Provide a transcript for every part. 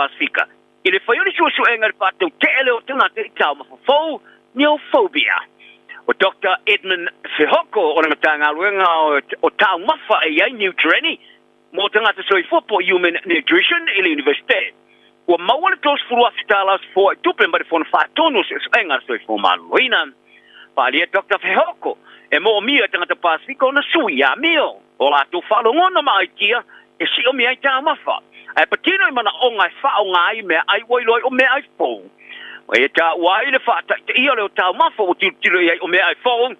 Pasefika i le fai o le suesuega i le faatautee lea o tagata i taumafa fou, neophobia. O Doctor Edmund Fehoko o le Matagaluega o Taumafa e i ai Nutrieni mo Tagata Soifua po o Human Nutrition i le Iunivesite. Ua maua le $30,000 o se foaitupe mai le Fono Faatonu o Suesuega a le Soifua Maloloina. Faaalia Doctor Fehoko e moomia e tagata Pasefika ona sui amio o latou faalogona ma aitia e siomia ai taumafa, ae patino i manaoga e faaaoga ai meaai ua iloa ai o meaai fou. Ua e taua ai le faataitaia lea o taumafa ua tilotilo i ai o meaai fou,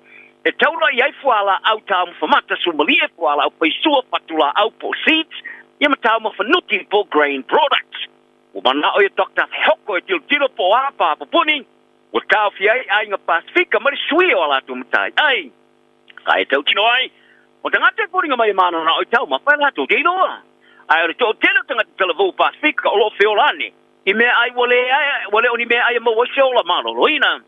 e taula i ai fualaau taumafa mata, sumalie, fualaau faisua, fatulaau po o seeds, ia ma taumafa nuti po o grain products. Ua manao ia Doctor Fehoko e tilotilo po o a papapuni ua taofia ai aiga Pasefika ma le suia o a latou matai ai. Ka e tautino ai, o tagata e foliga mai e mananao i taumafa e latou te iloa. Ae o le toatele o tagata talavou Pasefika o lo o feola ane i meaai ua le ua le o ni meaai e maua ai se ola maloloina.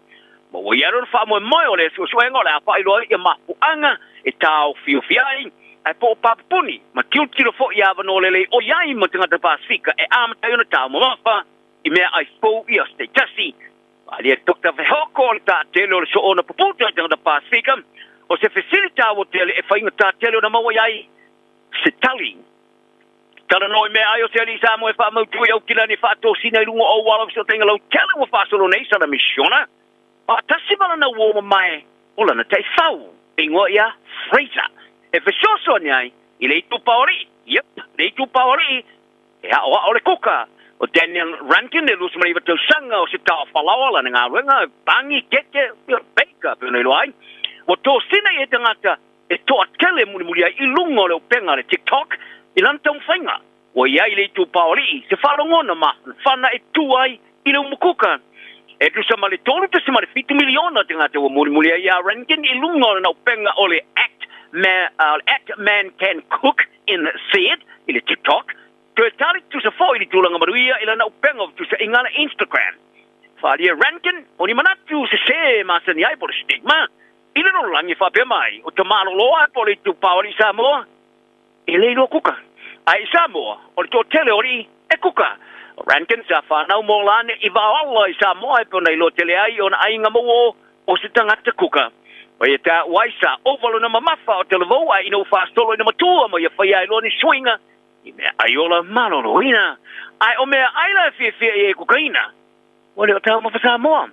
Ma ua i ai lona faamoemoe o lea suesuega o le a faailoa ai ia mafuaaga e taofiofi ai, ae po o papapuni ma tilotilo foi i avanoa lelei o i ai ma tagata Pasefika e amata ai ona taumamafa i meaai fou i aso taitasi. Faaalia Doctor Fehoko o le taatele o le soona puputa i tagata Pasefika, o se fesili taua tele e faigata tele ona maua i ai se tali. Talanoa i meaai o se alii Samoa e faamautu i Aukilani e faatosina i luga o auala o fesootaiga lautele ua faasolo nei sana misiona faatasi ma lana uo mamae o lana taifau e igoa ia Fraser e fesoasoani ai i le itupa o alii, yep, le itupa o alii e aoao le kuka o Daniel Rankin e 29 tausaga o se taofalaoa lana galuega, pani, keke, baker pei ona iloa ai. Ua tosina i ai tagata e toatele mulimuli ai i luga o le upega a le TikTok i lana taumafaiga. Ua i ai le itupa o alii se faalogona mafanafana e tu ai i le umukuka. E tusa ma le 3.7 miliona tagata ua mulimuli ai iā Rankin i luga o lana upega o le Act At Man Can Cook In Said i le TikTok. Toe tali tusa foi i le tulaga manuia i lana upega o fetusaaiga a le Instagram. Faaalia Rankin o ni manatu sesē masani ai po o le stigma i le lalolagi faapea mai, o Tamaloloa po o le itupa o alii Samoa e le iloa kuka. Ae i Samoa, o le toatele o alii e kuka. O Rankin sa fanau mo Lane i Vaoala i Samoa e pei ona iloa tele ai i ona aiga ma uo o se tagata kuka. O ia taua ai sa ova lona mamafa o Talavou ae ina ua faasolo ina matua ma ia faia ai loa ni suiga i mea ai ola maloloina. Ae o mea ai la e fiafia i ai e kukaina, ua le o taumafa Samoa.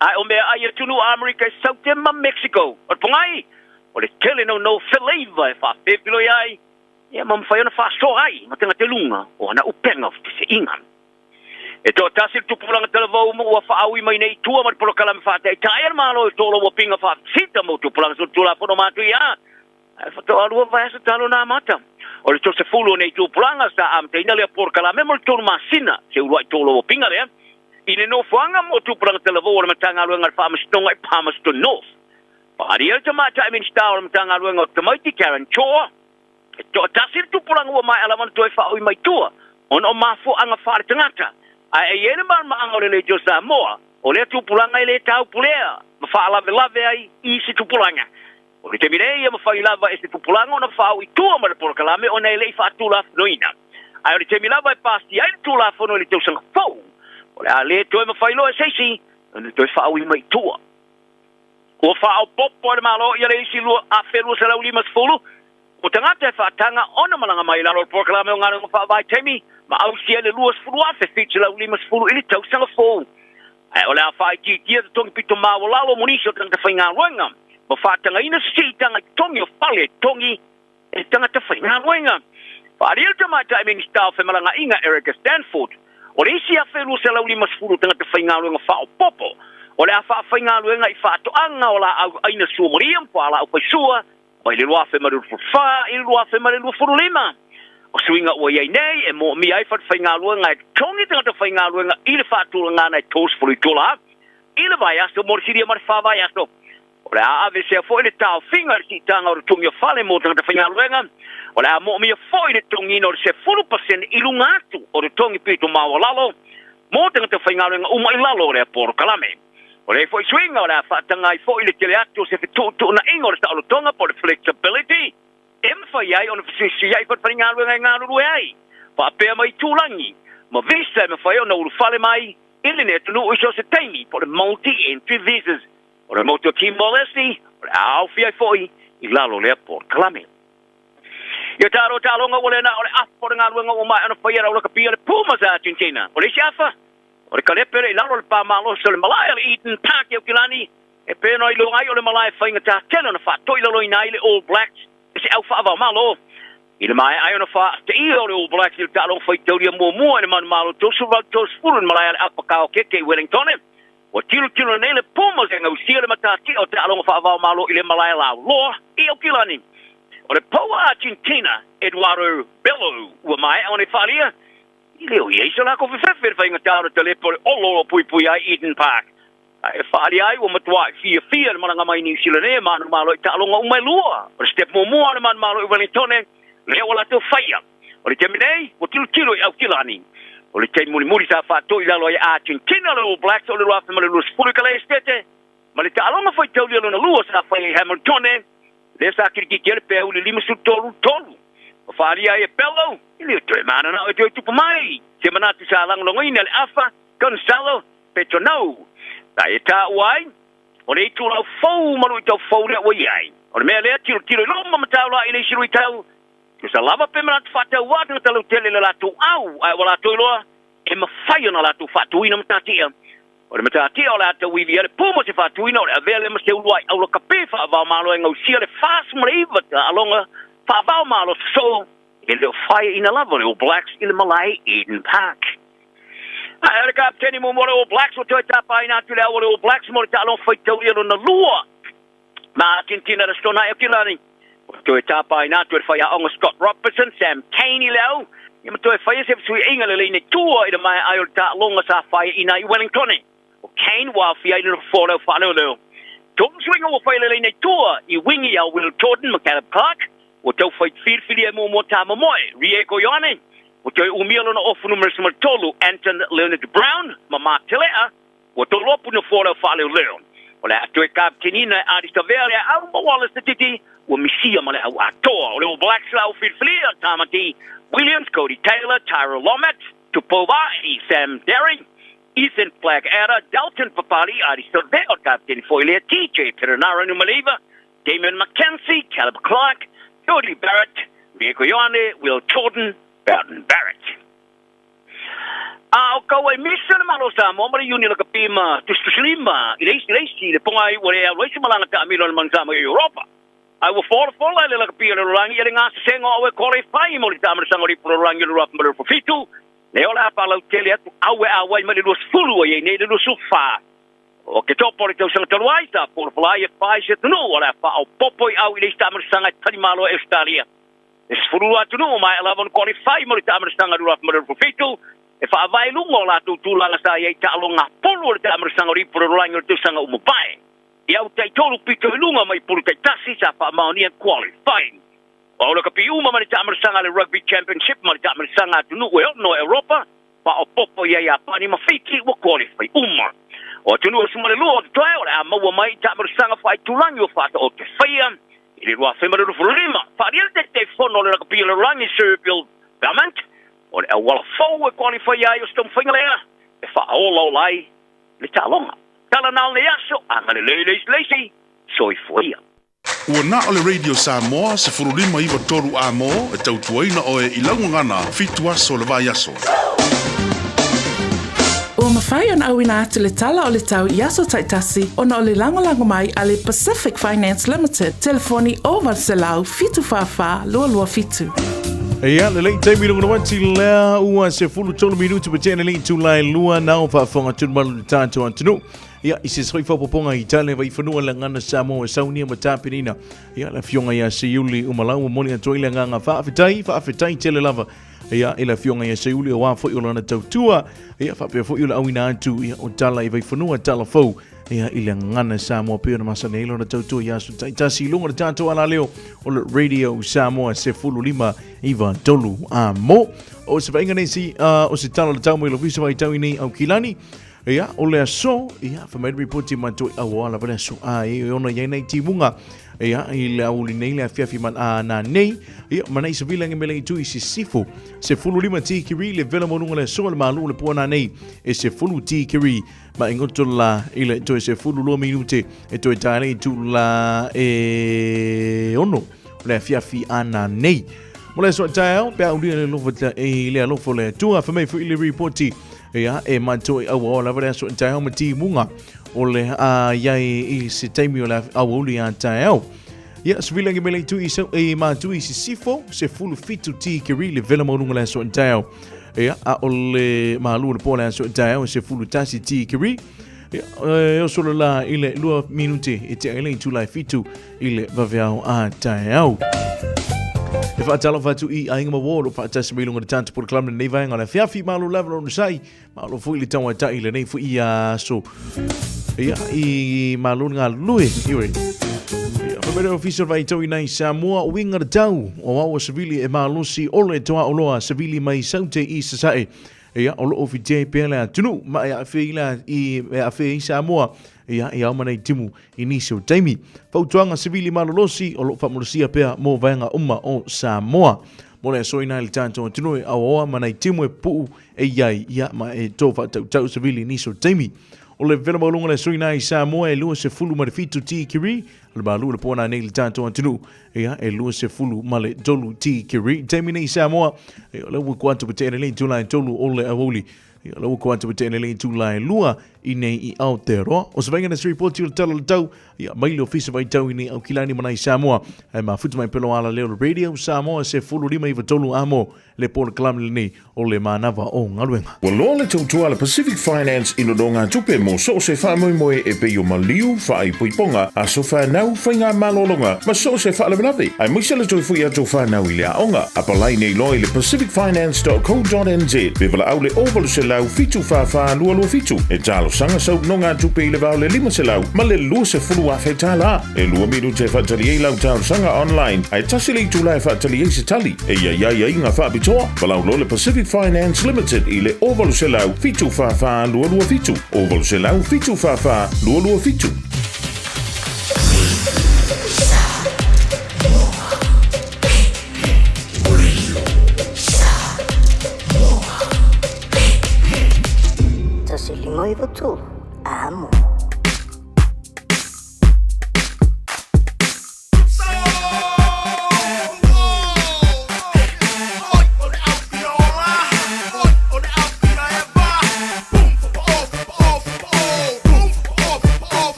Ae o mea ai atunuu a Amerika i Saute ma Mexico. O le pogai, o le tele naunau feleiva e faafefiloi ai, ia ma mafai ona faasoa ai ma tagata i luga o ana upega o fekeseʻiga. E toatasi le tupulaga talavou ma ua faaui mai nei i tua ma le polokalame faataitai a le Malo i tolauapiga faafita mo tupulaga solitulafono matuia, ae faatoa lua vaiaso talu ona amata. O le toasefulu o nei tupulaga sa amataina lea polokalame mo le tolu masina se uluai tolauapiga lea i le nofoaga mo tupulaga talavou o le Matagaluega o le Faamasinoga i Palmerston North. Faaalia le Tamaitai Minisita o le Matagaluega o Tamaiti Karen Chhoa, e toatasi le tupulaga ua maea lava ona toe faaui mai tua ona o mafuaaga faaletagata, ae e i ai le malamalamaaga o le Leitio Samoa o lea tupulaga e le taupulea ma faalavelave ai i se tupulaga. O le taimi nei, e mafai lava e se tupulaga ona faaui tua mai le polokalame ona e le i faatulafonoina. Ae o le taimi lava e pasia ai le Tulafono i le tausaga fou, o le a le toe mafai loa e se isi ona toe faaui mai tua. Ua faaopoopo e le Malo ia le isi 2,250 o tagata e faataga ona malaga mai i lalo o le polokalame o galuega faavaitaimi ma ausia ai le 20,750 i le tausaga fou. Ae o le a faaitiitia totogi pito maualalo mo nisi o tagata faigaluega ma faatagaina se siitaga i totogi o fale totogi e tagata faigaluega. Faaalia le Tamaitai Minisita o Femalagaaiga Erica Stanford, o le isi 1,250 tagata faigaluega faaopoopo o le a faafaigaluega i faatoaga o laau aina suamalie ma fualaau faisua mai le 2024 i le 2025. O suiga ua i ai nei e moomia ai falefaigaluega e totogi tagata faigaluega i le faatulagaga e 30 itula i le vaiaso mo le silia ma le fa vaiaso. O le a aveesea foi le taofiga i le siitaga o le togi o fale mo tagata faigaluega. O le a moomia foi le totogiina o le 10% i luga atu o le togi pito maualalo mo tagata faigaluega uma i lalo o lea polokalame. O lea foi suiga o le a faataga ai foi le tele atu o se fetuutuunaiga o le taolotoga po o le flexibility e mafai ai ona fesuisuiai falefaigaluega e galulue ai faapea ma itulagi. ma visa e mafai ona ulufale mai i lenei atunuu i so o se taimi, po o le multi-entry visas. O le motu o Timor-Leste, o le a aofia ai foi i lalo o lea polokalame. Ia taalo taaloga ua le na o le afa o le galuega ua maea ona faia e le au lakapi a le Pumas a Argentina. O le isi afa, o le kalepe lea i lalo o le pa malosi o le malae o le Eden Park i Aukilani, e pei ona iloa ai o le malae faigata tele ona faatoilaloina ai le All Blacks e se au faavaomalo. I le maea ai ona faateia o le All Blacks i le taaloga faitaulia muamua i le manumalo 38-30 i le malae a le Apa Kaokeke i Wellingtone, Ua tilotilo nei le Pumas e gausia le matatia o taaloga faava-o-Malo i le malae lauloa i Aukilani. O le pou a Argentina, Eduardo Bello, ua maea ona faalia, e le o i ai so latou fefefe i le faigata o le talepe o le olo o lo o puipui ai Eden Park. A e faalia ai ua matuai fiafia le malaga mai Niu Sila nei e manumalo i taaloga uma e lua. O le step muamua o le manumalo i Wellingtone, lea ua latou faia. O le taimi nei, ua tilotilo i Aukilani. O le taimi mulimuli sa faatoi i lalo ai a Argentina le All Blacks o le 2020 i Kalaesetete, ma le taaloga faitaulia lona lua sa fai i Hamiltone, lea sa kilikiti ai le peau i le 53 tolu. Ua faaalia ai e Bello, e le o toe mananao e toe tupu mai se manatu sa lagolagoina e le afa Gonzalo Petronau. Sa e taua ai, o le itulau fou ma luitau fou lea ua i ai. O le mea lea, tilotilo i luma ma taulai i le isi luitau, Tusa lava pe manatu faataua tagata lautele i le latou au, ae ua latou iloa e mafai ona latou faatuina matatia. O le matatia o le a tauivi ai le pu ma se faatuina o le avea lea ma se uluai aulakapi faavaomalo e gausia le 49 taaloga faavaomalo sosoo e le o faeaina lava le All Blacks i le malae Eden Park. Ae o le kapeteni muamua o le All Blacks ua toe tapaina atu le au o le All Blacks mo le taaloga faitaulia lona lua ma Argentina le Aso Toonai o Kilani. Ua toe tapaina atu e le faiaoga Scott Robertson, Sam Cane i le au, ia ma toe faia se fesuiaiga lelei nei tua i le maea ai o le taaloga sa faeaina ai i Wellingtone. O Cane ua aofia ai le nofoa o le au faaleoleo. Tolu suiga ua faia lelei nei tua i wingi a Will Jordan ma Caleb Clarke, ua tau fai filifilia e muamua Tamamoe, Rieko Ioane, ua toe umia lona ofu numera 13, Anton Lienert-Brown ma Mark Telea, Ua tolopu nofoa o le au faaleoleo. O le a toe kapiteniina e Ardie Savea le au ma Wallace Te Titi, ua misia ma le au atoa. O le All Blacks la au filifilia, Tamati Williams, Codie Taylor, Tyrell Lomax, Tupou Vaa'i, Sam Darry, Ethan Blackadder, Dalton Papali'i, Ardie Savea, o le kapiteni foi lea, TJ Perenara Numaliva, Damian McKenzie, Caleb Clarke, Jordie Barrett, Rieko Ioane, Will Jordan, Beauden Barrett. A o kau ai misa le Malo o Samoa ma le Iuni Lakapi ma Tusitusilima i le isi le isi le poga ai ua le alu ai se malaga taamilo a le Manu Samoa i Europa. Ae ua folafola e le lakapi o le lalolagi ia le gasesega o au e qualify mo le taamilosaga o le ipu lalolagi o le 2027, lea o le a faalautele atu au e auai mai le 20 ua i ai nei le 24 o Oketopa o le tausaga talu ai, sa folafola ai e fai se atunuu o le a faaopoopo i au i le isi taamilosaga e talimalo ai Ausetalia. E 12 atunuu maea lava ona qualify mo le taamilosaga 2027, e faavae i luga o latou tulaga sa i ai i taaloga pulu o le taamilosaga o le ipu lalolagi o le tausaga ua mavae. I au taitolu pito i luga mai pulu taitasi sa faamaonia e qualify. O au lakapi uma ma le taamilosaga a le Rugby Championship ma le taamilosaga atunuu e ono Europa, faaopoopo i ai Iapani ma Fiti ua qualify uma. O atunuu e 12 o totoe o le a maua mai i taamilosaga faaitulagi ua faataoto faia I le 2025, faaalia le Taitaifono o le Lakapi o le Lalolagi Sir Bill Belmont, o le auala fou e qualify ai o se taumafaiga lea e faaolaola ai le taaloga. Tala na o lenei aso, agalelei le isi le isi, soifua ia. Ua na o le Radio Samoa 15 93 A mo e tautuaina oe i lau gagana fitu aso le vaiaso. Ua mafai ona auina atu le tala o le tau i aso taitasi ona o le lagolago mai a le Pacific Finance Limited, telefoni 0800 744 227. Ia, lelei taimi lunga no ati lea ua 13 minuti pa tena le itula e lua nao faafofoga tumalu le tātou atunuu. Ia, i se soi faapopoga i tale vai fanua le gana Samoa e saunia ma tapenina. Ia, le afioga ia Seiuli Umalau ua moli atu ai le agaga faafetai, faafetai tele lava. Ia, i le afioga ia Seiuli auā foi o lana tautua, ia, faapea foi o le auina atu, ia, o tala i Vaifanua, tala fou, ia, i le gagana Samoa pei ona masani ai lona tautua i aso taitasi i luga o le tatou alaleo o le Radio Samoa 15 9 3 a mo. O se vaaiga nei si, o se tala o le tau mai le ofisa vaitau i nei Aukilani, Ia, o le aso, ia, fai mai le ripoti mai toi au o ala le aso a e ona i ai nei timuga. Ia, i le aoauli nei le afiafi ma, a, nanei, ia, ma nai savili lagi mele i tu i sisifo. 15 tikiri le vela maualuga le aso le malu o le pua nanei e 10 tikiri ma e goto la i le toe 12 minute e toe tae le itu la e ono o le afiafi a nanei. Mo le aso a taeao, pe a ulia le alofa i le alofa o le Atua, fa mai foi le ripoti, ia, e matou e auaoa lava le aso a taeao ma timuga o le a iai i se taimi o le aoauli a taeao. Ia, se vila ngi mele tu i sau e mātu i sisifo, se fulu fitu ti kiri le vela maulunga le aso taeao. Ia, a o le malu le po le aso taeao se fulu tasi ti kiri. Ia, e oso le la i le 2 minute e te aile i tūlai fitu i le vaveao a taeao. E whaatalofa atu i aiga ma uo, lo whaatasi mai lunga le tātu polokalame lenei vaenga o le afiafi, malo lava lo onosai, Malo foi le tauaitai i lenei foi aso. Ia, i malo le galulue. Iwe. Ia, whamere ofisa o le vaitau i nai Samoa, uiga le tau o aua savili e malosi o le toaoloa savili mai Saute i Sasae. Ia, o loo fitia ai pea le atunuu, ma e aafia i la, i, e aafia ai Samoa, ia, i ao ma nei timu i nisi o taimi. Fautuaga savili malolosi o loo faamalosia pea mo vaega uma o Samoa. Mo le aso ina i le tatou atunuu e aoaoa ma nai timu e pupuu e i ai ia ma e tō whaatautau savili nisi o taimi. O le vela maualuga le aso ina i Samoa e 27 tikiri, o le malu le pōna nei le tatou atunuu, ia e 23 tikiri. Taimi nei i Samoa, ia o le ua kua atu pa te le itula e tolu o le aoauli, ia o le ua kua atu pa te le itula e lua i nei i Aotearoa. O se vainga na se ripoti o le tala o le tau, Ia mai le Ofisa Vaitau i nei Aukilani ma nai Samoa, ae mafuta mai pelo ala leo le Radio Samoa 1593 amo le polokalame lenei o le manava o galuega. Ua loa le tautua a le Pacific Finance i nonogatupe mo so o se faamoemoe e pei o maliu, faaipoipoga, aso fanau, faigamalologa ma so o se faalavelave, aemaise le toe foi atu o fanau i le aoga. Apalai nei loa i le pacificfinance.co.nz pe valaau le 0800 744 227 e talosaga sau nogatupe i le va o le 500 ma le 20,000 tala. E lua minute e faatali ai lau talosaga online, ae tasi le itula e faatali ai se tali. E i ai aiaiga faapitoa, valaau loa le Pacific Finance Limited i le 0800 744 227, 0800 744 227. 1 5 9 3, amo.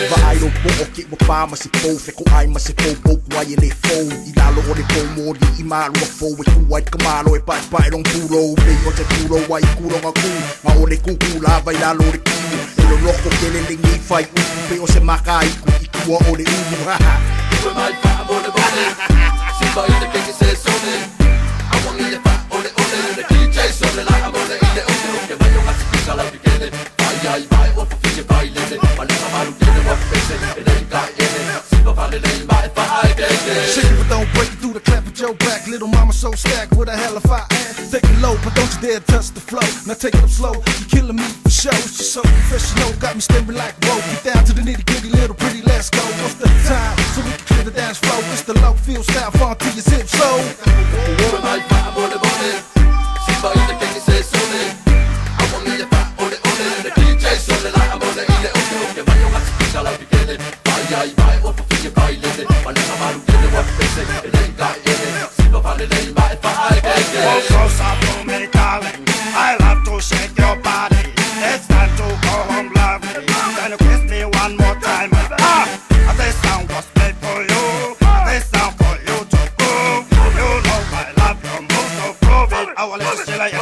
Vaai lou po'o ke ua pā ma se pou Feko'ai ma se pou pou kuai e le fou I lalo o le pou moli i malua fou E ku ai ka malo e paepae long pulou Pei o te pulou ai ku longa ku Ma o le kuku lava i lalo o le kiu E loloko kele lenei fai upu Pei o se makaiku i tua o le ulu Ha ha dough stack with a hell of a ass. Take it low, but don't you dare touch the flow. Now take it up slow, you're killing me for show. She's so professional, got me staring like whoa. Get down to the nitty gritty, little pretty, let's go. What's the time so we can clear the dance floor? It's the low field style, fun to your zip so. Closer to me, darling. I love to shake your body. It's time to go home, lovely. Can you kiss me one more time? Ah, this song was made for you. This song for you to groove. You know I love your move, so prove it. I will let you like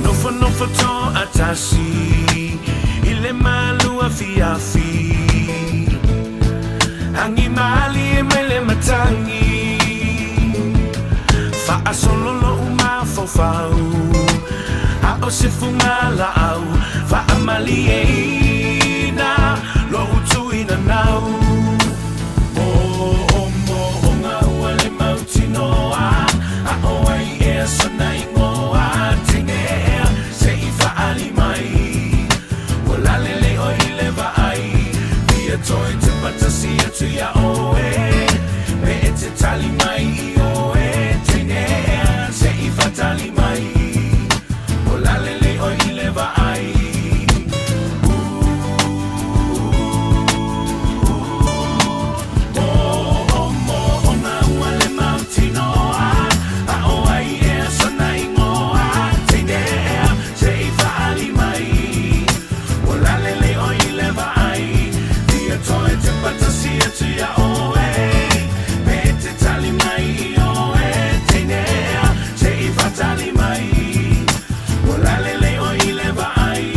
Nofonofo toatasi i le malu afiafi Agi malie mai le matagi Faasolo lou mafaufau A o se fugalaau Faamalieina lou tuinanau Moomooga ua le mautinoa A o ai ea sona igoa Teine ea se i faali mai Ua lalelei oe i le vaai Fia toe tepatasi atu iā oe Pe e te tali mai i oe Teine ea se i faatali mai Ua lalelei oe i le vaai Moomooga ua le mautinoa A o ai ea sona igoa Teine ea se i faali mai Ua lalelei oe i le vaai Fia toe tepatasi atu iā oe Pe e te tali mai i oe Teine ea se i faatali mai Ua lalelei oe i le vaai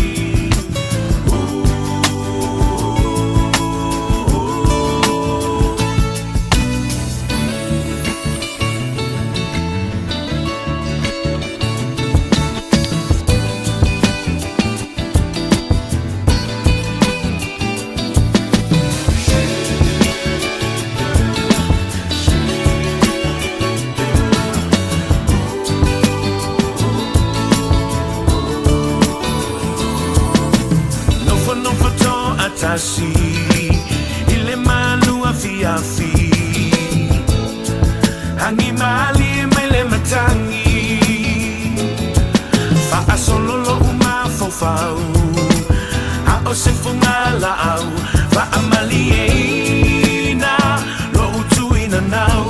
Nofonofo toatasi i le malu afiafi Agi malie mai le matagi Faasolo lou mafaufau A o se fugalaau Faamalieina lou tuinanau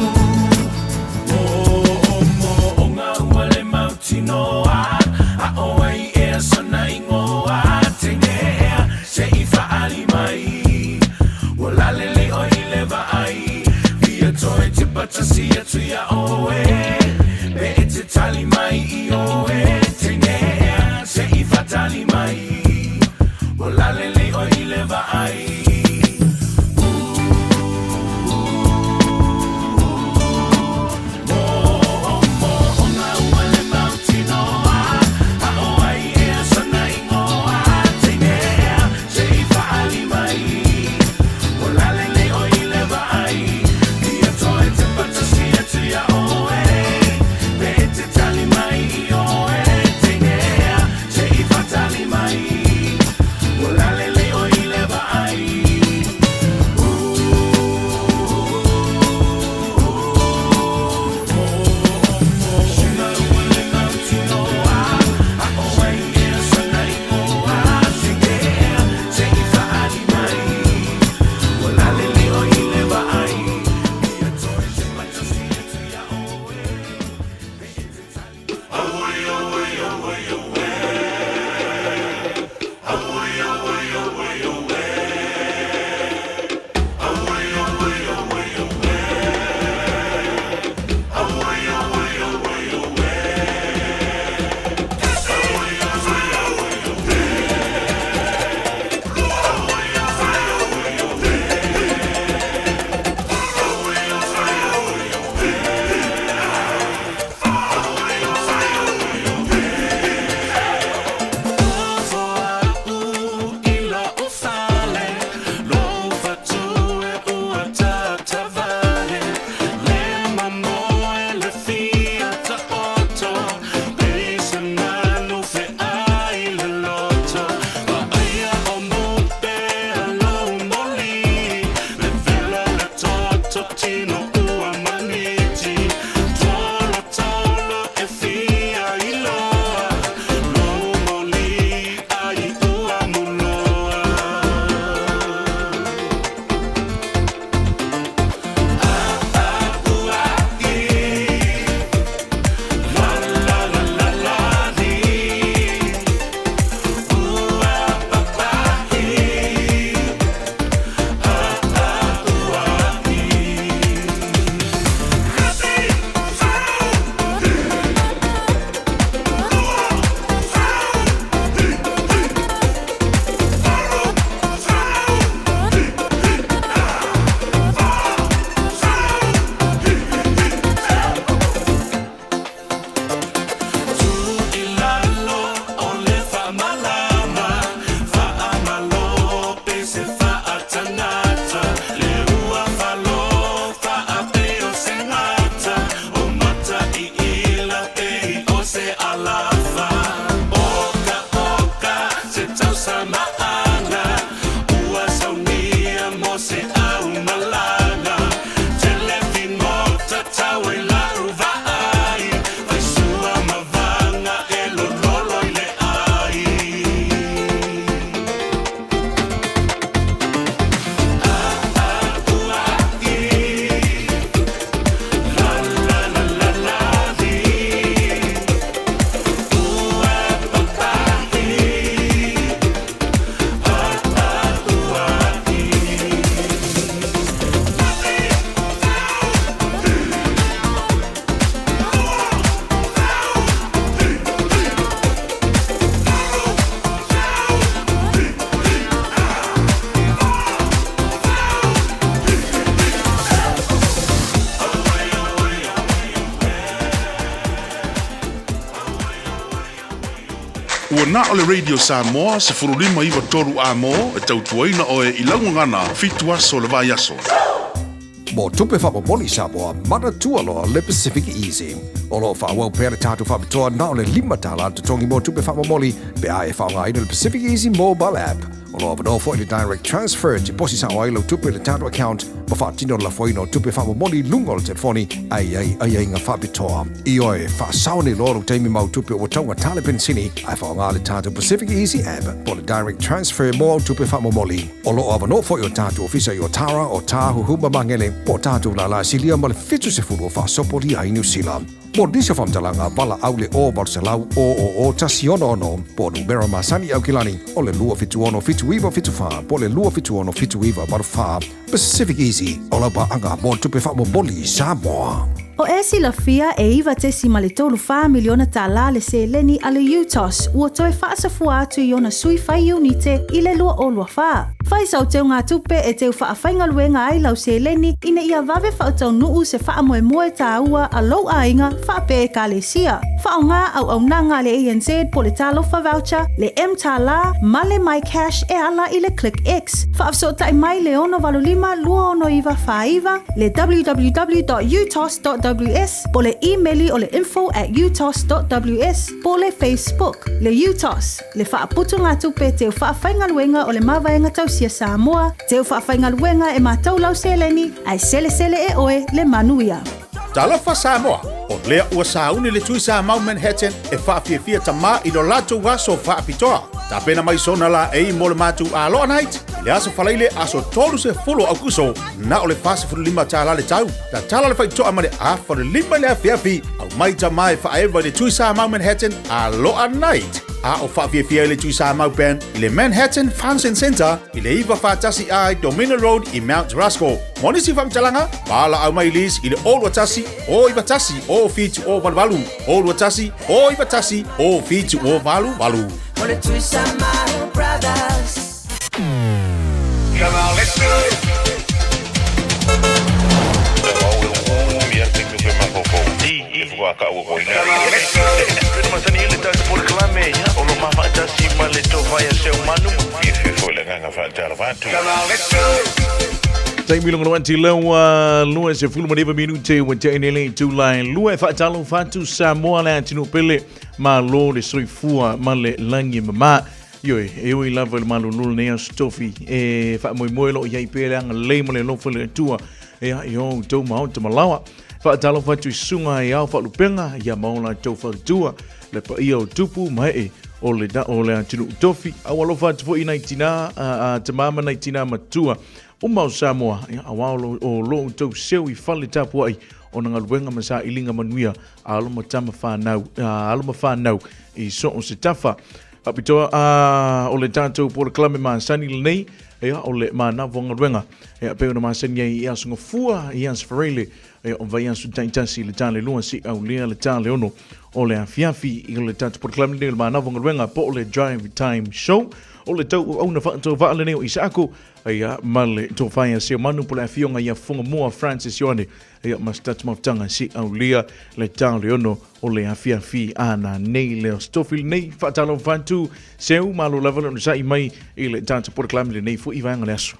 Moomooga ua le mautinoa A o ai ea sona igoa Teine ea se i faali mai Ua lalelei oe i le vaai Fia toe tepatasi atu iā oe Pe e te tali mai i oe Teine ea se i faatali mai Ua lalelei oe i le vaai Moomooga ua le mautinoa A o ai ea sona igoa Teine ea se i faali mai Ua lalelei oe i le vaai Fia toe tepatasi atu iā oe Pe e te tali mai i oe Teine ea se i faatali mai Ua lalelei oe i le vaai. Ua na o le Radio Samoa 1593 amo e tautuaina oe i lau gagana fitu aso o le vaiaso. Mo tupe faamomoli Samoa, manatua loa le Pacific Easy. O lo o faaauau pea le tatou faapitoa na o le $5 le totogi mo tupe faamomoli pe a e faaaogaina le Pacific Easy mobile app. O lo o avanoa foi le direct transfer e tiposi sao ai lau tupe i le tatou account ma faatino le lafoina o tupe faamomoli i luga o le telefoni a i ai aiaiga faapitoa. Ioe, faasao nei loa lou taimi ma au tupe ua taugata le penisini ae faaaoga le tatou Pacific Easy app po o le direct transfer mo au tupe faamomoli. O lo o avanoa foi o tatou ofisa i Otara, Otāhuhu ma Magele, po o tatou lālā silia ma le 70 o faasopolia ai Niu Sila. Mo nisi o faamatalaga, valaau le 0 800 000 166 po o numera masani i Aukilani o le 276 7974 po o le 276 7984. Pacific Easy, o lau paaga mo tupe faamomoli i Samoa. O e silafia e $9.34 miliona tālā le seleni a le UTOS ua toe faasafua atu i ona sui fai iunite i le 2024. Fai sau teugatupe e teu faafaigaluega ai lau seleni ina ia vave faataunuu se faamoemoe tāua a lou aiga faapea Ekalesia. Faaaoga auaunaga a le ANZ po o le Talofa Voucher, le mTālā ma le MyCash e ala i le ClickX. Faafesootai mai le 685 269 49, le www.utos.ws po o le imeli o le info at utos.ws po o le Facebook, le UTOS, le Faaputugatupe Teu Faafaigaluega o le Mavaega Tausia Samoa, Teu Faafaigaluega e matou lau seleni, ae selesele e oe le manuia. Talofa Samoa, o lea ua sauni le Tui Samau Manhattan e faafiafia tamā i lo latou aso faapitoa. Tapena mai sona laei mo le matou Aloha Night i le aso Faraile aso 30 o Aukuso, na o le $45 le tau. Tatala le faitoa ma le afa o le 5 i le afiafi, aumai tamā e faaewa i le Tui Samau Manhattan Aloha Night. A o faafiafia ai le Tui Samau Band i le Manhattan Function Centre i le 941 A i Domina Road i Mount Roskill. Mo nisi faamatalaga, valaau mai Liz i le 021 091 0788 021 091 0788. O le Tui Samau Brothers. Come on, let's go. Taimi longa loa lau 29 minute ua tea nei le itula e lua e faatalofa atu Samoa le atunuu pele malo le soifua ma le lagi e mamā. Ioe, e ui lava i le malolo lenei aso tofi e faamoemoe lo o i ai pea le agalelei ma le alofa o le Atua ia i o outou maota malaoa. Faatalofa atu i susuga i ao faalupega ia ma o latou faletua, le paia o tupu ma ee o le o le atunuu tofi. A ua alofa atu foi i nai tinā, a, a tamā ma nai tinā matua uma o Samoa, ia, aua o lo, o lo outou seu i fale tapuai o na galuega ma sailiga manuia a alo ma tama whanau, a alo ma whanau i so o se tafa. Faapitoa a o le tatou polokalame masani lenei, ia o le manawa galuega. Ia pei ona masani ai i aso gafua, i aso Faraile, ia o vaiaso taitasi i le talelua si'aulia le taleono o le afiafi i le tatou polokalame lenei o le manawa galuega po o le Drive Time Show. O le tauauauna faatauvaa lenei o Isaako, ia ma le tofa ia Seumanu po o le afioga ia Fofogamua Francis Ioane. Ia ma se tatou mafutaga si'aulia le taleono o le afiafi a na nei le aso tofi lenei. Faatalofa atu Seu, malo lava le onosai mai i le tatou polokalame lenei foi vaega o le aso.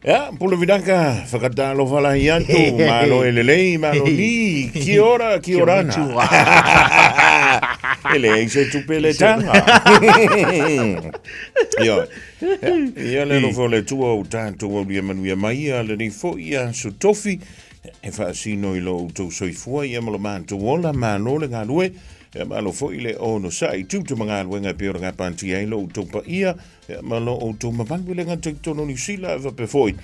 Ia, pule vinaka, whakatalofa lahi atu, malo e lelei, malo ni, kia ora, kia orana. E leai se tupe le tanga. Ia, ia le alofa o le Atua o tatou aulia manuia mai ia lenei foi aso tofi, E faasino i lo outou soifua ia ma lo matou ola, malo le galue, ia malo foi le onosai, tiute ma galuega e pei ona gapatia ai lo outou paia, ia ma lo outou mamalu e le gata i totonu o Niu Sila, ae faapea foi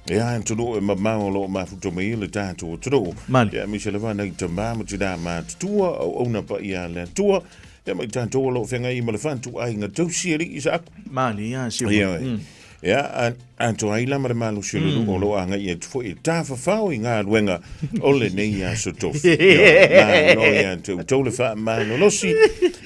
ia atunuu e mamao o lo o mafuta mai ai le tatou atunuu. Mali. Ia aemaise lava nai tamā ma tinā matutua, auauna paia a le Atua, ia ma i tatou o lo o feagai ma le fatuaiga tausi alii Isaako. Mali, ia, sio. Ia, Ia, atoa ai la ma le malosi o le nuu o lo o agai atu foi e tafafao i galuega o lenei aso tofi. Ia, malo ia te outou le faamalolosi,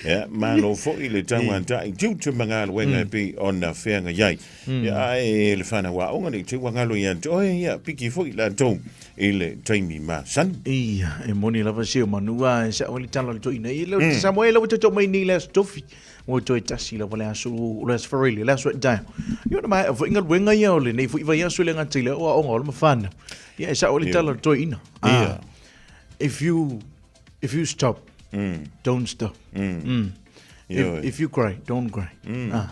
ia, malo foi le tauatai tiute ma galuega e pei ona feagai ai. Ia, ae le fanau aoga nei te ua galo ia te oe, ia, piki foi latou i le taimi masani. Ia, e moni lava se o manu a e sao ai le tala o le toeaina. Ia, le Samoa e lau e tautau mai nei le aso tofi. Ua toe tasi lava le aso, o le aso Faraile, le aso e taeao. Ia ona maea foi galuega ia o lenei foi vaiaso e le gata i le aoaoga o alo ma fanau. Ia e sao ai le tala a le toeaina. Ia. If you, if you stop, don't stop. Ioe. If you cry, don't cry. Ah.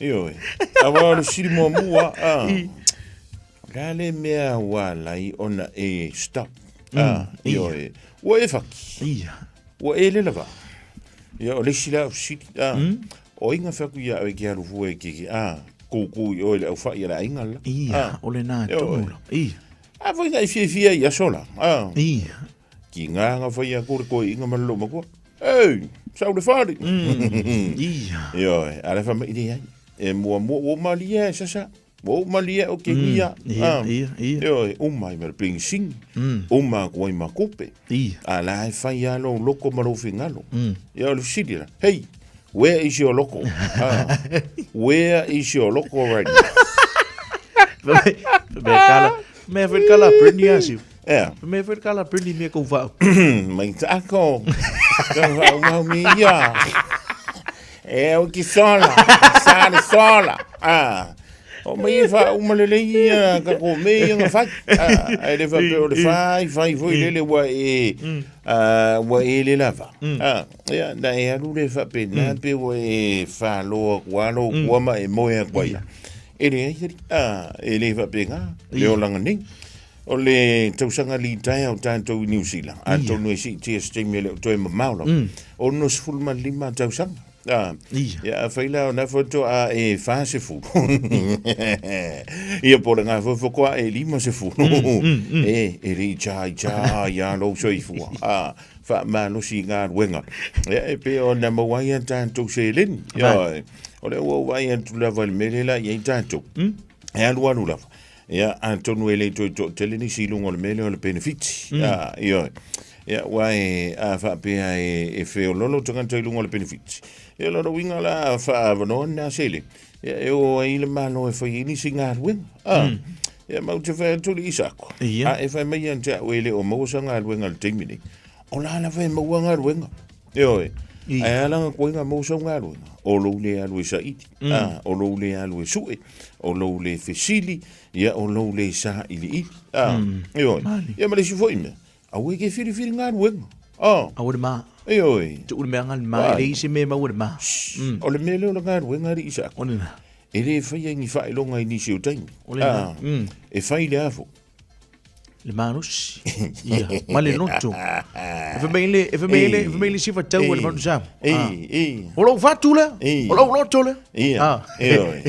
Ioe. Aua o le sili muamua, ah. O le a le mea ua ala ai ona e stop? Ah, ioe. Ua e faki. Ia. Ua e lela vaa. Ia, o le isi la o fesili, ah, o ai na fai atu ia oe e te alu fua e te, ah, koukou i oe i le aufai a le aiga le la? Ia, Ah, o lena ioe. tonu la. Ia. A foi na e fiafia i aso la. Ah. Ia. Ki ngā nga whai a kore koe inga ma le matua. Ei, sau le whare. Ia. Ioe, a le whamai i ai. E mua mua, ua malia e sasa. Ua ou malia o ke ia. Ia, ia, ia. Ioe, uma i ma le pengsing. Uma ko ai ma kupe. Ia. A la e whai a lou loko ma lou fingalo. Ia o le fesili la. Hey, where is your loko? Ah, where is your loko right now? Mea kala, mea foi kala Britney asi. Yeah. Mea foi kala Britney mea kou whau. Mai tako. Ka whau mau mi ia. E o ki sola. Sa le sola. Ah. O mai e wha umalele ia ka ko me ia nga whai. Ah, ai le wha pe o le whai, whai foi lele wa e, ah, wa e le lava. Ah, ia, na e alu le wha pe nā pe wa e whaloa kua alo kua ma e moe a kua ia. E le ai ari, ah, e le wha pe ngā, le olanga nei. O le tausaga litaea o tatou i Niu Sila, atonu e siitia se taimi e le o toe mamao lava, 65 tausaga. A, ia, afai la o na faatoa e 40. Ia po o le gā foi faatoa e 50. E, e le i chā i chā ia lou soifua. A, faamalosi i galuega. Ia, e pei ona maua ai a tatou seleni. Ia, o lea ua ou vaai atu lava i le mea lea la i ai tatou. E alualu lava. Ia, atonu e le toe toatele nisi i luga o le mea lea o le penefiti. Mm. Ioe. Ia, ua e a faapea e, e feololo tagata i luga o le penefiti. Ia, lona uiga la faaavanoa lena sele. Ia, e o ai le Malo e fai ai nisi galuega. Ah. Mm. Ia, ma ou te fai atu le Isako. Ia. A e fai mai ia te au e le o maua sa galuega i le taimi nei. O la lava e maua galuega. Ioe. Ae a la koe maua sau galuega. O lou le alu e saili. Mm. Ah, o lou le alu e sue. O lou le fesili. Ia, o lou le sailiili. Ah, ioe. Ia, ma le isi foi mea. Aua e ke whiriwhiri galuega. Ah. Aua le ma. Ioe. Tuu le mea nga le ma. E leai se mea e maua le ma. Mm. O le mea lea o le galuega alii Isako. O lena. E le faia ni faailoga i nisi o taimi. O lena. Ah. E fai le a foi? Le malosi. Ia, ma le loto. E fai mai le, e fai mai le, e fai mai le sifa tau a le manu sa. E, e. O lou fatu lea. E. O lou loto lea. Ia. Ah. Ioe.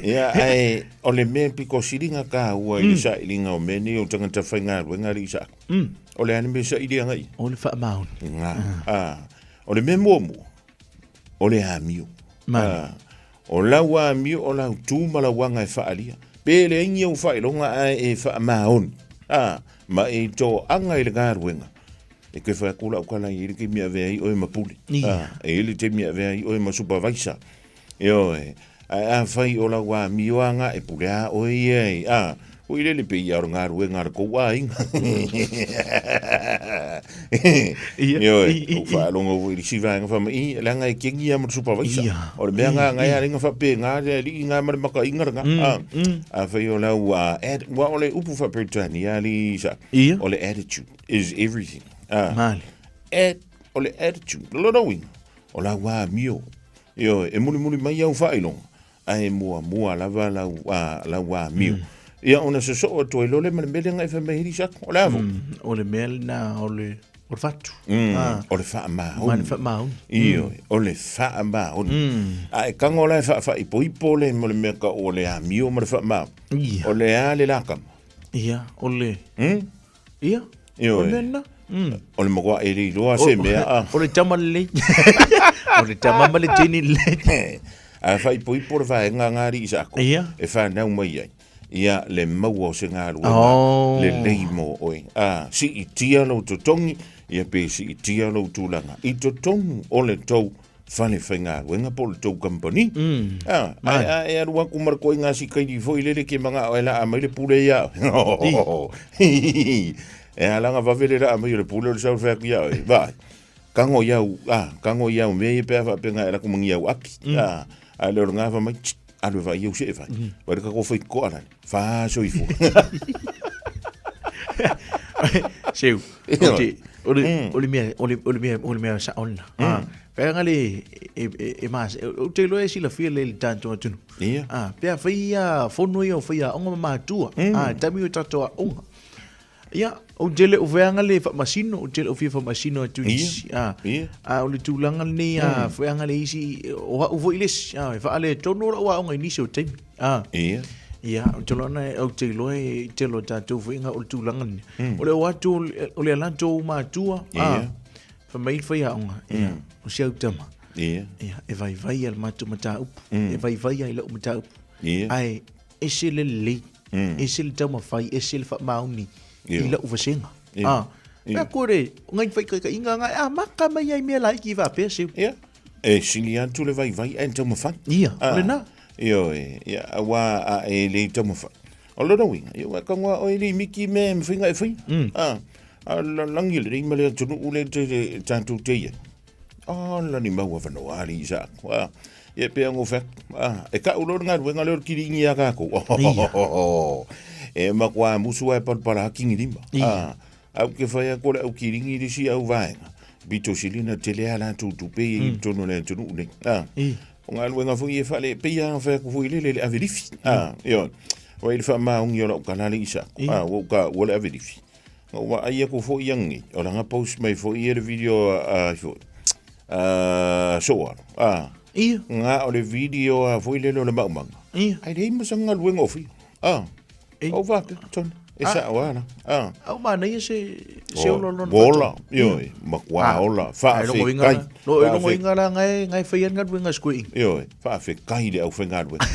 Ia, ae o le mea piko siliga taua i le sailiga o mea nei o tagata faigaluega alii Isako. O le a le mea e saili agai? O le faamaoni. Nga. Ah. O le mea muamua, o le amio. Mani. Ah, o lau amio, o lau tu ma lau aga e faaalia. Pe leai ni ou faailoga ae e faamaoni. Ah, ma e toaga i le galuega. E toe fai atu lau tala e i ai le taimi e avea ai oe ma pule. Ia. Ah, e i ai le taimi e avea ai oe ma supervisor. Ioe. Ae afai o lau amio aga e pule a oe ia i, a, oi lele pei ia o le galuega a le kou aiga. Ia, Ioe, i, i, ou faalogo foi i le isi vaega fai mai, i, leaga e kegi ia ma le supervisor. Ia, O le mea i, nga ngai i. a lenga faapena le alii nga ma le makaina lena. A, afai o lau, a, ad, ua o le upu faa-Peretania alii sa, Ia. o le attitude is everything. A, Male. at, o le attitude, o lona uiga, o lau amio, Ioe, e mulimuli mai au faailoga, ae muamua lava lau, a, lau amio. Mm. Ia, ona sosoo atu ai loa lea ma le mea lea na e fai mai ai Lisako. O le a foi? Mm, o le mea lena o le, o le fatu. Mm, Ah. o le faamaoni. Ma le faamaoni. Ioe, o le faamaoni. A e tago la e faafaipoipo le mo le mea ka o le amio ma le faamaoni. Ia. O le a le lakama. Ia, o le... Mm? Ia, Ioe. o le mea lena. Mm. O le matua e le iloa se mea. A. O le tama lelei. O le tama ma le teine lelei. A faaipoipo le vaega nga alii Isako. Ia. E fanau mai ai. Ia le maua o se galuega Oh. lelei mo oe. A, siitia lou totogi, ia pe siitia lou tulaga. I totonu o le tou fale faigaluega po o le tou kamupani. A, ae a e alu atu ma le koiga sikaili foi lele ke magao e laa mai le pule ia oe. E ala ona vave le laa mai o le pule o le sau fai atu ia oe. Vaai. Kago i au, a, kago i au mea ia pe a faapea e lako mangi au api. A, a le o le ngā mai, tsk, alu e vai au se e vai. Vai le kako whai koa lani. Whā so ifo. Seu, o te, o le, o le mea, o le, o le mea, o le mea sa ona. Ah, pea nga le, e, e, e mas, o te loe si la fia le le tanto atunu. Ia. Ah, pea whai ia fono ia o whai ia onga matua. Ah, tami o tato a onga. Ia, ou te le o feaga le faamasino, ou te le o fia faamasino atu i isi. A, a o le tulaga lenei a feaga le isi, o au foi le isi, a, e faaletonu lau aoga i nisi o taimi. A, Ia. Ia, ou te loa na, ou te iloa e tele o tatou foi o le tulaga lenei. O le o atu, o le ala atu o matua, a, fai mai le faiaoga, ia, o si au tama. Ia. Ia, e vaivai ia le matou mataupu, e vaivai ia i lau mataupu. Ia. Ae, ese le lelei, ese le taumafai, ese le faamaoni i lau vasega. Ah, mea kore, o ngai whaikaikaiga ngai, ah, maka mai ai mea laiki faapea seu. Ia, e sili atu le vaivai ae taumafai. Ia, o lena. Ioe, ia, auā a e le taumafai. O lona uiga, ia ua kagoa oe le miki mea e mawhainga e whai. Ah, a langi le rei ma le atunuu le te tātou te ia. Oh, lani mau awanoa ali i sa aku. Ah, ia pea ngō whak. Ah, e ka ulo ngā ruenga leo kiri ingi a kākou. Oh, e makua musu ai parapara hakingi lima. Ah, au ke whai a kore au kiringi risi au vaenga. Pito silina tele a lātou tupe i tonu le tonu nei. Ah, o ngā ruenga fui e whale, pe ia whai aku fui lele le averifi. Ah, io, wai le wha maungi o lau kanale i sa aku. Ah, wau ka ua le averifi. Ua ai aku foi angi, o langa post mai foi ia le video a foi. A so a. Ia. Nga o le video a foi le le maumanga. Ia. Ai le ma sanga luenga o fi. A. O va pe ton. E sa o ana. A. Au ma nei se se o lona. Ola, io ma kwa ola fa fe kai. Lo e longo inga la ngai ngai fai anga luenga squee. Io fa fe kai le au fenga luenga.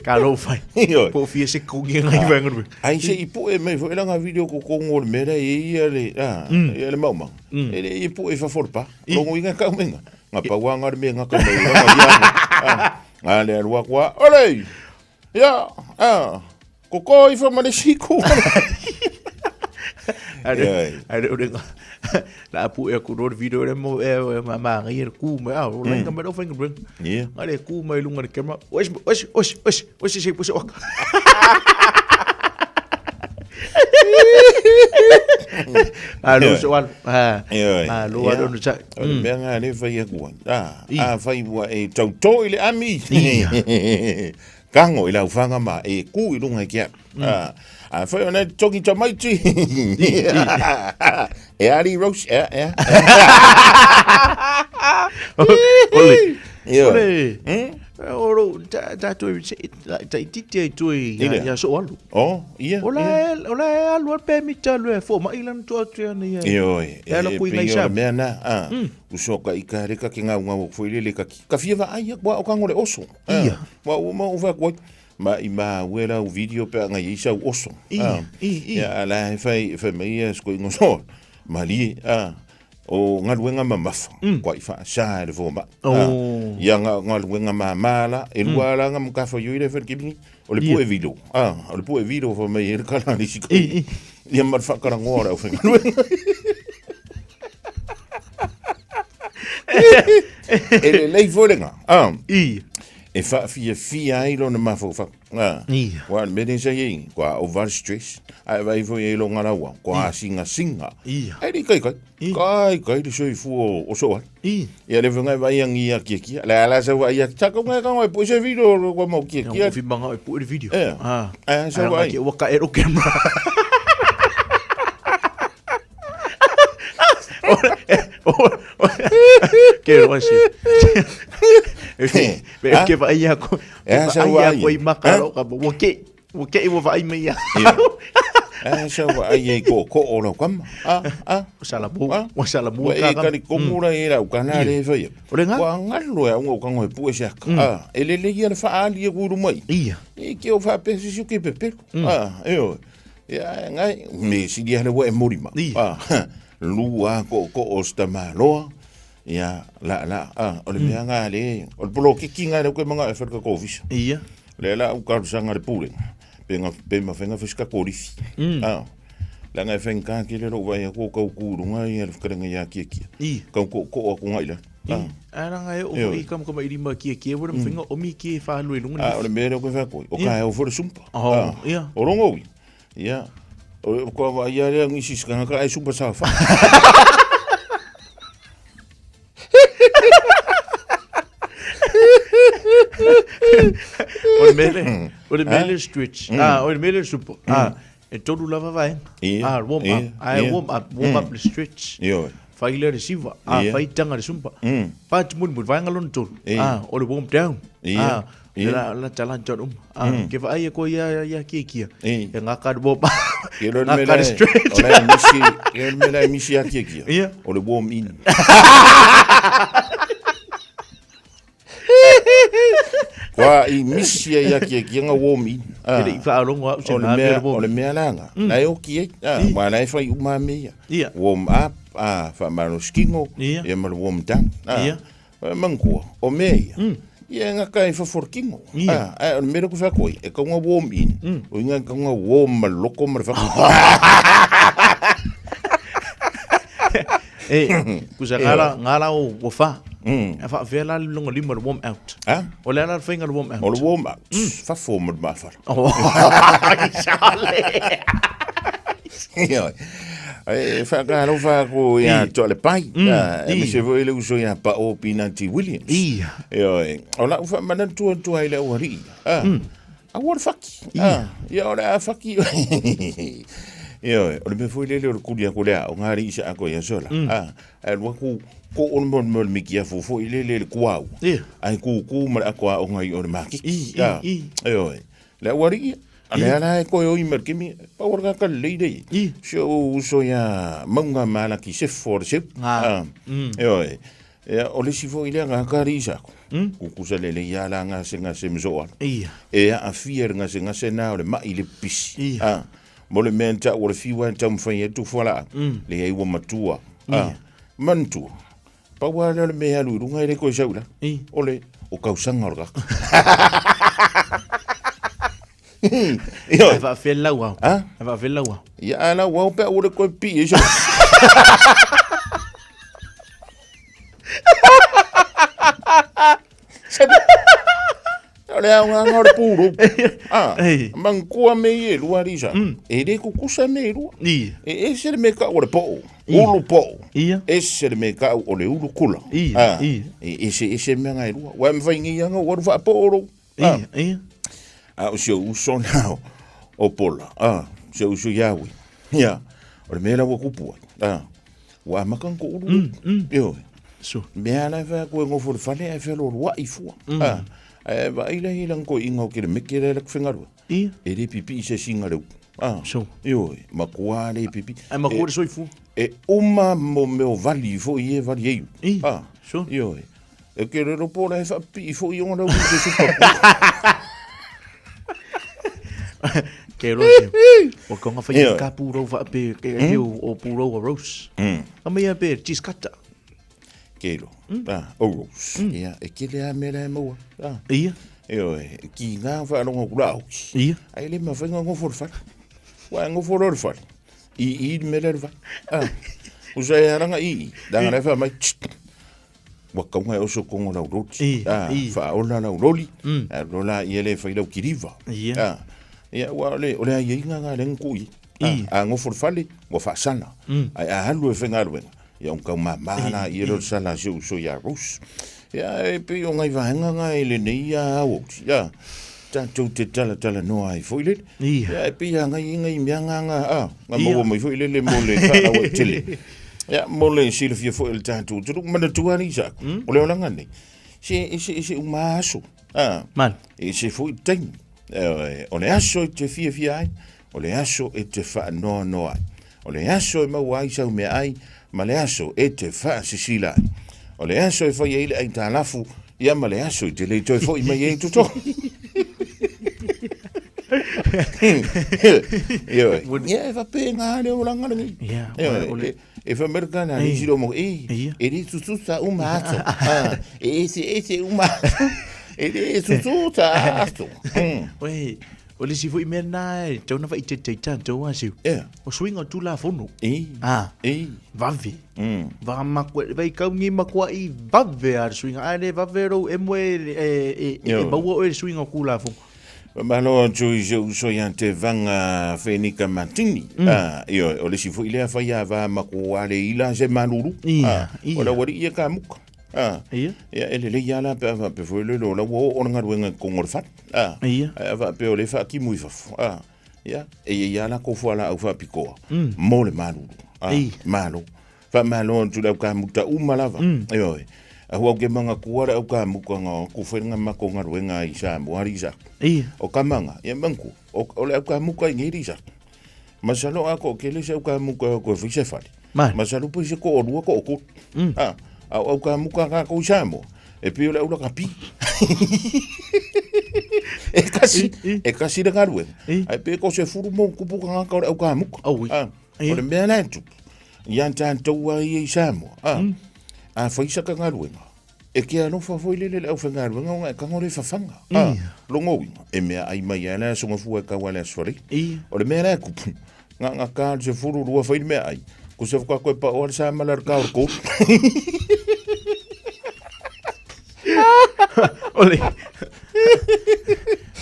Ka lou whai. Ioe. Po fia se kongi ngai ah. whangarue. Ai se i poe mai fo elanga video ko kongo le mera e ia le, ah, ia le maumanga. E le i poe fa forpa. Longo inga ka umenga. Nga paua nga le me nga ka mai nga ia. Ah, nga le alua kwa. Ole! Ya, ah. Koko i fa ma le siku. Are, are ore nga. La apu e ku ro video le mo e ma ma ngai e ku me a o lenga me ro whainga bring. Yeah. Nga le ku mai lunga le camera. Ois ois ois ois ois se puse waka. A lo so al. Ha. A lo alo no sa. O le mea ngā le whai aku ai. Ah, a whai ua e tautō i le ami. Kango i lau whanga ma e ku i runga i ke apu. Ah, a whai ona toki tamaiti. E ari Rose, e, e. Ole. Ioe. Ole. O ro ta ta toi ta titi ai toi Ile. ia so alu. Oh, ia. Ola e ola e alu al pe mi ta le fo mai lan to atu ia ni. Ioe. E ala kui ngai pei o sa. le mea nā, ah, usoka i ka reka ke ngau ngau foi lele ka ki. Ka fia va ai kua o kango le oso. Ia. Wa o ma o fa kua. Ma i ma ue lau video pe anga i sau oso. Ia, i, i. Ia, ala e whai, whai mai ia sko ingo so. Malie, ah, o ngaluenga mamafa, kua i wha sa e le fōma. Oh. Ia nga ngaluenga mamala, e lua ala nga mkafa yoi le whai kibingi, o le pue video. Ah, o le pue video wha mai e le kala ni siko. I, i. Ia ma le whakarangoa rau whai ngaluenga. E le lei fōrenga. Ah. I. E whaafiafia ai lona mafaufau. Ah. Ia. Wa le mea sa iei, kua over stress, ai vai foi e longa raua, kua singa singa. Ia. Ai li kai kai. I. Kai kai le soifua o so ai. I. Ia le whangai vai angi ia kia kia. Le ala sa vai ia taka ngai ka ngai puse video kua mau kia kia. Ia fi manga e pu e video. Ia. Ah. Ah, sa vai. Ki waka e ro camera. Ke roa si. Pe ke vai ia ko. Eh, sa vai ia vai. ko i maka ro ka bo ke. Wo ke i wo vai mai ia. Ah, sa vai e ko ko o lau kama. Ah, ah. Sala mo. Ah. Wa sala mo Ua e ka ka. kari komura e rau kana le whai. O le ngā? Kua ngalo e au kango e pue se aka. Ah, e lele ia le whaali e kuru mai. Ia. E ke o whaapese si o ke pepelu. Ah, e o. Ia, ngai, me sili ale ua e morima. Ia. Ah, lua ko ko o sta maloa. Ia, la la, ah, o le mea ngā le, o le polokiki ngā le koe manga e wharka kōfisa. Ia. Le la u karu sanga le pule. Pe nga pe ma whenga whiska kōrifi. Ah. Leaga e faigata tele lou vaai atu o tau tu i luga ia le fetalaiga ia Kiekie. I. Tau tootoo atu agai i lalo. I. Ae leaga e oo foi i kamakamailima Kiekie ua le mafai ona omi kie e faaalu ai i luga le A o le mea lea ou te fai atu ai, o taeao foi le sumpa. Oh, ia. O lona uiga, ia, o le faatoa vaai lava lea o nisi i se tagata ae sumpa saofai. O le mea lea, o le mea lea stretch. Ah, o le mea lea sumpa. Ah, e tolu lava vaega. Ia, Ah, warm up. ia, Ae ia. warm up, warm up le stretch. Ioe. Fai lea le siva. Ah, Ia. fai tanga le sumpa. Pati mulimuli, vaega lona tolu. Ia. Ah, o le warm down. Ia, Ah, ia. la la tala tala uma. Ah, ke vaai e koe ia ia kia kia. Ia. E ngā ka warm up. Ke lo le Ngā mea ka le la e- stretch. o la e misi, ke le mea la e misi a Kiekie. Ia. O le warm in. Kua i misi ai a Kiekie nga warm in. Ke le i whaalongo au se O le ngā mea mea, le warm o le mea la nga. La e oki ai. Ah, Wa la e whai uma me ia. Ia. Warm up, ah, whamalo skingo, Ia. ia ma le warm down. Ah, Ia. Manatua, o mea ia, ia e gata ai fafo o le tino. Ia. Ah, ae o le mea lea ou te fai atu ai, e tau ona warm in, o iga e tau ona warm ma le loto ma le fatu. E, kusa ngā la, ngā la o ua wha. E whaafea la le longa lima le warm out. Ah? O le ala le whainga le warm out. O le warm out, fafo ma le mafala. Oh, sale. Ioe. E whaakalofa ko ia toa le pai. E mise foi le uso ia pa o Pinati Williams. Ia. Ioe. O lau whamanatu atu ai le aualii. Ah. A ua le faki. Ah. Ia o le a faki. Ioe. O le mea foi lele o le kuli aku lea o ngā alii sa ako ia sola. Ah. Ae alu atu ko o le mo le miki afu foi lele le kuau. Ia. Ai kūkū ma le ako a o ngai o le makiki. I, i, i. Ioe. Le aualii. A lea la e koe oi ma le kemi, pau o le kaka lelei lei. I. Si o uso ia maunga malaki sefo o le seu. Ngā. Ah. Ioe. Ia, o le isi foi lea ngā kari i sako. Kukusa lelei ia la gasegase ma soo ala. Ia. E aafia le gasegase na o le mai le pisi. Ia. Ah. Mo le mea na taua o le fiu lava na taumafai ai tufualaau. Leai ua matua. Ah. Manatua. Pau lava lea o le mea e alu i luga e le toe sau i lalo. I. O le, o kausaga o le kaka. Ioe. Ae faafea le lauao. Ah? Ae faafea le lauao. Ia a lauao pe a ua le toe pipii ai se O le aogaga o le pulou. Ah, Ei. manatua mea ia e lua alii sa. E le kukusa mea e lua. Ia. E ese le mea tau o le poo, ulu poo. Ia. Ese le mea tau o le ulu kula. Ia, Ah, ia. E ese ese mea nga e lua. Ua e mawhai ngi anga ua alu faapoo lou. Ah. Ia, ia. A o si ou uso na o, o Pola. Ah, si ou uso ia ui. Ia, o le mea la ua kupu ai. Ah, ua amata ona toulu. Ioe. So. Mea la e fai atu e nofo i le fale ae fealoaloai fua. Ah, ae vaai la i lana toeaiina o kelemeke lea la te faigaluega. Ia. E le pipii se asiga le upu. Ah, So. Ioe, matua le pipii. Ae matua le soifua. E uma mo mea o vali foi e vali ai. I, Ah, so. Ioe. E ke rero po la e faapipii foi ona lau se supa. Ke roa se. O konga whai Ioe. ka pūrau whaape, ke mm. o pūrau o rose. A mea pe cheese cutter. Ke ro. Ah, o rose. Ia, e kele a mea la e maua. Ah. Ia. Ioe, ki ngā whaalonga kula au. Ia. Ai le mawhai ngā ngofo le fale. Wa e ngofo le fale. I i le mea le fale. Ah. Usa e haranga i i. Danga le wha mai. Tst. Wa kaunga e oso kongo lau roti. I, Ah, i. whaola lau roli. Ah, lola i ele whai lau kiriva. Ia. Ah. Ia, ua o le, o le ai inga ngā lenga kui. I. Ah, a ngofo le fale, ua whaasana. Ai a halu e whenga luenga. Ia un kau mamana i ero sala se uso ia rus. Ia e pe o ngai vahenga nga e le nei ia au. Ia tātou te tala tala noa ai foi lele. Ia. Ia e pe ia ngai ngai mea nga nga a nga Ia. maua mai foi lele mo le whaalawa i tele. Ia mo le silafia foi le tātou tulu manatua ni sa. O le olanga nei. Se ese ese uma aso. Ah. Man. E se foi taimi. Eh, o le aso e te fiafia ai, o le aso e te whaanoanoa ai. O le aso e maua ai sau mea ai, ma le aso e te whaasisila ai. O le aso e whai ai le ai tālafu, ia ma le aso i te le toe foi mai ai tuto. Ioe. Ia e whape ngā le o langa lengi. Ia, Ioe, o le- E whamerika nā ni siro mo, e, Ia. e re sususa uma ato. Ah, E ese ese uma ato. E re sususa ato. Wei, O le isi foi mea lena e tatau ona faaeteete ai tatou a Seu. Ea. O suiga o Tulafono. E. Ah. E. Vave. Va makua, vai kau ni makuaʻi vave a le suiga. A le vave lou emo e, e, e, e maua oe i le suiga o Tulafono. Faamalo atu i si ou uso ia Tevaga Fenika Martini. Ah, ioe, o le isi foi lea fai ava ma ko ale ila se malulu. Ia, Ah, ia. O le aualii ia ka muka. Ah, Ia. ia, e lelei lava la pe a faapea foi le lo la ua oo le galuega i totonu o le fale. Ah, Ia. Ae a faapea o lea e faatimu i fafo. Ah, ia, e i ai lava la kou fualaau faapitoa mo le malulu. Ah, Ia. malo. Faamalo atu i le aukamuta uma lava. Ioe. Ahu au ke manatua le aukamuta na o atu foi le matou galuega i Samoa alii sa. Ia. O Kamaga, ia manatua, o le aukamuta i nei alii sa. Masalo a toatele se aukamuta e o toe fai se fale. Male. Masalo pe se toalua toatolu. A, a o aukamuta a tatou i Samoa, e pei o le aulakapi. E kasi, e kasi le galuega. Ae pe ko 10 ma ona tupu tagata o le aukamuta. Aui. A, o le mea la e tupu, ia tatou lava ia i Samoa, a, a fai saka galuega, e ke alofa foi lele le aufaigaluega ona e tago le fafaga. A, lona uiga, e meaai mai lava le aso Gafua e tau lava i le aso Faraile. O le mea la e tupu, na ona ta le 12 fai le meaai, ko se faatoa toe pao lava le samala i le ta o le 3. O le...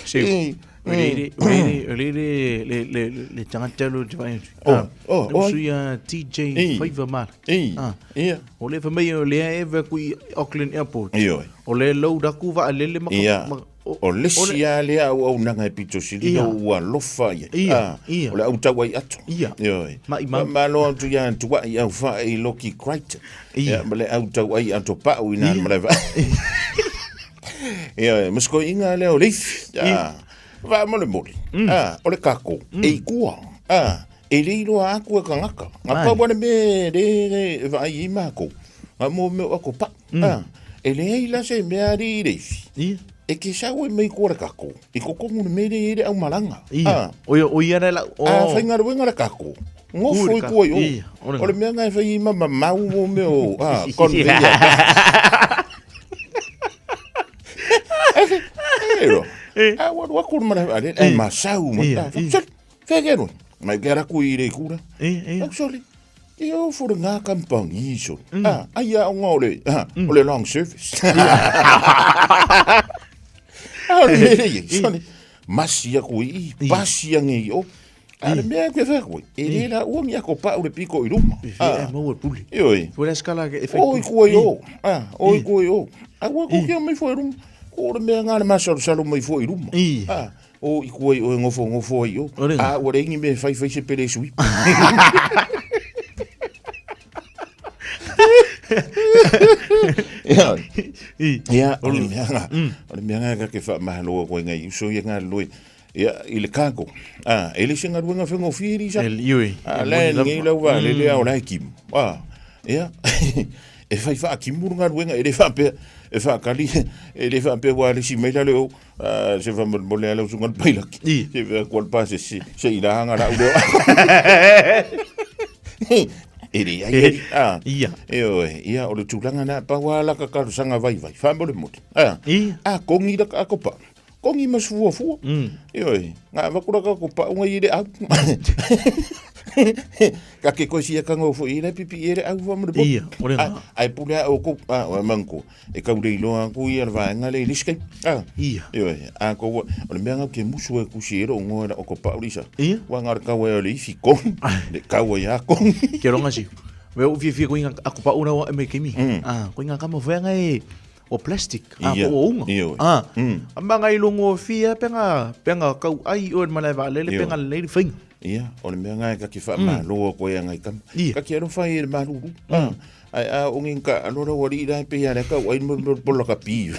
Se, O le o le le le le le tagata lo te vai. Oh, oh, oh. Sui a TJ Faiva Mala. Ah. Ia. O le fa mai o le e va kui Auckland Airport. Ioe. O le load aku va lele ma Ia. O le isi lava lea auaunaga e pito sili Ia. ua alofa i ai. Ia, Ah, ia. O le au tau ai ato. Ia. Ioe. Maʻimau. Faamalo atu ia Tuaʻi au fae i Loki Crichton. Ia. Ia, ma le au tau ai ato pau i nā malae vaa. Ia, ma se koiʻiga lea o le ifi. Ah, faamolemole. Ah, o le kako, e i kua. Ah, e le iloa aku e kagaka. Ga pau lava le mea e le e vaai ai makou. Ga mo mea o ako pau. Ah, e leai la se mea alii i le ifi. Ia. E ke sau e mai kua le kako. I totonu le mea lea e i ai le aumalaga. Ia. Ah. O ia o ia le lau. A faigaluega le kako. Gofo i kua i o. Ia, o le O le mea lena e fai ai ma mamau mo mea o ah, conveyor. E ro. A ua alu aku le malae vaalele, ai masau ma Ia, ta. Soli, fea ke alu ai? Mai ke ala aku i le kura. Ia, ia. Au soli, e o fo le ngā kampangi soli. Ah, ai a onga o le, ah, o le long service. Ah, o le mea lea i ai, soli. Masi aku i i, pasi ange i o. A le mea ke fea koe, e le la ua ni ako pau le piko i luma. E fea e maua le pule. Ioe. Fua le skala e fai O i kua i o. Ah, o i kua i o. A ua ko kia mai fua i luma. Ko le mea ngā le masalosalo mai fua i luma. Ah, o i kua i o e ngofo ngofo ai o. A ua le ingi me fai fai se pele sui. Ia, ia, o le mea ngā, o le mea ngā ka ke whaamahaloa koe ngai uso ia ngā loi. Ia, i le cargo. Ah, e le se galuega faigofie li sa. E, ioe. Ah, E la moni e lava. nei lau vaalele a o la e timu. Ah, ia, e fai faatimu le galuega, e le faapea, e faatali, e le faapea ua alesi mai la le o, ah, se faamolemole lava lau susuga i le pailaki. Se fea kua le pasese, se i laga lau leo. E leai alii. Ah, Ia. Ioe, ia, o le tulaga lena, pau lava la ka talosaga vaivai, faamolemole. Ah, Ia. a kongi la ka akopa. Kongi ma se fuafua. Ioe, nga avaku la ka ko paunga i le au. Ka ke koe sia kanga o foi i le pipi i le au fa mo le Ia, o le nga. Ai pule a o ko a o manko. E kau le iloa ku ia le vaenga le liske. A. Ia. Ioe, a ko o le mea nga ke musu e kusi e ro ngoa la o ko paulisa. Ia. Wa nga kau e o le ifi kongi. Le kau e a kongi. Ke ronga si. Me o fiafia ko inga ako pa una wa e me kimi. Ah, ko inga kama fuenga e o plastic ah Ia, po o unga ia oe. ah a manga i longo fia penga penga kau ai o malae vaalele Ia. penga lelei le faiga Ia, o le mea ngai ka ki whaamaloa koe a ngai kama. Ia. Ka ki alofa i le malulu. Ah, ai a o ngi ka alora wari i lai pe ia le kau ai mo mo pola ka pi.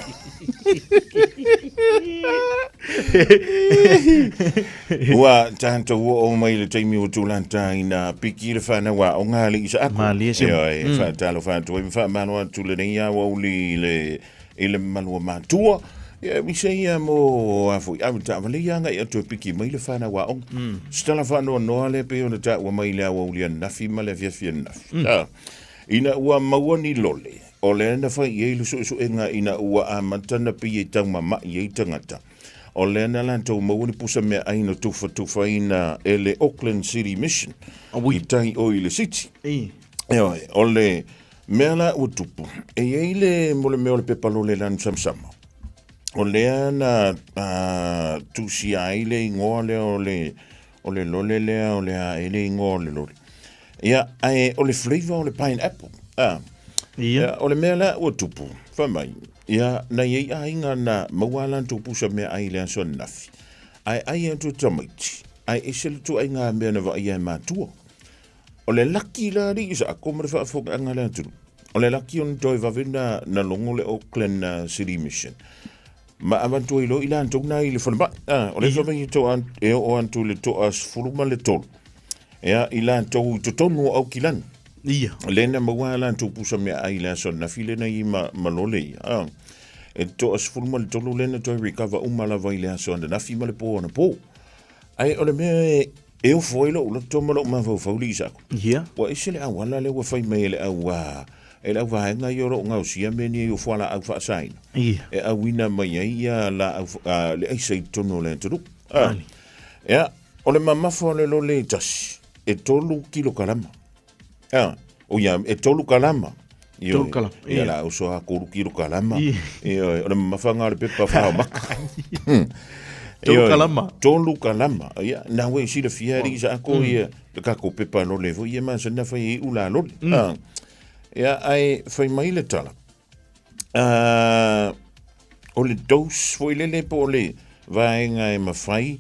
Ua tātou o o mai le taimi o tūlanta ina piki le whanau a o ngā li isa aku. Malie se- Ia, e whaatalo whaatua i whaamalo atu le nei a wauli le, i le malua mātua. Ia, mi se ia mo a foi au ta vale ia ngai atu e piki mai le whanau a ong. Stala whanoa noa le pe o le tāua mai le awauli a nafi ma le fiafia nafi. Ah, ina ua maua ni lole, o le na whai i ei le suesuenga ina ua amata na pi e taumamaʻi ai tagata. O lea na latou maua ni pusa meaai na tufatufaina e le Auckland City Mission i tai o i le City. Ioe, o le mea la ua tupu, e i ai le mo le mea o le pepa lole lanu samasama. O lea na tusia ai le igoa lea o le o le lole lea o le a e le igoa o le lole. Ia, ae o le flavor o le pineapple. Ah. Ia, o le mea la ua tupu, fai mai, ia, na i ai aiga na maua a latou pusa meaai i le aso ananafi, ae ai atu e tamaiti, ae ese le ituaiga mea na vaaia e matua. O le laki la alii Isaako ma le faafofogaaga a le atunuu, o le laki ona toe vave na, na logo le Auckland City Mission ma avatu ai loa i latou na i le falemai. Ah, o le fai mai e toa, e oo atu i le toa 13, ia, i latou i totonu o Aukilani. Ia. Le na maua a latou pusa meaai i le aso ananafi lena i ma, ma lole ia. Ah, e toa 13 lena toe recover uma lava i le aso ananafi ma le po anapo. Ae o le mea e, e ofo ai lou loto ma lou mafaufau alii Isaako. Ia. Ua ese le auala lea ua fai mai e le au, e le auvaega ia o lo o gaosia mea nei o fualaau faasaina. Ia. E auina mai ai ia laau, le aisa i totonu o le atunuu. Ah. Ia, o le mamafa o le lole e tasi, e 3 kilokalama. Ah, o ia, e 3 kalama. Tolu kalama. Ia la uso a kolu kilo kalama. Ia, o le mamafa ngā o le pepa whao maka. Tolu kalama. Tolu kalama. Ia, nā wei sila fia ri sa ako ia, le kako pepa lole fo ia ma sana whai i ula lole. Ah. Ia, ai whai mai le tala. O le dose foi lele po o le vaega e mafai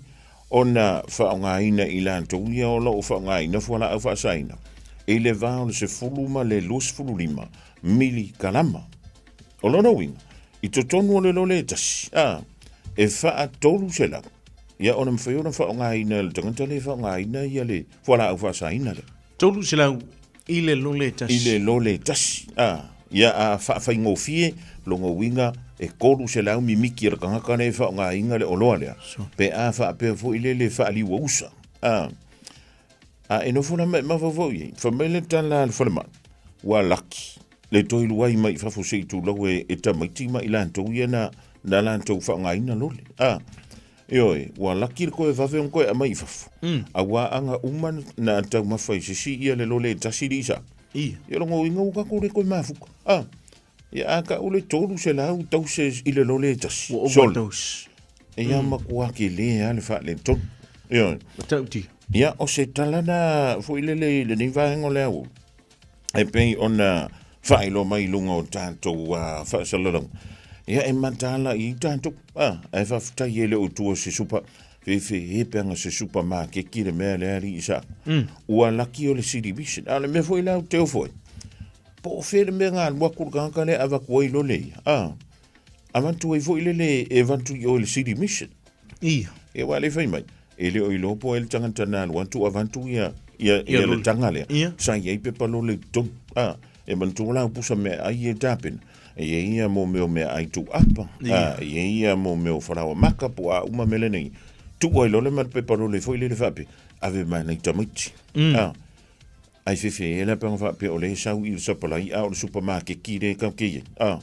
ona faaaogaina i latou ia o lo o faaaogaina fualaau faasaina i le va o le 10 ma le 25 milikalama. O lona uiga, i totonu o le lole e tasi, a, e faa 300, ia ona mafai ona faaaogaina e le tagata lea e faaaogaina ia le fualaau faasaina lea. 300 I le lole tasi. I le lole tasi. A, ia a faafaigofie lona uiga e 300 mimiti a le tagata lea e faaaogaina le oloa lea. Pe a faapea foi lele faaliuausa. A, a e nofo la ma e mafaufau i ai. Fai mai le tala a le falemai, ua laki le toe luai mai i fafo se i tulou e, e tamaiti ma i latou ia na, na latou faaaogaina lole. A, Ioe, ua laki le koe vave ona koe aumai i fafo. Auā aga uma na taumafa i sisi ia le lole e tasi li sa. Ia. Ia longa uiga ua kako le koe mafuka. A, ia a ka ule 300 doses i le lole e tasi. Ua overdose. Ia matua kele a le faaletonu. Ioe. Matautia. Ia, o se tala na foi lele i lenei vaega o le aoauli. e pei ona faailoa mai i luga o tatou faasalalauga. Ia e mataala i tatou, a, ae faafetai e le o tua se supa, fefe e peanga se supamakeki le mea lea alii sa. Ua laki o le City Mission. A o le mea foi la ou te ofo ai, po o fea le mea na alu atu le tagata lea avatu ai lole ia, a, avatu ai foi lele e avatu i o i le City Mission. Ia. Ia aua le fai mai, e le o iloa po o ai le tagata na alu atu avatu ia, ia, ia le taga lea. Ia. Sa i ai pepa lole i totonu. A, e manatua la au pusa meaai e tapena. E i ai ia mo mea o meaai tuuapa. Ia. A, e i ai ia mo mea o falaoa maka po o a uma mea lenei. Tuu ai loa le ma le pepa lole foi lele faapea, ave mai nai tamaiti. A, Ai fefe e la pe ona faapea o lea e sau i le sapalai a o le supamakeki lea tatou te i ai. A,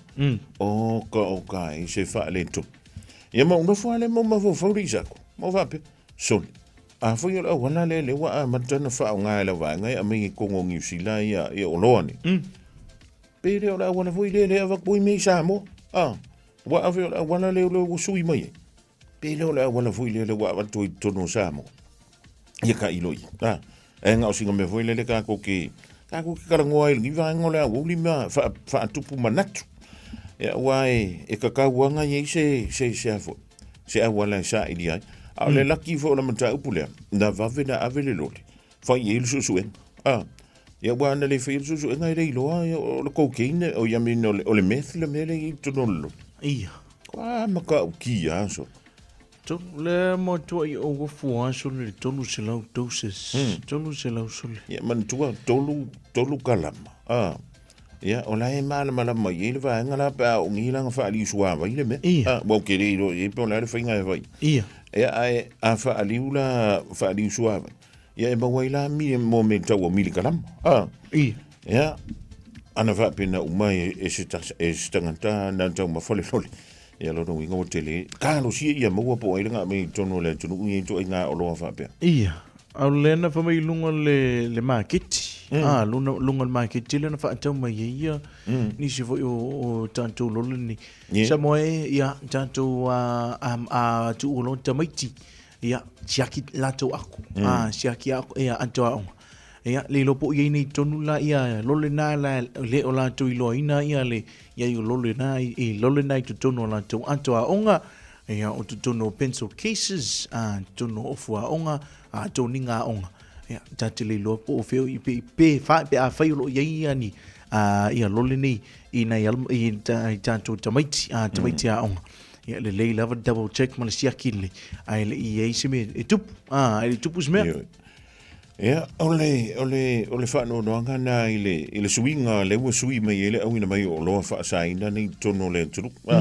oka oka e se faaletonu. Ia ma ou nofo lava lea ma ou mafaufau le Isako, ma ou faapea, sole, afai o le auala lea lea ua amata ona faaaoga e lau vaega e aumai ai totonu o Niu Sila ia, ia oloa nei, pe le o le auala foi lea lea e avatu ai mea i Samoa. A, aua afai o le auala lea lea ua sui mai ai, Pe le o le auala foi lea lea ua avatu ai totonu o Samoa. Ia ka ilo ia. A, e na o sina mea foi lele tatou te, tatou te talanoa ai i lenei vaega o le aoauli ma faatupu manatu. Ia aua e, e tatau lava ona i ai se, se, se a foi, se auala e saili ai. A o le laki foi o le mataupu lea, na vave na ave le loli, fai i ai le suesuega. A, ia aua ana le faia le suesuega e le iloa o le cocaine, o ia mean o le meth le mea lea e i ai i totonu o le loli. Ia. A matautia lava sole. Tolu le matuai ou ofu a sole le 300 doses. 300 sole. Ia manatua tolu, tolu kalama. A, ia o la e malamalama i ai le vaega la pe a oo nei la na faaliu suavai le mea. Ia. A, aua ou te le iloa i ai pe o le a le faiga e fai. Ia. Ia ae a faaliu la, faaliu suavai, ia e maua ai la mi, mo mea tau o milikalama. A. Ia. Ia, ana faapena uma e, e se, e se tagata na taumafa le lole. Ia lona uiga ua tele talosia ia maua po o ai le ga'a mai i totonu o le atunuu ia ituaiga oloa faapea. Ia, a o lea na fai mai i luga o le, le maketi, a, luna, luga o le maketi lea na faatau mai ai ia nisi foi o, o tatou lole nei. Yeah. Samoa e, ia, tatou a, a, a tuua loa tamaiti, ia, siaki latou aku, a, siaki aku, ia, ato aoga. Ia, le iloa po o i ai nei tonu la ia lole na la le o latou iloaina ia le i ai o lole na i lole na i totonu o latou ato aoga, ia o totonu o pencil cases, a, totonu o ofu aoga, a, toniga aoga. Ia, ta te le iloa po o fea i pe, pe, fa, pe afai o lo o i ai ia ni, a, ia lole nei i nai alama, i, ta, i tatou tamaiti, a, tamaiti aoga. Ia, lelei lava le double check ma le siaki lelei, ae le i i ai se mea e tupu, a, ae le i tupu se mea. Ioe. Ia, o le, o le, o le faanoanoaga lena i le, i le suiga lea ua sui mai ai le auina mai o oloa faasaina nei i totonu o le atunuu. A,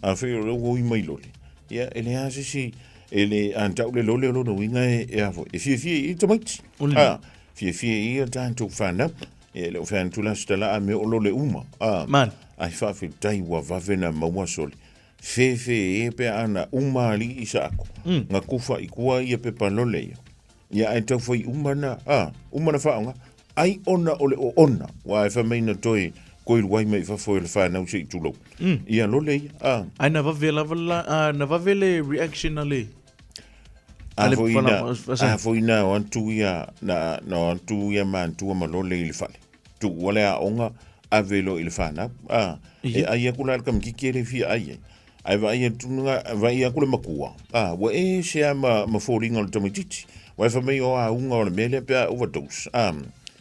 afai o lea ua ui mai lole, ia, e leai lava se isi, e le, a tau le lole o lona uiga e, e a foi, e fiafia i ai tamaiti. A, fiafia i ai a tatou fanau. Ia, e le o fai atu la se tala a mea o lole uma. A, Man. ae faafetai ua vave na maua sole. Fefe e pe ana uma alii sa aku. Nga kufa i kua ia pepa lole ia. Ia ae tau whai uma na, a, uma na whaonga, ai ona o le oona, wa e whamei na toe koi ruai mai fafo e le whanau se i tulou. Ia lole ia, a. Ai na vave lava la, a, na vave le reaction a le, A foi na, a foi na o atu ia, na, na o atu ia mantua ma lole i le fale. Tuua le aoga, ave loa i le whanau, a, e ai aku la le kamikiki e le fia ai ai. Ae vaai atu nga, vaai aku le makua, a, ua ese lava ma, ma foliga o le tamaitiiti. Ua e fai mai o auga o le mea lea pe a overdose, a,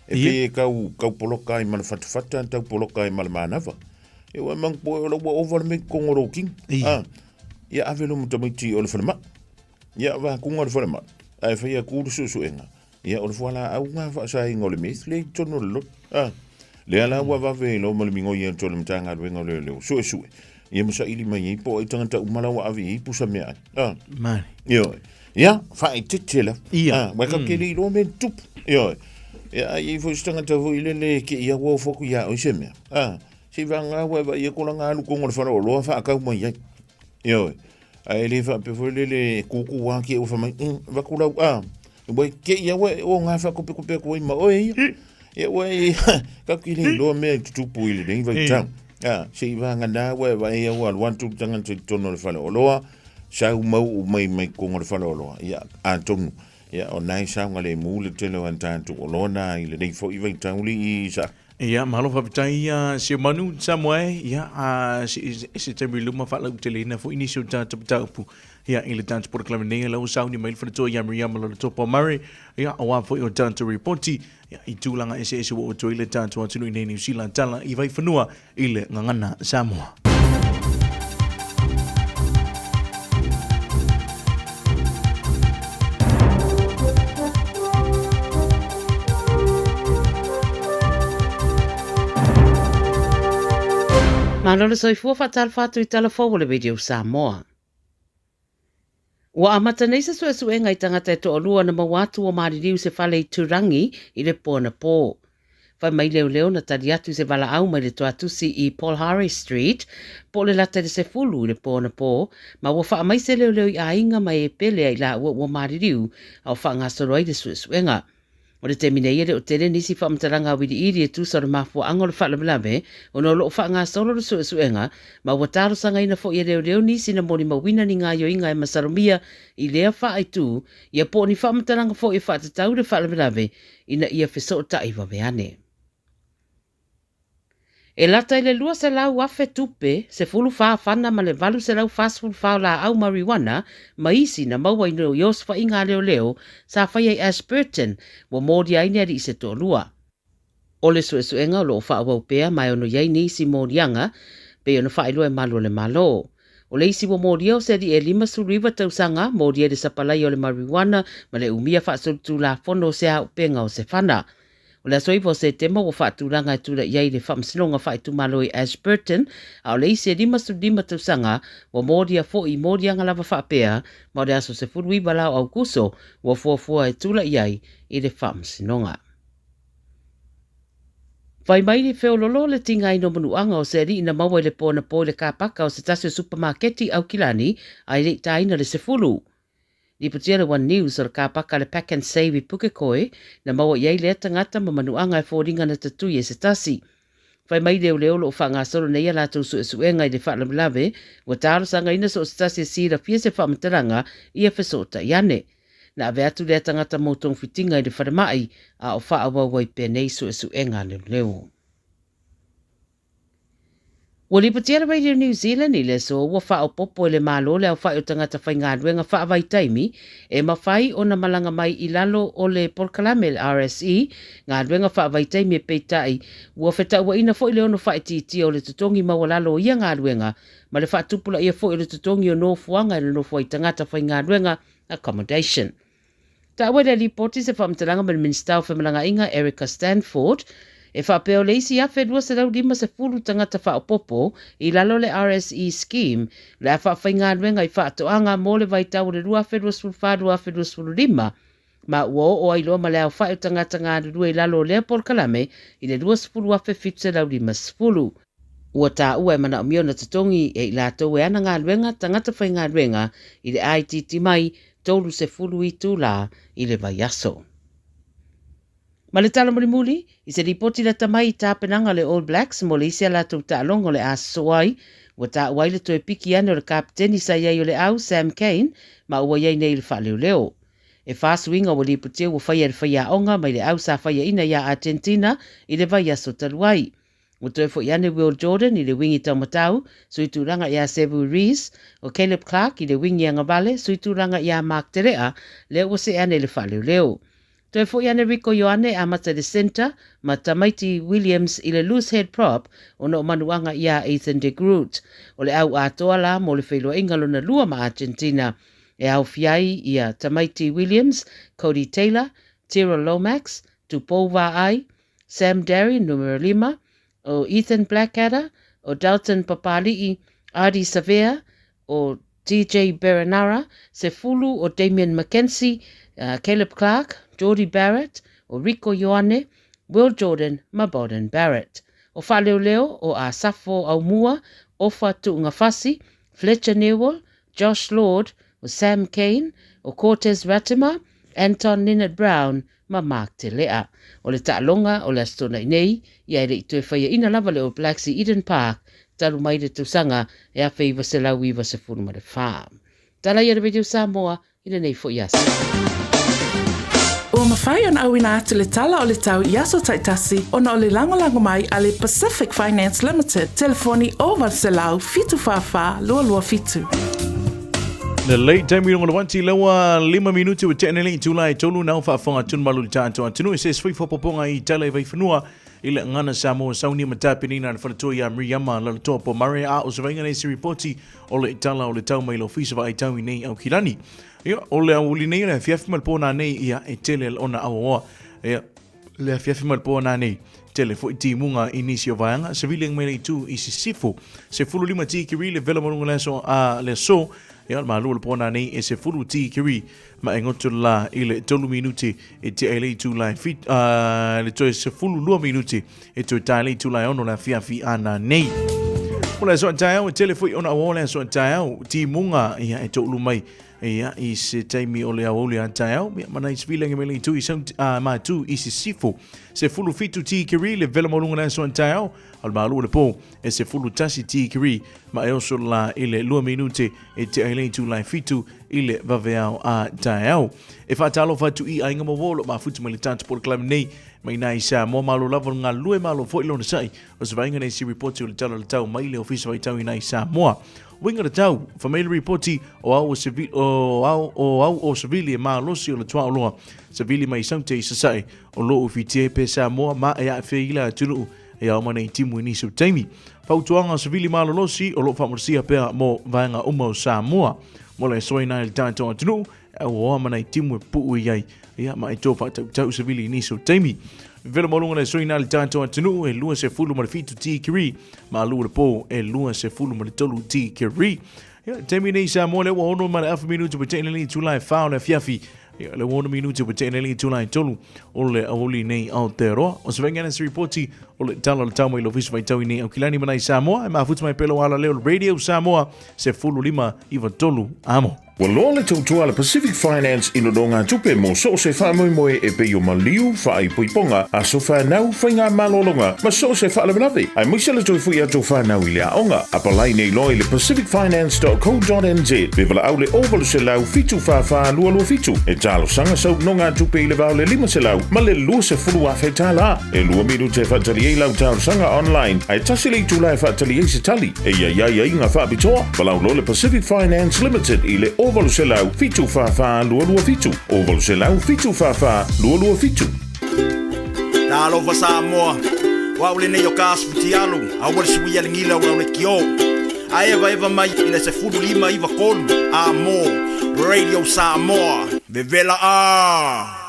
e pei e tau, tau poloka ai ma le fatafata, tau poloka ai ma le manava. E ua mang po o la ua ova le mea i totonu o lou kino. A, ia ave loa ma tamaiti o le falemai. Ia vakuga o le falemai, ae fai atu le suesuega, Ia, o le fualaau ngā faasaina o le meth lea i totonu o le loto. A, lea la ua vave loa ma le migoi atu o le Matagaluega o Leoleo, suesue, ia ma saili mai ai po o ai tagata uma la ua ave i ai pusa meaai. A, Mani. ioe. Ia, faaeteete lava. Ia. A, ua tatou te le iloa mea e tupu. Ioe. Ia, a i ai foi se tagata foi lele te i ua ofo atu ia oe se mea. A, se i vagana ua e vaai atu la alu totonu o le faleoloa faatau mai ai. Ioe. Ae le faapea foi lele e kūkū lava ke ua fai mai, vaku lau, a, ua te i au e o ngā whakopekupe atu ai ma oe ia. Ia ua e, ka ki le iloa mea i tutupu i lenei vaitau. A, se i vāngana ua e vaai au alu atu le tagata i totonu o le faleoloa, sau mau u mai mai totonu o le faleoloa. Ia, atonu, ia, o nai saogalemu le tele o a tatou oloa nā i lenei foi vaitau li i sa. Ia, malo faafetai ia Seumanu Samoa e, ia, a, se, se, se taimi i luma faalauteleina foi nisi o tatou mataupu, ia, i le tatou polokalame nei, la ua sauni mai le faletoa ia Miriama Lolotopa Murray, ia, aua foi o tatou ripoti, ia, i tulaga eseese ua oo atu ai le tatou atunuu i nei Niu Sila tala i Vaifanua i le gagana Samoa. Malo le soifua faatalofa atu i tala fou o le Radio Samoa. Ua amata nei se suesuega i tagata e toalua na maua atu ua maliliu i se fale i Turangi i le po anapō. Fai mai leoleo na tali atu i se valaau mai le toatusi i Polhare Street po o le lata i le 10 i le po anapō ma ua faamai se leoleo i aiga ma e pele a i laua ua maliliu a o faagasolo ai le suesuega. O le taimi nei e le o tele nisi faamatalaga auiliili e tusa o le mafuaaga o le faalavelave ona o lo o faagasolo le suesuega ma ua talosagaina foi e leoleo nisi na molimauina ni gaoioiga e masalomia i lea faaitu ia po o ni faamatalaga foi e faatatau i le faalavelave ina ia fesootai vave ane. E lata i le 200,000 tupe, 14 fana ma le 844 o laau marijuana ma isi na maua i osofaiga a leoleo sa faia i Ashburton ua molia ai ni alii se toalua. O le suesuega o lo o faaauau pea ma e ono i ai nisi moliaga pei ona faailoa e malu o le Malo. O le isi ua molia o se alii e 59 tausaga molia i le sapalaia o le marijuana ma le umia faasolitulafono o se auupega o se fana. O le aso 9 o Setema ua faatulaga e tulai ai le Faamasinoga Faaitumalo i Ashburton, a o le isi e 55 tausaga ua molia foi i moliaga lava faapea, ma o le aso 19 la o Aukuso ua fuafua e tulai ai i le Faamasinoga. Fai mai le feololo o le tigaina o manuaga o se alii na maua i le po anapo i le kāpaka o se tasi o supamaketi i Aukilani a e le i tāina le 10. Lipotia le One News o le kāpaka a le Pack and Save i Pukekohe na maua i ai lea tagata ma manuaga e foliga na tatui e se tasi. Fai mai leoleo o lo o faagasolo nei a latou suesuega i le faalavelave ua talosagaina so o se tasi e silafia se faamatalaga ia fesootai ane. Na ave atu lea tagata mo togafitiga i le falemai a o faaauau ai pea nei suesuega a leoleo. Ua lipotia le Radio New Zealand i le aso ua faaopoopo e le Malo le aofai o tagata faigaluega faavaitaimi e mafai ona malaga mai i lalo o le polokalame le RSE, galuega faavaitaimi e peitai ua fetauaina foi le ono faaitiitia o le totogi maualalo o ia galuega ma le faatupulaia foi o le totogi o nofoaga e nonofo ai tagata faigaluega accommodation. Taua i le lipoti se faamatalaga ma le Minisita o Femalagaaiga Erica Stanford e faapea o le isi 1,250 tagata faaopoopo i lalo o le RSE Scheme o le a faafaigaluega i faatoaga mo le vaitau o le 2024-2025 ma ua oo ai loa ma le aofai o tagata galulue i lalo o lea polokalame i le 20,750. Ua taua e manaomia ona totogi e i latou e ana galuega tagata faigaluega i le itiiti mai 30 itulā i le vaiaso. Ma le tala mulimuli, i se lipoti lata mai i tapenaga a le All Blacks mo le isi a latou taaloga o le a sosoo ai, ua taua ai le toe piki ane o le kapeteni sa i ai o le au, Sam Cane, ma ua i ai nei i le faaleoleo. E whā suiga ua lipotia ua faia e le faiaoga mai le au sa faiaina iā Argentina i le vaiaso talu ai. Ua toe foi ane Will Jordan i le wingi taumatau, sui tulaga iā Sevu Reece, o Caleb Clarke i le wingi agavale, sui tulaga iā Mark Tere'a, lea ua see ane i le faaleoleo. Toe foi ane Rieko Ioane e amata i le centre, ma Tamaiti Williams i le loose head prop ona o manuaga iā Ethan de Groot. O le au atoa la mo le feiloaiga lona lua ma Argentina e aofia ai ia Tamaiti Williams, Codie Taylor, Tyrell Lomax, Tupou Vaa'i, Sam Darry, numera 5, o Ethan Blackadder, o Dalton Papali'i, Ardie Savea, o TJ Perenara, 10 o Damian McKenzie, Caleb Clarke, Jordie Barrett, o Rieko Ioane, Will Jordan ma Beauden Barrett. O Faaleoleo, o Asafo Aumua, Ofa Tu'ungafasi, Fletcher Newell, Josh Lord, o Sam Cane, o Cortez Ratima, Anton Lienert-Brown ma Mark Te Lea. O le taaloga o le Aso Toonai nei, ia e le i toe faiaina lava le All Blacks i Eden Park talu mai le tausaga e 1994. Tala ia le Radio Samoa i lenei foi aso. Ua mafai ona auina atu le tala o le tau i aso taitasi ona o le lagolago mai a le Pacific Finance Limited, telefoni 0800 744 227. Lelei taimi lunga le wanti lewa 5 minuti ua tene le itula e tolu nau faafofoga atu malu le tatou atunuu e se sui faaopoopoga i tala i vaifanua i le gagana Samoa sauni ma tapenina le faletua ia Miriama Lalatoa Pomare a o se vaiga nei se ripoti o le tala o le tau mai le ofisa vaai tau i nei Aukilani. Ia, o le aoauli nei o le afiafi ma le pō nanei ia e tele ona auaoa. Ia, le afiafi ma le pō nanei tele foi timuga i nisi o vaega savili mai le itu i sisifo. 15 tikiri le vela malunga le aso a le aso. Ia, le malu o le pō nanei e 10 tikiri ma e goto la i le 3 minuti e tea i le itu lai fit, le toe 12 minuti e toe tae le itula e ono le afiafi a nanei. O le aso a taeao e tele foi ona auaoa le aso a taeao timuga ia e toulu mai ia i se taimi o le aoauli a taeao ia ma nai svile nge mele itu i sau ma tu i sisifo se fulu fitu tikiri le vela maulunga le aso a taeao al malu o le po e se fulu tasi tikiri ma e oso la i le 2 minute e te ai le itula e fitu i le vaveao a taeao. E whaatalofa atu i aiga ma wolo mafutu mai le tātou polokalame nei Mai nā i Samoa, malo lava le galulue, malo foi le onosai. O se vaaiga nei si ripoti o le tala o le tau mai le ofisa faitau i nā i Samoa. Uiga le tau, fai mai le ripoti o au o Sevili, o au, o au o Sevili e malosi o le tuaoloa. Sevili mai Saute i Sasae, o lo o whiti pe Samoa ma e aafia i le atunuu e ao mai nei timu i nisi o taimi. Fautuaga o Sevili malolosi o lo o faamalosia pea mo vaega uma o Samoa. Mo le aso ai nā i le tatou atunuu, E auaoa ma nai timu e puu i ai, ia ma e tō whaatautau se vili i nisi o taimi. Vela maulunga le sui nā le tātou atunuu e 20 ma le 7 tikiri, ma lua le pō e 20 ma le 3 tikiri. Ia, taimi nei Samoa lea ua ono ma le afa minutu pe teina li tula e whao le afiafi. Ia, le ua ono minute ua tea nei le itula e tolu o le aoauli nei Aotearoa. O se vaega se ripoti o le tala o le tau mai le ofisa faitau i nei Aukilani ma nai Samoa e mafuta mai pea lou alaleo le Radio Samoa 15 93 amo. Ua loa le tautua a le Pacific Finance i nonogatupe mo so o se faamoemoe e pei o maliu, faaipoipoga, aso fanau, faigamalologa ma so o se faalavelave, aemaise le toe foi atu o fanau i le aoga. Apalai nei loa i le pacificfinance.co.nz pe valaau le 0800 744 227 e talosaga sau nonogatupe i le va o le 500 ma le 20,000 tala. E lua minute e faatali ai lau talosaga online, ae tasi le itula e faatali ai se tali. E i ai aiaiga faapitoa, valaau loa le Pacific Finance Limited i le 0800 744 227, 0800 744 227. Talofa Samoa, o au lenei o ka aso fitialu, aua le suia le gila o lau lekiō. A evaeva mai i le 15 93 a mo Radio Samoa. Vevela a!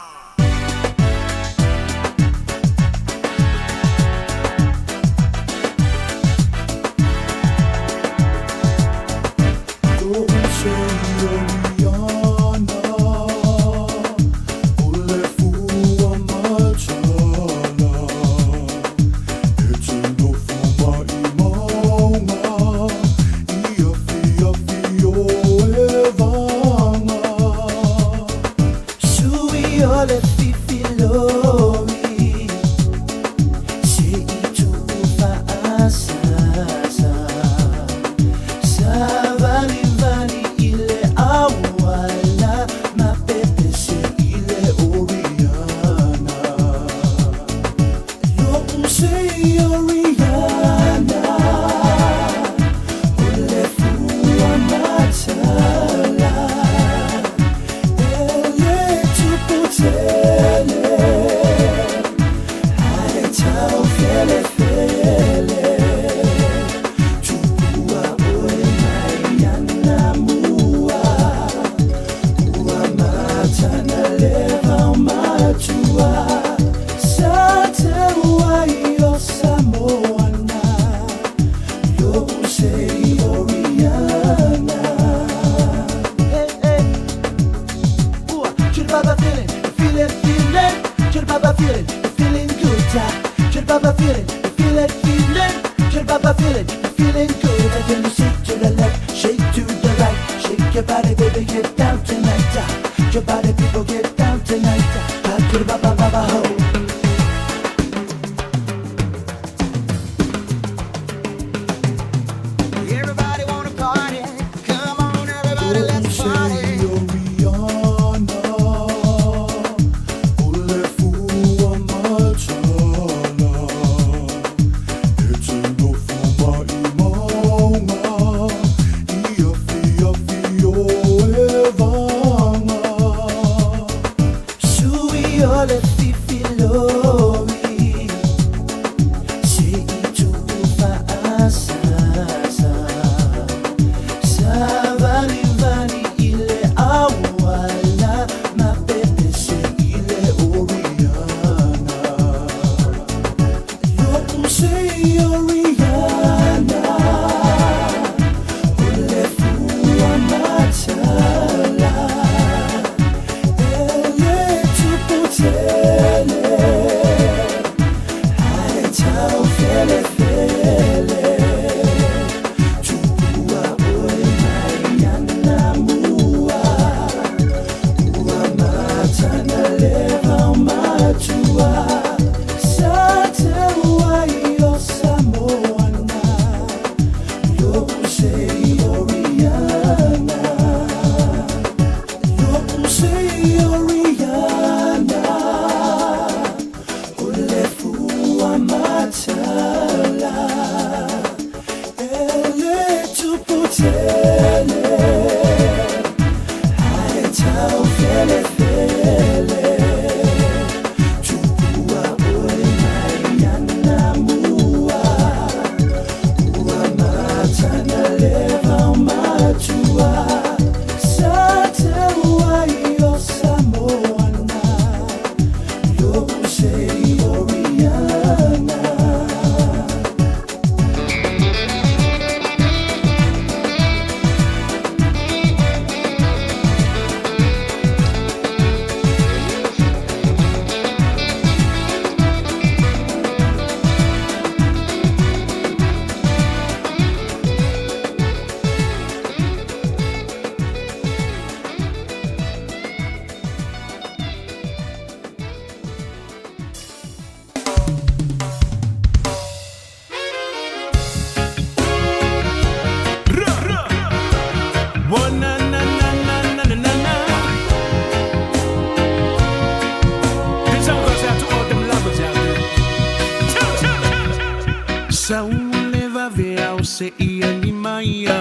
Sau le vave ao se ia ni maia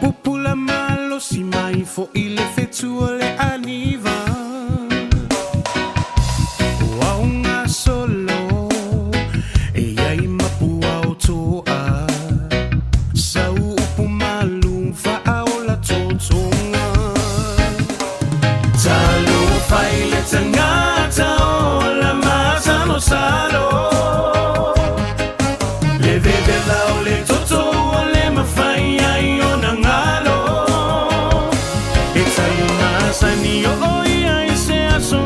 Pupula malosi mai fo'i le fetu o le aniva O aoga solo e iai mapua o toa Sau upu malu faaola totoga Talofa i le tagata ola masalosalo Le vevela o le toto ua le mafai ai ona galo E tali masani o ia i se aso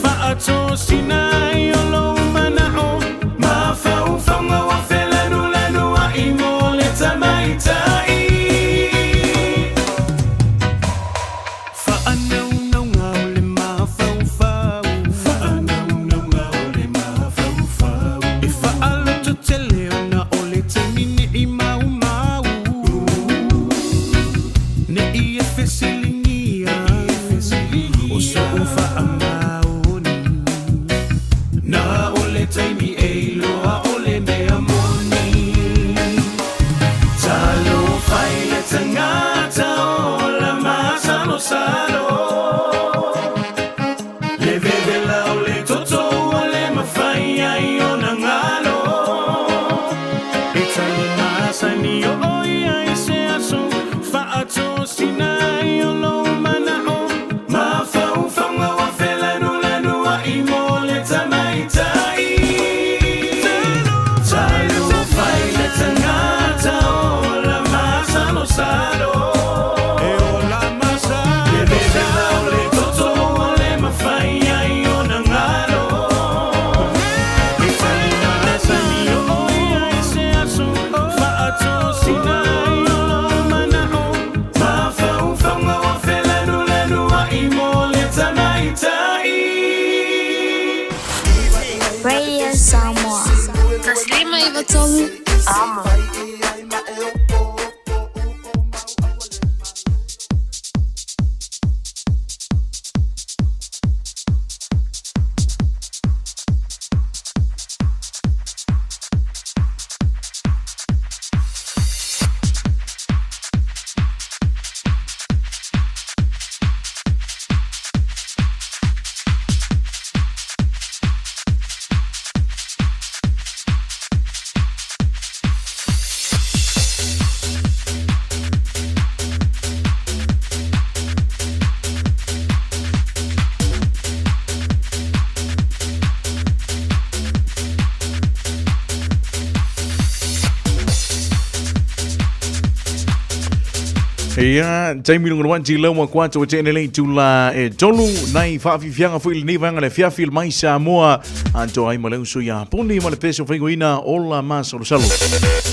Faatosina ai o lou manao Mafaufauga ua felanulanuai mo le tamaitai Faanaunauga o le mafaufau Faanaunauga o le mafaufau E faalototele ona o le taimi nei maumau Ne i e fesiligia O so'u faamaoni Na o le taimi e iloa o le mea moni Talofa i le tagata ola masalosalo Le vevela o le toto ua le mafai ai ona galo E tali masani o ia i se aso Faatosina ai o lou manao Mafaufauga ua felanulanuai mo le tamaitai Talofa i le tagata ola masalosalo Le vevela o le toto ua le mafai ai ona galo E tali masani o ia i se aso Faatosina ai o lou manao Mafaufauga ua felanulanuai mo le tamaitai Radio Samoa. 153 Amo. Ia, taimi lunga luan ti lau kwa to te nei tula e tolu nai whaafifianga foi lenei vaega le fiafi mai Samoa anto ai ma le uso ia poni ma le peso faingoina ola masalosalo.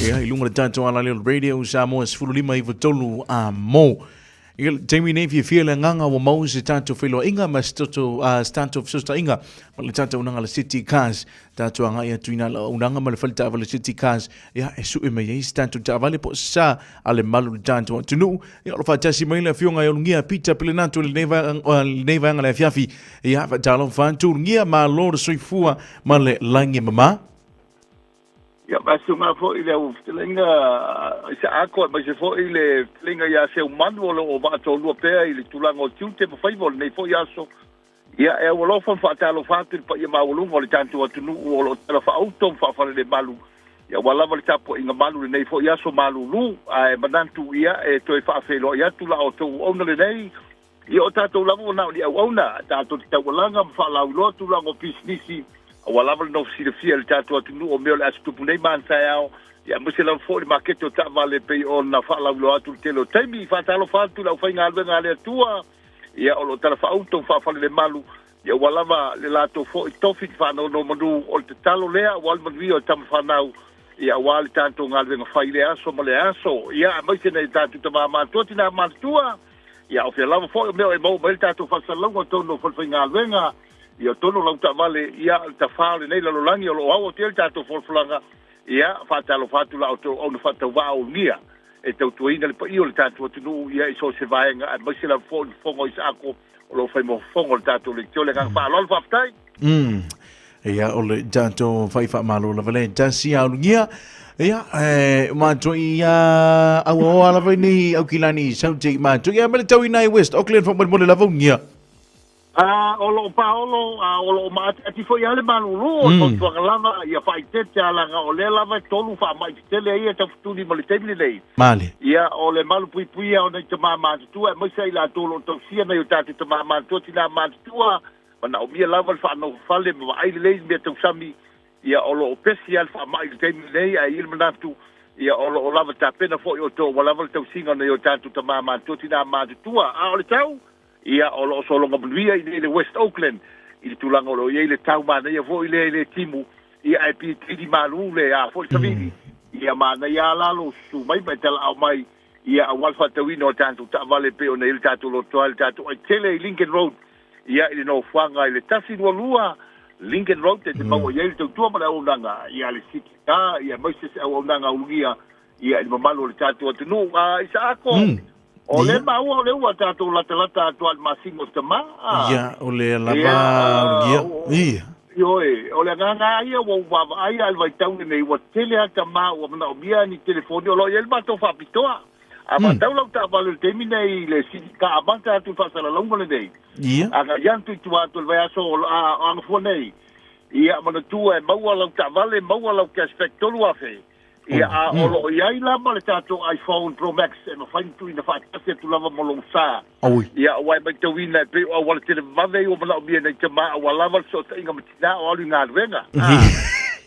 Ia, i lunga le tatou ala leo radio Samoa 15 93 a mo. I le taimi nei fiafia le agaga ua maua se tatou feiloaiga ma se tatou se tatou fesootaiga ma le tatou auaunaga a le City Cars. Tatou agai atu i nā auaunaga ma le fale taavale City Cars, ia e sue mai ai se tatou taavale po o se sa a le malu i le tatou atunuu. Ia o lo o faatasi mai le afioga i Ulugia Peter Pelenato i lenei vaega, lenei vaega le afiafi. Ia faatalofa atu Ulugia, malo le soifua ma le lagi e mama. Ia, faasuga foi i le au fetalaiga Isaako aemaise foi le fetalaiga ia Seumanu o lo o vaatolua pea i le tulaga o tiute ma faiva o lenei foi aso. Ia, e aualofa ma faatalofa atu i le paia maualuga o le tatou atunuu o lo o talafaauto ma faafalelemalu, ia aua lava le tapuaiga malu i lenei foi aso malulu. Ae manatu, ia, e toe faafeiloai atu la outou auauna lenei, Ia o tatou lava ua na o ni auauna, tatou te taualaga ma faalauiloa tulaga o pisinisi, aua lava le nofo silafia i le tatou atunuu o mea o le a tutupu nei ma ana taeao, ia aemaise lava foi le makete o taavale e pei ona faalauiloa atu i le tele o taimi. Faatalofa atu i le aufaigaluega a le Atua, ia o lo o talafaauto ma faafalelemalu, ia ua lava le latou foi tofi te faanonomanu, o le tatalo lea aua le manuia o tama fanau, ia aua le tatou galuega fai i lea aso ma lea aso, ia aemaise nai o tatou tama matutua, tina matutua. Ia, o fea lava foi o mea o e maua mai ai le tatou faasalalauga o totonu o falefaigaluega, ia, o totonu o lau taavale, ia, le tafā o lenei lalolagi o lo o au atu ai le tatou folafolaga, ia, faatalofa atu la outou auauna faatauvaa o Ulugia e tautuaina le paia o le tatou atunuu, ia, i so o se vaega, aemaise lava foi le fofoga o Isaako o lo o fai ma fofoga o le tatou leitio. Le agaga faaaloalo, faafetai. Ia, o le tatou fai faamalo lava le tasi a ulugia. Ia, e, mātou i a aua oa lava nei Aukilani i sau te mātou. Ia, ma le tau i nai West Auckland fo mo le lava ugia. A o loo paolo, a o loo maatiati foi lava le malulu, o le fautuaga lava ia faaeteete a laga o lea lava e tolu faamai tetele ai ia taufetuli ma le taimi lenei. Male. Ia o le malu puipuia o nai tama matutua aemaise ai latou o loo tausia nai o tatou tama matutua tina matutua, manaomia lava le faanofofale ma vaai lelei i mea tausami, ia o loo pesi lava le faamai i le taimi lenei, ae i ai le manatu ia o loo lava tapena foi outou ua lava le tausiga o nai o tatou tama matutua tina matutua. A o le tau Ia, o lo o sologa manuia i nei le West Auckland i le tulaga o lo o i ai le tau manaia foi lea i le timu, ia ae pei e malu le a foi le savili, ia manaia a la lou susu mai ma e talaau mai, ia aua le faatauina o tatou taavale e pei ona i ai le tatou lotoa i le tatou aitele i Lincoln Road, ia i le nofoaga i le 122 Lincoln Road e te maua i ai le tautua ma le auaunaga ia le City Car, ia aemaise se auaunaga ulugia ia i le mamalu o le tatou atunuu. A Isaako, o lea maua o lea ua tatou latalata atu lava i le masina o Tamā. Ia, o lea lava Ulugia. Ia. Ioe, o le agaga lava ia ua ou vaavaai lava i le vaitau lenei, ua tele lava tamā ua manaomia ni telefoni, o lo o i ai le matou faapitoa. A faatau lau taavale i le taimi nei i le ka amata atu i le faasalalauga lenei, agai atu i tua atu o le vaiaso o Agafua nei, ia manatua e maua lau taavale, maua lau cashback $3,000. Ia, a o lo o i ai la ma le tatou iPhone Pro Max e mafai ona tuuina faatasi atu lava ma lou sa. Ia, aua e matauina e pei o auala televavave ia ua manaomia e nai tama aua lava le fesootaiga ma tina o alu i galuega.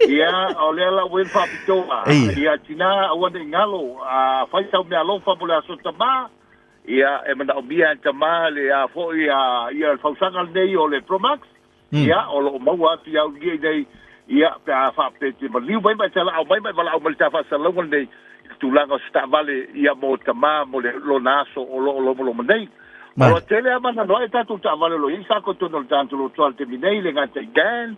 Ia, o lea la ua i ai le faapitoa. Ia, tina, aua ne i galo, a fai sau meaalofa mo le aso tama, ia, e manaomia e tama le a foi a, ia, le fausaga lenei o le Pro Max. Ia, o lo o maua atu i au nei nei, ia, pe a faapea e te maliu mai ma e talaau mai ma e valaau mai i le ta faasalalauga lenei, i le tulaga o se taavale, ia, mo tama, mo le lona aso o lo o lomoloma nei. O lo o tele lava mana noa i tatou taavale o lo o i ai sako i totonu o le tatou lotoa i le taimi nei, le gata i van,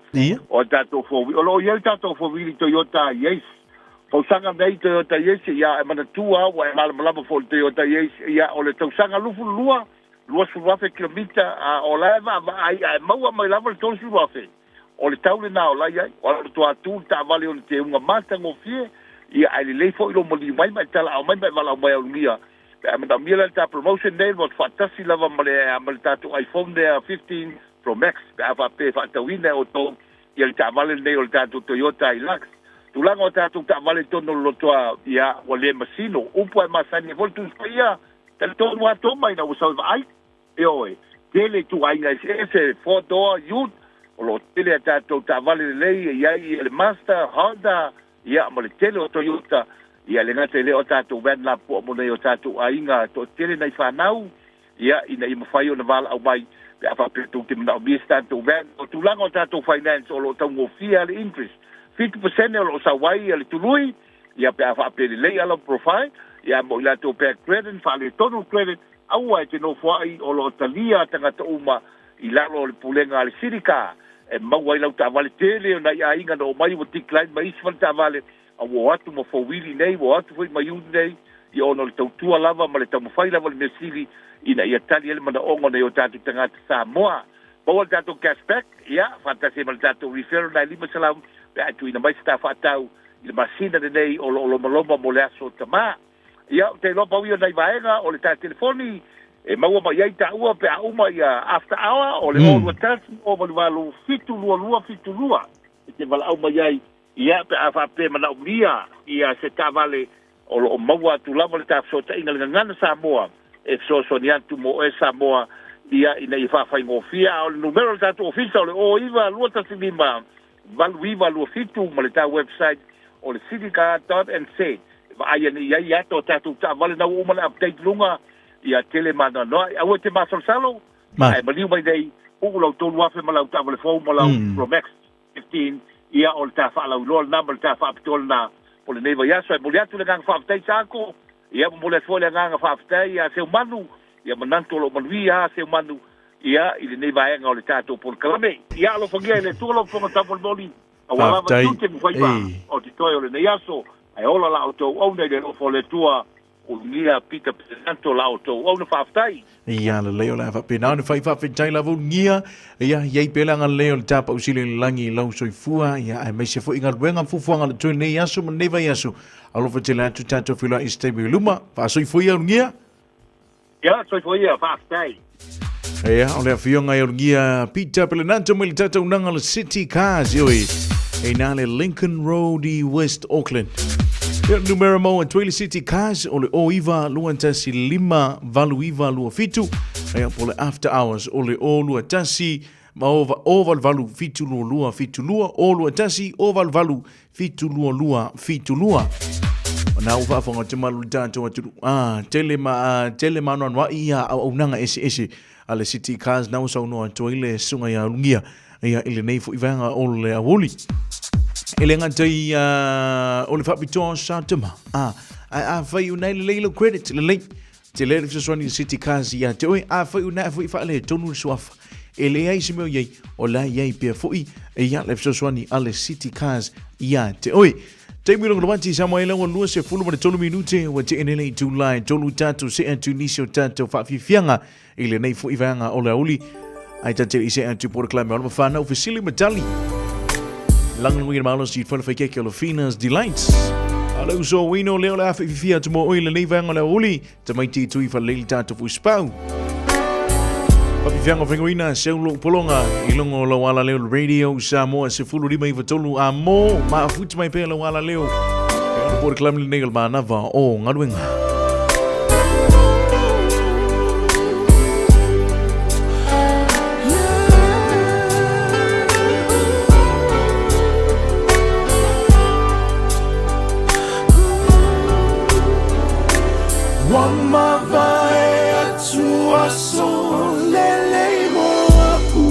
o tatou four wheel, o lo o i ai le tatou four wheel i Toyota Yace. Tausaga nei Toyota Yace, ia, e manatua lava ua e malamalama foi i le Toyota Yace, ia, o le tausaga 22, 20,000 kilomita, a o la e vaavaai ae maua mai lava le 30,000, o le tau lena o la i ai. O le matua tu le taavale o le teuga matagofie, ia ae lelei foi lou maliu mai ma e talaau mai ma e valaau mai aulugia. Pe a manaomia la le ta promotion nei, ua faatasi lava ma le ma le tatou iPhone lea 15 Pro Max pe a faapea e faatauina e outou ia le taavale lenei o le tatou Toyota Hilux. Tulaga o tatou taavale i totonu o le lotoa, ia ua le masino. Upu ae masani ai foi le Tusi Paia, Talitonu atoa mai ina ua sau e vaai, ioe, tele ituaiga eseese, four door ute, o lo o tele a tatou taavale lelei e i ai le Mazda, Honda, ia ma le tele o Toyota, ia le gata i lea o tatou van lapoa mo nai o tatou aiga toatele nai fanau, ia ina ia mafai ona valaau mai pe a faapea tou te manaomia se tatou van. O tulaga o tatou finance o lo o taugofie lava le interest, 7% o lo o sau ai le tului, Ia pe a faapea lelei a lau profile, ia mo i latou pea credit, faaletonu le credit, aua e te nofoai o lo o talia tagata uma i lalo o le pulega a le Silica e maua ai lau taavale. Tele o nai aiga na omai ua decline mai isi fale taavale, a ua o atu ma fouili nei, ua o atu foi ma iuli nei, ia ona o le tautua lava ma le taumafai lava o le mea sili ina ia tali ai le manaoga o nai o tatou tagata Samoa. Maua le tatou cash back, ia, faatasi ai ma le tatou referral nai 500 pe a e tuuina mai se ta faatau i le masina lenei o lo o lomaloma mo le aso Tamā. Ia, ou te iloa pau ia o nai vaega o le ta telefoni e maua mai ai taua pe a uma ia after hour o le 021 088 722 72 e te valaau mai ai, ia, pe a faapea e manaomia ia se taavale o lo o maua atu lava le ta fesootaiga i le Gagana Samoa e fesoasoani atu mo oe Samoa ia ina ia faafaigofie. A o le numera o le tatou ofisa o le 09215 8927 ma le ta website o le citycar.nz e vaai ane i ai ata o tatou taavale na ua uma ona update luga ia tele maanoanoa. Aua e te masalosalo ae maliu mai nei uu lau 3000 ma lau taavale fou ma lau Pro Max 15 ia o le ta faalauiloa lena ma le ta faapitoa lena o lenei vaiaso. E momoli atu le agaga faafetai Saako, ia momoli atu foi le agaga faafetai ia Seumanu, ia manatu o lo o manuia a Seumanu ia i lenei vaega o le tatou polokalame. Ia alofagia e le Atua lau fofoga taumolimoli aua lava tiute ma faiva o totoe o lenei aso, ae ola la outou auauna i le alofa o le Atua. Ulugia Peter Pesanto la outou auauna faafetai. Ia lelei o le a faapena ona fai faafetai lava Ulugia. Ia i ai pea le agalelei o le Tapausili o le Lagi i lau soifua, ia aemaise foi galuega ma fuafuaga o le toe lenei aso ma lenei vaiaso. Alofa tele atu tatou feiloai i se taimi i luma. Faasoifua ia Ulugia. Ia, soifua ia, faafetai. Ia, o le afioga i Ulugia Peter Pelenato mai le tataunaga o le City Cars, ioe, e ina le Lincoln Road i West Auckland. Ia, numera maua atu ai le City Cars o le 09 215 8927, ia, po o le After Hours o le 021 ma 088 722 72, 021 088 722 72. O na ua faafofoga atu malu le tatou atunuu. Ah, tele ma ah, tele ma anoanoai ia auaunaga eseese a le City Cars na ua saunoa atu ai le susuga ia Ulugia ia i lenei foi vaega o le aoauli. E le gata i o le faapitoa o Satuma. Ah, ae afai unai lelei lau credit, lelei. Tele le fesoasoani i le City Cars ia te oe, afai unai foi faaletonu le suafa. E leai se mea o i ai, o la e i ai pea foi ia le fesoasoani a le City Cars ia te oe. Taimi longa lawati sa mai laua 23 minute ua tee nei le itula e tolu tatou see atu i nisi o tatou faafiafiaga i lenei foi vaega o le aoauli. Ai tate i see atu polokalame o alo ma whanau fesili ma tali. Lagolagoina malosi i le falefaikeke o le Fina's Delights. A le uso o Wino lea o le a whaififia atu mo oe i lenei vaega o le aoauli. Tamaiti i tui whaleleili tātou fuspau. Whafifianga whenguina, seu lou polonga, i lunga o lau ala leo Radio Samoa 1593 a mō, maafuti mai pea lau ala leo. E ona polokalame lenei o le manava o galuega. Ua mavae atu aso lelei mo a'u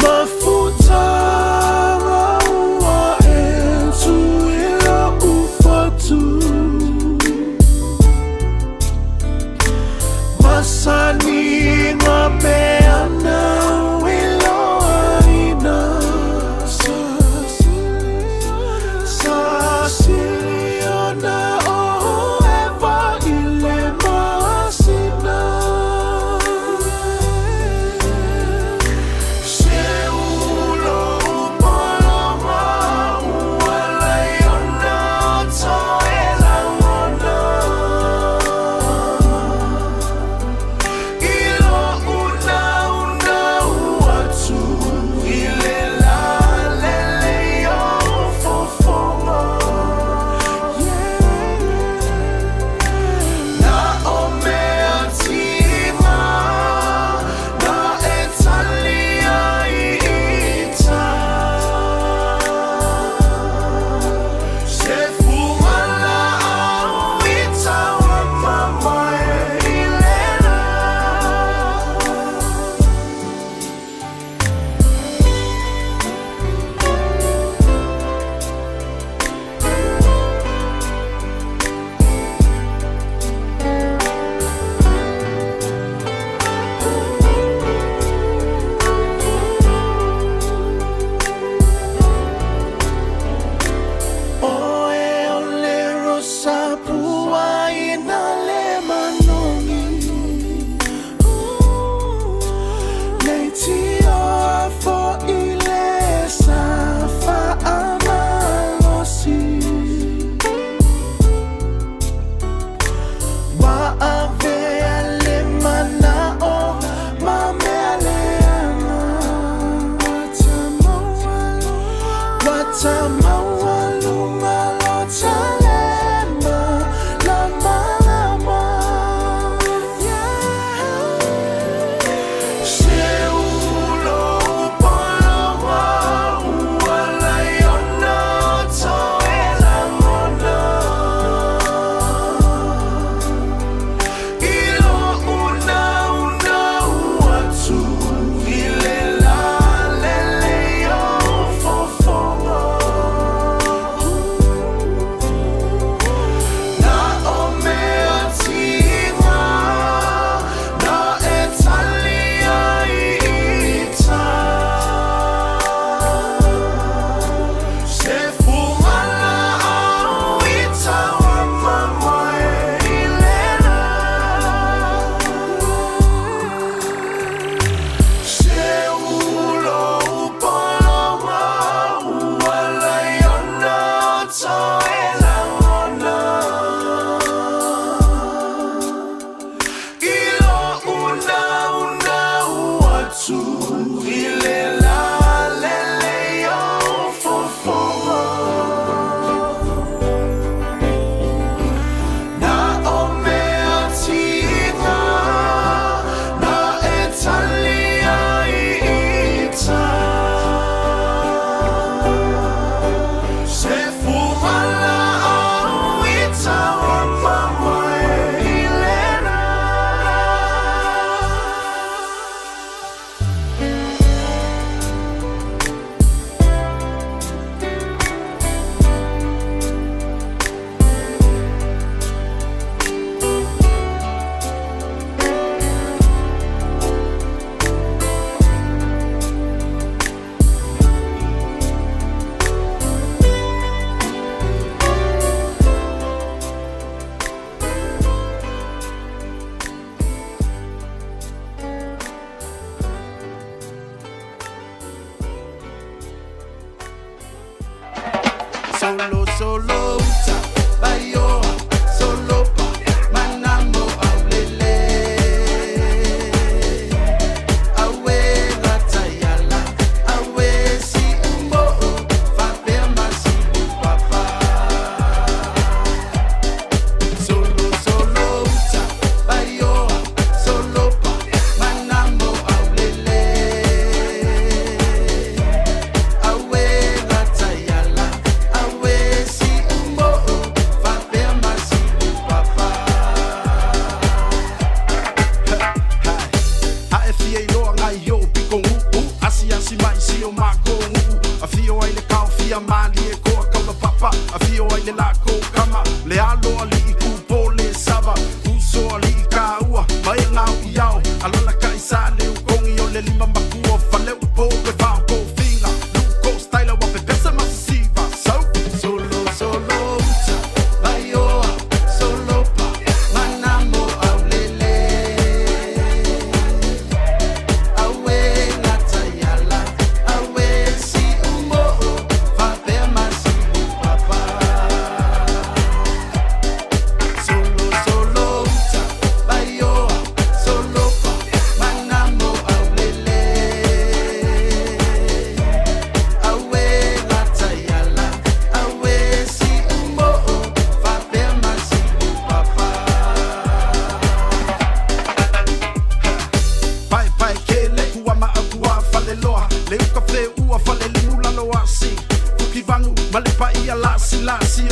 Mafutaga ua e tu i lo'u fatu Masani ngā peana i loaina Sa sili ona o Eva i le masina.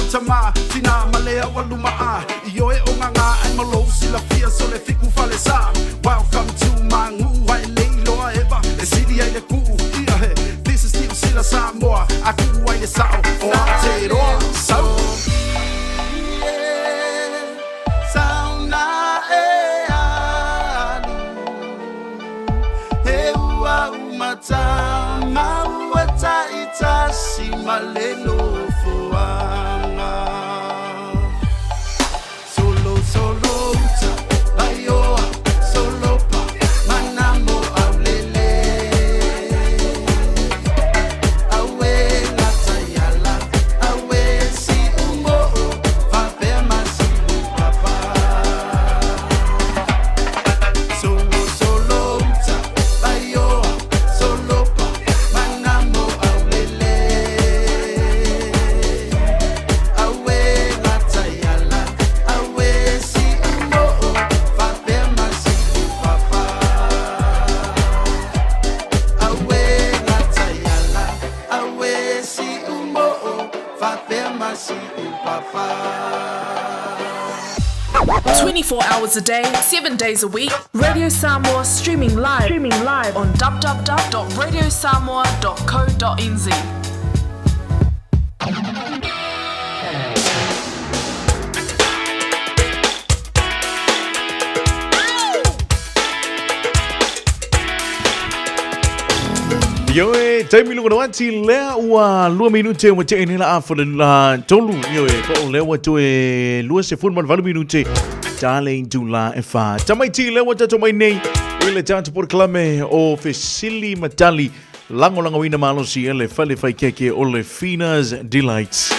Tamā, tinā ma le aualuma'a Ioe o gagā ae ma lou silafia So le fiku falesā Welcome to my nu'u Ae le iloa eva e sili ai le ku'u Ia he This is Niu Sila Samoa A ku'u ai le sa'o o Aotearoa Sau! 24 hours a day, 7 days a week. Radio Samoa streaming live, streaming live on www.radiosamoa.co.nz. Ioe, taimi luga no ati lea ua lua minute ua te ene la afa le la tolu. Ioe, po o lea ua toe lua se fulu ma le valu minute. Tale intu la e wha. Tamaiti lea ua tatou mai nei i le tatou porokalame o Fesili ma Tali Lagolagoina malosi e le fale faikeke o le Fina's Delights.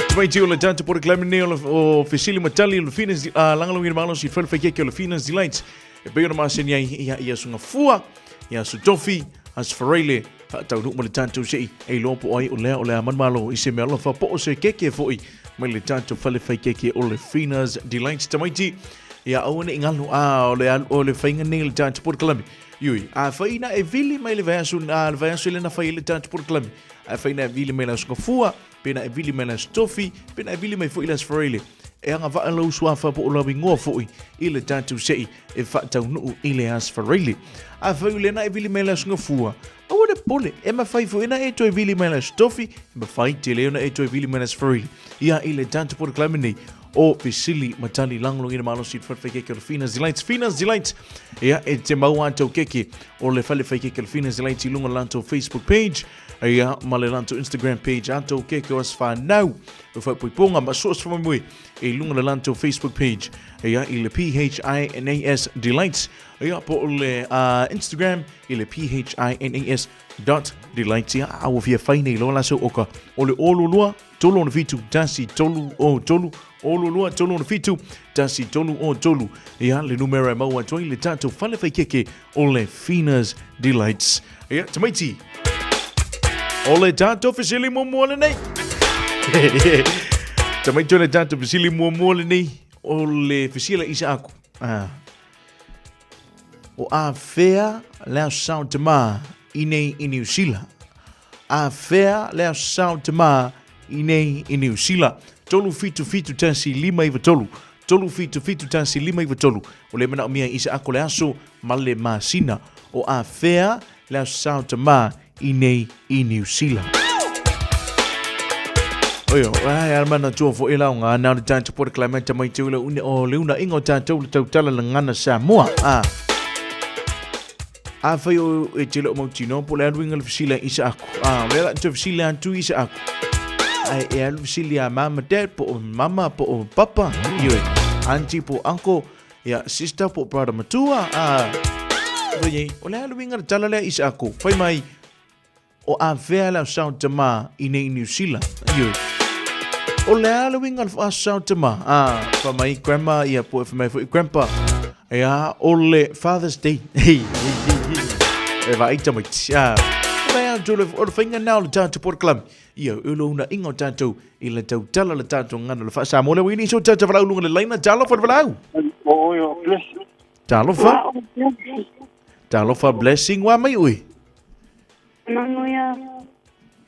Tamaiti o le tatou porokalame nei o Fesili ma Tali o le Fina's lagolagoina malosi i le fale faikeke o le Fina's Delights. E pei ona masani ai ia ia aso Gafua, ia aso Tofi, aso Faraile, faataunuu ma le tatou sei e iloa po o ai o lea o le a manumalo i se meaalofa po o se keke foi mai le tatou fale faikeke o le Fina's Delights. Tamaiti, ia aua ne i galo, a o le, o le faiga nei o le tatou porokalame. Iui, afai na e vili mai le vaiaso, a le vaiaso le na fai le tatou porokalame, afai na e vili mai le aso Gafua, pe na e vili mai le aso Tofi, pe na e vili mai foi le aso Faraile, e agavaa lou suafa po o lau igoa foi i le tatou sei e faataunuu i le aso Faraile. Afai o lea na e vili mai le aso Gafua, aua le popole, e mafai foi ona e toe vili mai le aso Tofi, e mafai tele ona e toe vili mai le aso Faraile. Ia i le tatou porokalame nei o Fesili ma Tali Lagolagoina Malosi i le Fale Faikeke o le Fina's Delights. Fina's Delights, ia e te maua atu keke o le Fale Faikeke o le Fina's Delights i luga o le latou Facebook page, ia ma le latou Instagram page, atou keke o aso whanau, o whaipoiponga ma so o se whamamui i luga o le latou Facebook page, ia i le P-H-I-N-A-S Delights, ia po o le Instagram i le P-H-I-N-A-S dot delights, ia a ua fia fai nei loa la sau oka o le ō 22 3 67 1 0 3 0 2 3 6 7 1 3 0 3 Ia le numera e maua atu ai le tatou fale faikeke o le Fina's Delights. Ia, tamaiti, o le tatou fesili muamua lenei. Tamaiti o le tatou fesili muamua lenei o le fesili a Isaaku. Ah. O afea le aso sao tamā i nei i Niu Sila? Afea le aso sao tamā i nei i Niu Sila? 3771593 3771593 O le manaomia i Isaako le aso ma le masina o afea le aso sao tamā i nei i Niu Sila. Oio, ai a mana tua fo ela o ngā nā le tātou pora climate mai te ula une o le una inga o tātou le tautala le ngana Samoa. A, a whai o e te leo mautino po le alu inga le fisila i sa aku. A, o le ala te fisila atu i sa aku. Ai e alu fisili a mama dad po o mama po o papa. Ioi, auntie po uncle, ia sister po brother matua. A, Oi, o le alu inga le tala lea i sa aku. Whai mai, O afea le aso tamā i nei Niu Sila? Ioe. O le a le uiga o le aso tamā? A, fa mai grandma, ia po e fa mai foi grandpa. Ia, o le Father's Day. Hei, hei, hei, hei. E vaai tamaiti. A, o le a tole, o le whainga nā o le tātou porokalame. Ia, o le una inga o tātou i le tautala le tātou ngana le whaasamoa. Le wini so tātou whalau lunga le laina, talofa le whalau. O, o, bless. Talofa. Talofa blessing wa mai ui. Manuia.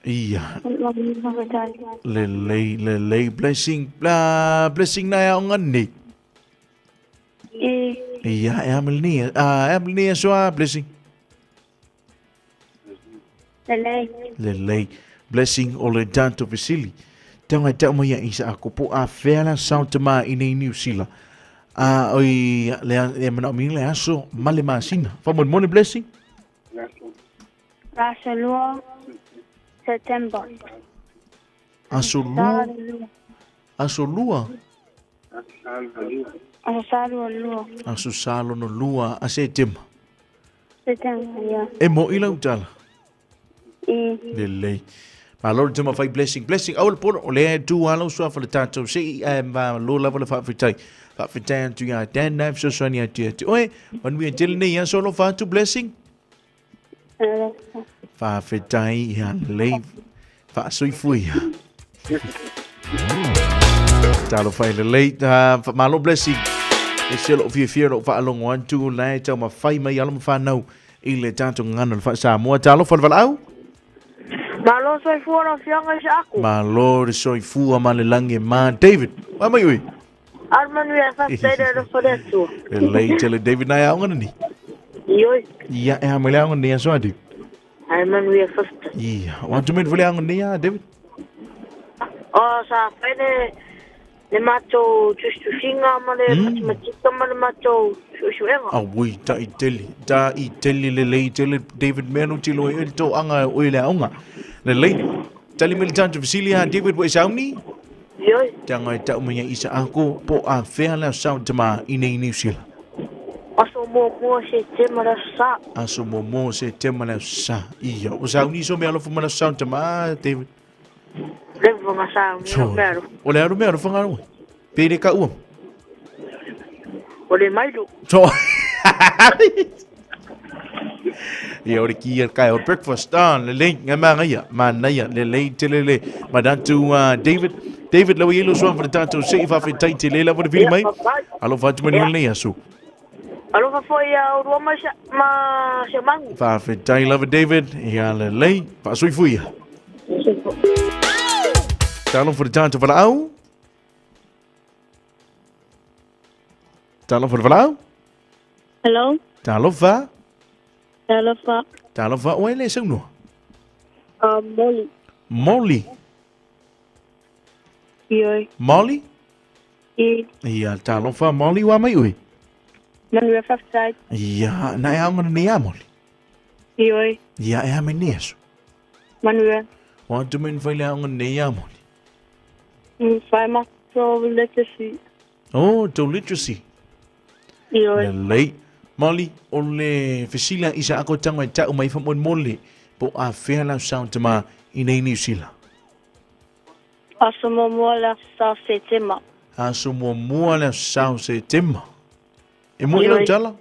Ia. Lelei, lelei, blessing, blessing na e aoga nei. E. Ia, e amel nei, e amel nei aso a blessing. Lelei. Lelei. Blessing o le tatou fesili. Tau ngai tau mai ia isa ako po a fea la sao te ma i nei New Zealand. A oi le e mana mi le aso ma le masina. Fa mo mone blessing. Aso lua September. Aso lua. Aso lua. Aso sa lua lua. Aso sa lono lua a Setema. Setema, ia. E mo i lau tala. I. Lelei. Malo le tama fai blessing. Blessing, au le pono, o lea e tu alo sua fa le tātou se i e ma lo lava le whaafetai. Whaafetai atu ia Dan Knife so soani atu ia te oe. Manuia tele nei ia solo whaatu blessing. Whaafetai ia lelei. Whaasoifua ia. Talo whai lelei. Malo blessing. E se lo fia fia lo whaalongo atu lai tau ma whai mai alo ma whanau i le tātou ngana le wha-Samoa. Talo wha le walaau. Malo soifua lau afioga i Saaku. Malo le soifua ma le lagi e ma David. Wa mai ui. Ao le manuia faafetai le alofa o le Atua. Lelei tele David nai aoga nani. Ioe. Ia e a mai le aoga nei aso a David. Ai manuia faafetai. Ia, wa tu mea le aoga nei a David. O sa fai le le matou tusitusiga ma le matematika ma le matou suesuega. Auoi, taʻi tele, taʻi tele lelei tele David mea no tilo e le toaga o le aoga. Lelei, tali mai le tatou fesili a David ua e sauni? Ioe. Tanga e tau mai ai isa ako po a fea le aso sao tama i nei New Zealand. Aso muamua Setema le aso sa. Aso muamua Setema le aso sa. Ia, ua sauni so mea alofa ma le aso sao tama David. Leva ma sauni o mea alofa. O le alo mea alofa ngā roe. Pere ka ua. O le mailu. So. Ia o le ki kai o breakfast ah lelei ngai manaia manaia lelei tele le manatu David David lau i lo soa fa le tatou se i faafetai tele lava le vili mai alofa atu mai lenei aso. Alofa foi ia oulua ma ma Siamangu. Faafetai lava David ia lelei faasoifua. Talofa le tatou valaau. Talofa le valaau. Hello. Talofa. Talofa. Talofa oe le saunoa. Molly. Molly. Ioe. Molly? I. Ia, talofa Molly ua mai ui. Manuia faafetai. Ia, na e aoga nei a Molly. Ioe. Ia, e a mai nei aso. Manuia. Wa tu men fai le aoga nei a Molly. Whai matou literacy. Oh, tau literacy. Ioe. Lelei. Molly, o le fesili i sa ako tanga e tau mai fa mole po a fea lau sound tama i nei New Zealand. Aso muamua le aso sao Setema. Aso muamua le aso sao Setema. E mo i lau tala?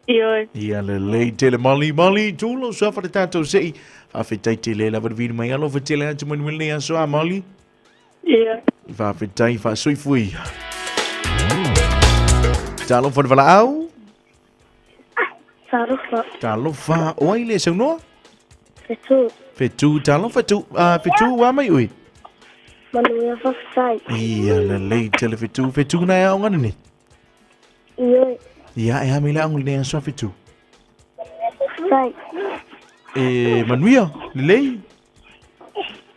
Ioe. Ia lelei tele Molly, Molly, tulo soa fa le tātou sei. Faafetai tele lava le vili mai alofa tele atu manuia lenei aso a Molly. Ia. Faafetai faasoifua ia. Talofa le valaau. Talofa. Talofa. O ai le saunoa? Fetu. Fetu, talofa tu. Fetu, wa mai ui. Manuia faafetai. Ia, lelei tele fetu. Fetu na e aoga nei. Ioe. Ia, e ame le aoga lenei aso a fetu. Faafetai. E manuia, lelei.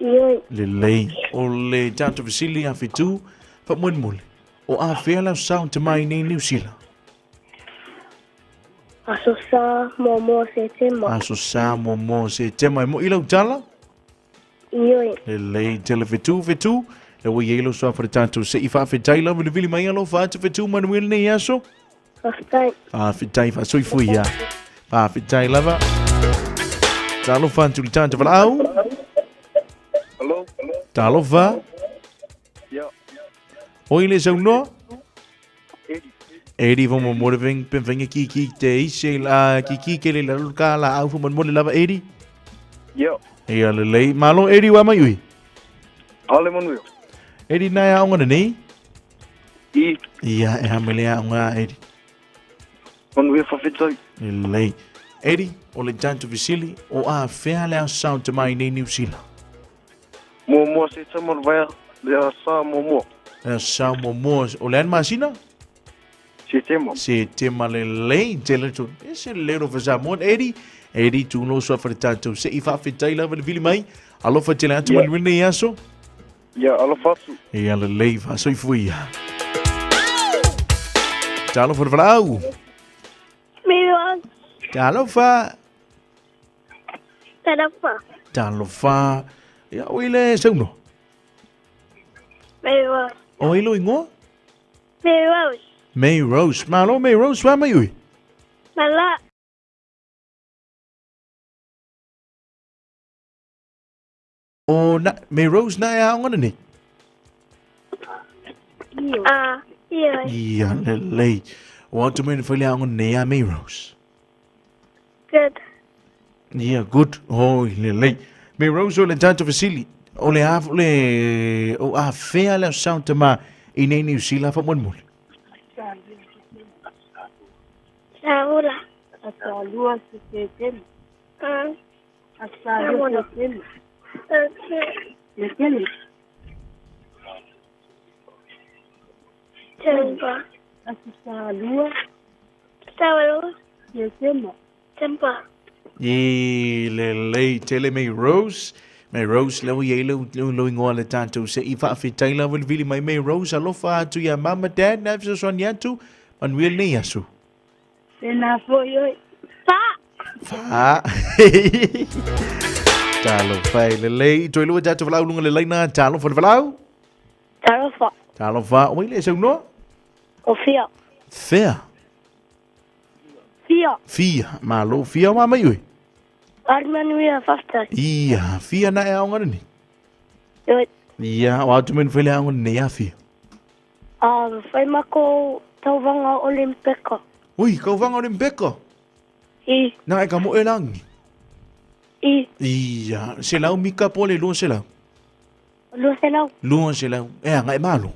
Ioe. Lelei. O le tatou fesili a fetu, faamolemole. O afea lau sao te mai nei Niu Sila? Aso sa muamua Setema. Aso sa muamua Setema. E moi lau tala? Ioe. Lelei tele fetu fetu. Le ua iai lou soa fa le tatou se i faafetai lava le vili mai alofa atu fetu manuia lenei aso. Faafetai. Faafetai faasoifua ia. Faafetai lava. Talofa atu le tatou valaau. Hello. Talofa. Ya. Oi le saunoa. Eddie. Eddie fo mo mo le veng pe venga ki ki te ise la ki ki ke le la ka la au fo mo le lava Eddie. Ya. Ia lelei. Malo Eddie wa mai ui. Ale manuia. Eddie na aoga nei. I. Ia e hamele aoga Eddie. Manuia faafetai. Lelei. Eddie, o le tatou fesili, o afea le aso sao te mai nei Niu Sila? Muamua Setema o le vaea le asa muamua. Le asa muamua o le a le masina? Setema. Setema lelei tele tu. E se lelo fa Samoan Eddie. Eddie tu no sua fa le tatou se i faafetai lava le vili mai. Alofa tele atu yeah. manuia nei aso. Ia, alofa atu. Ia lelei faasoifua. Talofa le valaau. Mira. Talofa. Talofa. Talofa. Ia, o ile sauno. May Rose. O ilo ingoa? May Rose. May Rose. Malo May Rose, wa mai ui? Mala. O na, May Rose na e aonga nei? Ah, ia. Ia, lelei. O atu mai na whaile aonga nei a May Rose. Good. Ia, good. Oh, lelei. May Rose o le tātou fesili. O le a, le, o a whea leo sound te mā i nei New Zealand fa mole. Saula. Asalua se te tele. Asalua se tele. Le tele. Tempa. Asalua. Saula. Se tema. Tempa. I lelei tele May Rose. May Rose leo i leo leo leo ingoa le tātou se i faafetai lava le vili mai May Rose alofa atu ia mama dad na fesoasoani atu manuia lenei aso. Tēnā foi oi. Fa. Fa. Talofa e lelei. Toe lua tātou valaau lunga le laina. Talofa le valaau. Talofa. Talofa. Oi le saunoa. O fia. Fea. Fia. Fia. Malo fia wa mai ui. Ari manuia faafetai. Ia, fia na e aonga ni. Oi. Ia, o atu men fele aonga ni a fia. Ah, fai mako tauvaga Olimpeka. Ui, kauvaga Olimpeka. I. Na e ka mo e langi. I. Ia, se lau mika po le lua se lau. Lua se lau. Lua se lau. E anga e malo.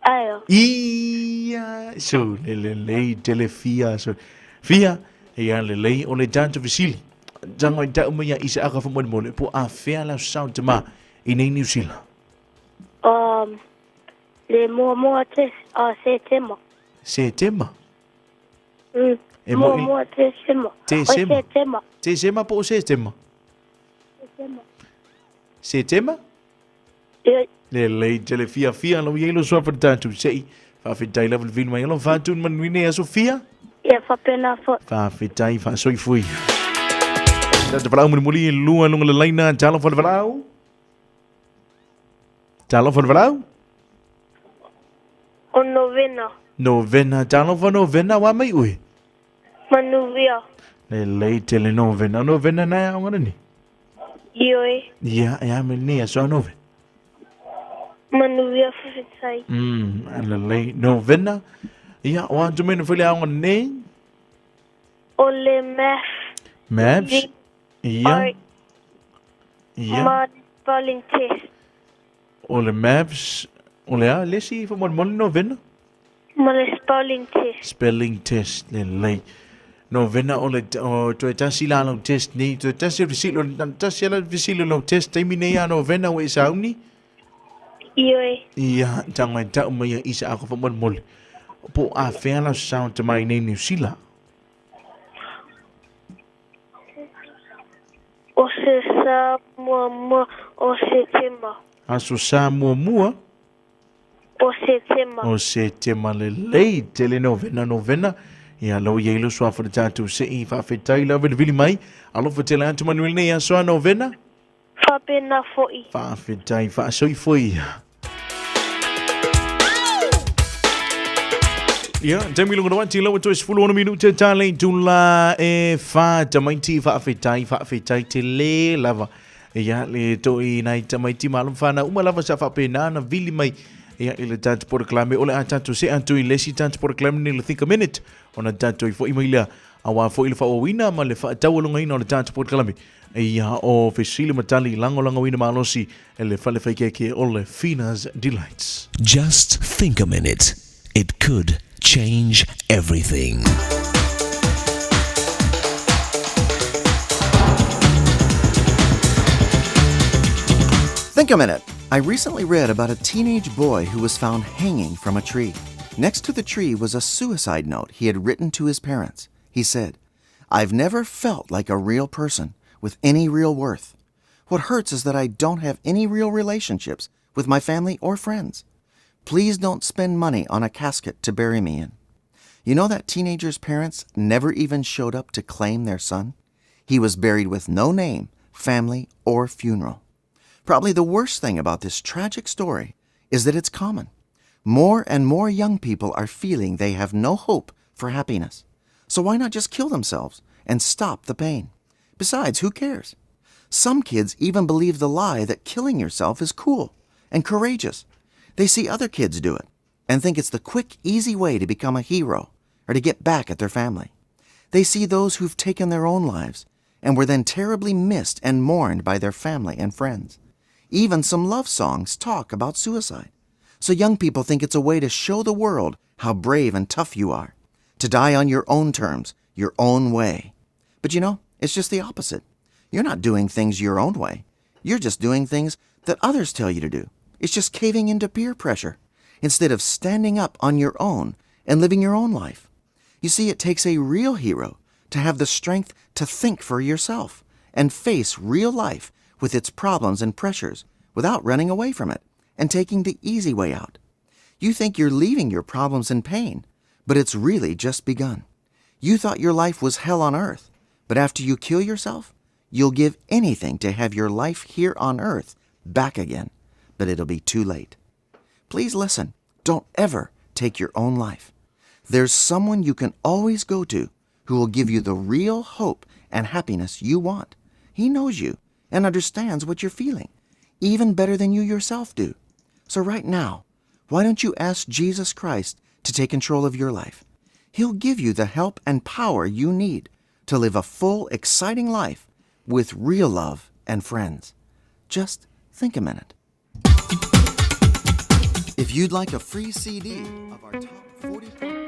Aio. Ia, so le le lei tele fia so. Fia, ia le lei o le tātou fesili. Tango i tau mai ia isa aka faamolemole po a fea lau sao te ma i nei New Zealand. Um, le muamua te a Setema. Setema. E mo i- Muamua te sema. Te sema. O Setema. Te sema po o Setema. Setema. Setema? Ia. Le lei tele fia fia lau iai lo soa fa tātou sei. Faafetai lava le vili mai alo faatu manuia a Sofia. Ia faapena foi. Faafetai faasoifua. Tātou valaau mulimuli e lua luga le laina talofa le valaau. Talofa le valaau. O novena. Novena talofa novena wa mai ue. Manuia. Le lei tele novena novena na aoga nani. Ioe. Ia e a me nei aso novena. Manuia faafetai. Le lei novena. Ia o atu mena fele aoga nei. O le math. Maths. Ia. Art. Ia. Ma spelling test. O le maths. O le a lesi fa molemole novena. Ma le spelling test. Spelling test le lei. Novena o le o toe tasi la lau test nei toe tasi o fesili o tasi la fesili o lau test taimi nei a novena ua e sauni. Ioe. Ia tago e tau mai ia isa ako faamolemole. Po o afea lau sao te mai nei New Zealand. O se sa muamua o Setema. Aso sa muamua O Setema. o Setema lelei tele novena novena. Ia lau ia ilo suafa le tātou se i faafetai lava le vili mai. Alofa tele atu manuia lenei aso a novena. Faapena foi. Faafetai faasoifua ia. Ia, taimi luga ati lau toe 16 minute ta le itula e fa tamaiti faafetai faafetai tele lava. Ia, le toi nai tamaiti ma alo ma fanau uma lava sa faapena na vili mai. Ia, i le tatou polokalame o le a tatou see atu i le isi tatou polokalame nei le Think a Minute ona tatou i fo'i mai lea auā foi le faaauauina ma le faataualogaina o le tatou polokalame. Ia, o fesili ma tali lagolagoina malosi e le fale faikeeke o le Fina's Delights. Just think a minute, it could change everything. Think a minute. I recently read about a teenage boy who was found hanging from a tree. Next to the tree was a suicide note he had written to his parents. He said, I've never felt like a real person with any real worth. What hurts is that I don't have any real relationships with my family or friends. Please don't spend money on a casket to bury me in. You know that teenager's parents never even showed up to claim their son? He was buried with no name, family, or funeral. Probably the worst thing about this tragic story is that it's common. More and more young people are feeling they have no hope for happiness. So why not just kill themselves and stop the pain? Besides, who cares? Some kids even believe the lie that killing yourself is cool and courageous. They see other kids do it and think it's the quick, easy way to become a hero or to get back at their family. They see those who've taken their own lives and were then terribly missed and mourned by their family and friends. Even some love songs talk about suicide. So young people think it's a way to show the world how brave and tough you are, to die on your own terms, your own way. But you know, it's just the opposite. You're not doing things your own way. You're just doing things that others tell you to do. It's just caving into peer pressure instead of standing up on your own and living your own life. You see, it takes a real hero to have the strength to think for yourself and face real life with its problems and pressures without running away from it and taking the easy way out. You think you're leaving your problems and pain, but it's really just begun. You thought your life was hell on earth, but after you kill yourself, you'll give anything to have your life here on earth back again, but it'll be too late. Please listen. Don't ever take your own life. There's someone you can always go to who will give you the real hope and happiness you want. He knows you and understands what you're feeling, even better than you yourself do. So, right now, why don't you ask Jesus Christ to take control of your life? He'll give you the help and power you need to live a full, exciting life with real love and friends. Just think a minute. If you'd like a free CD of our top 40.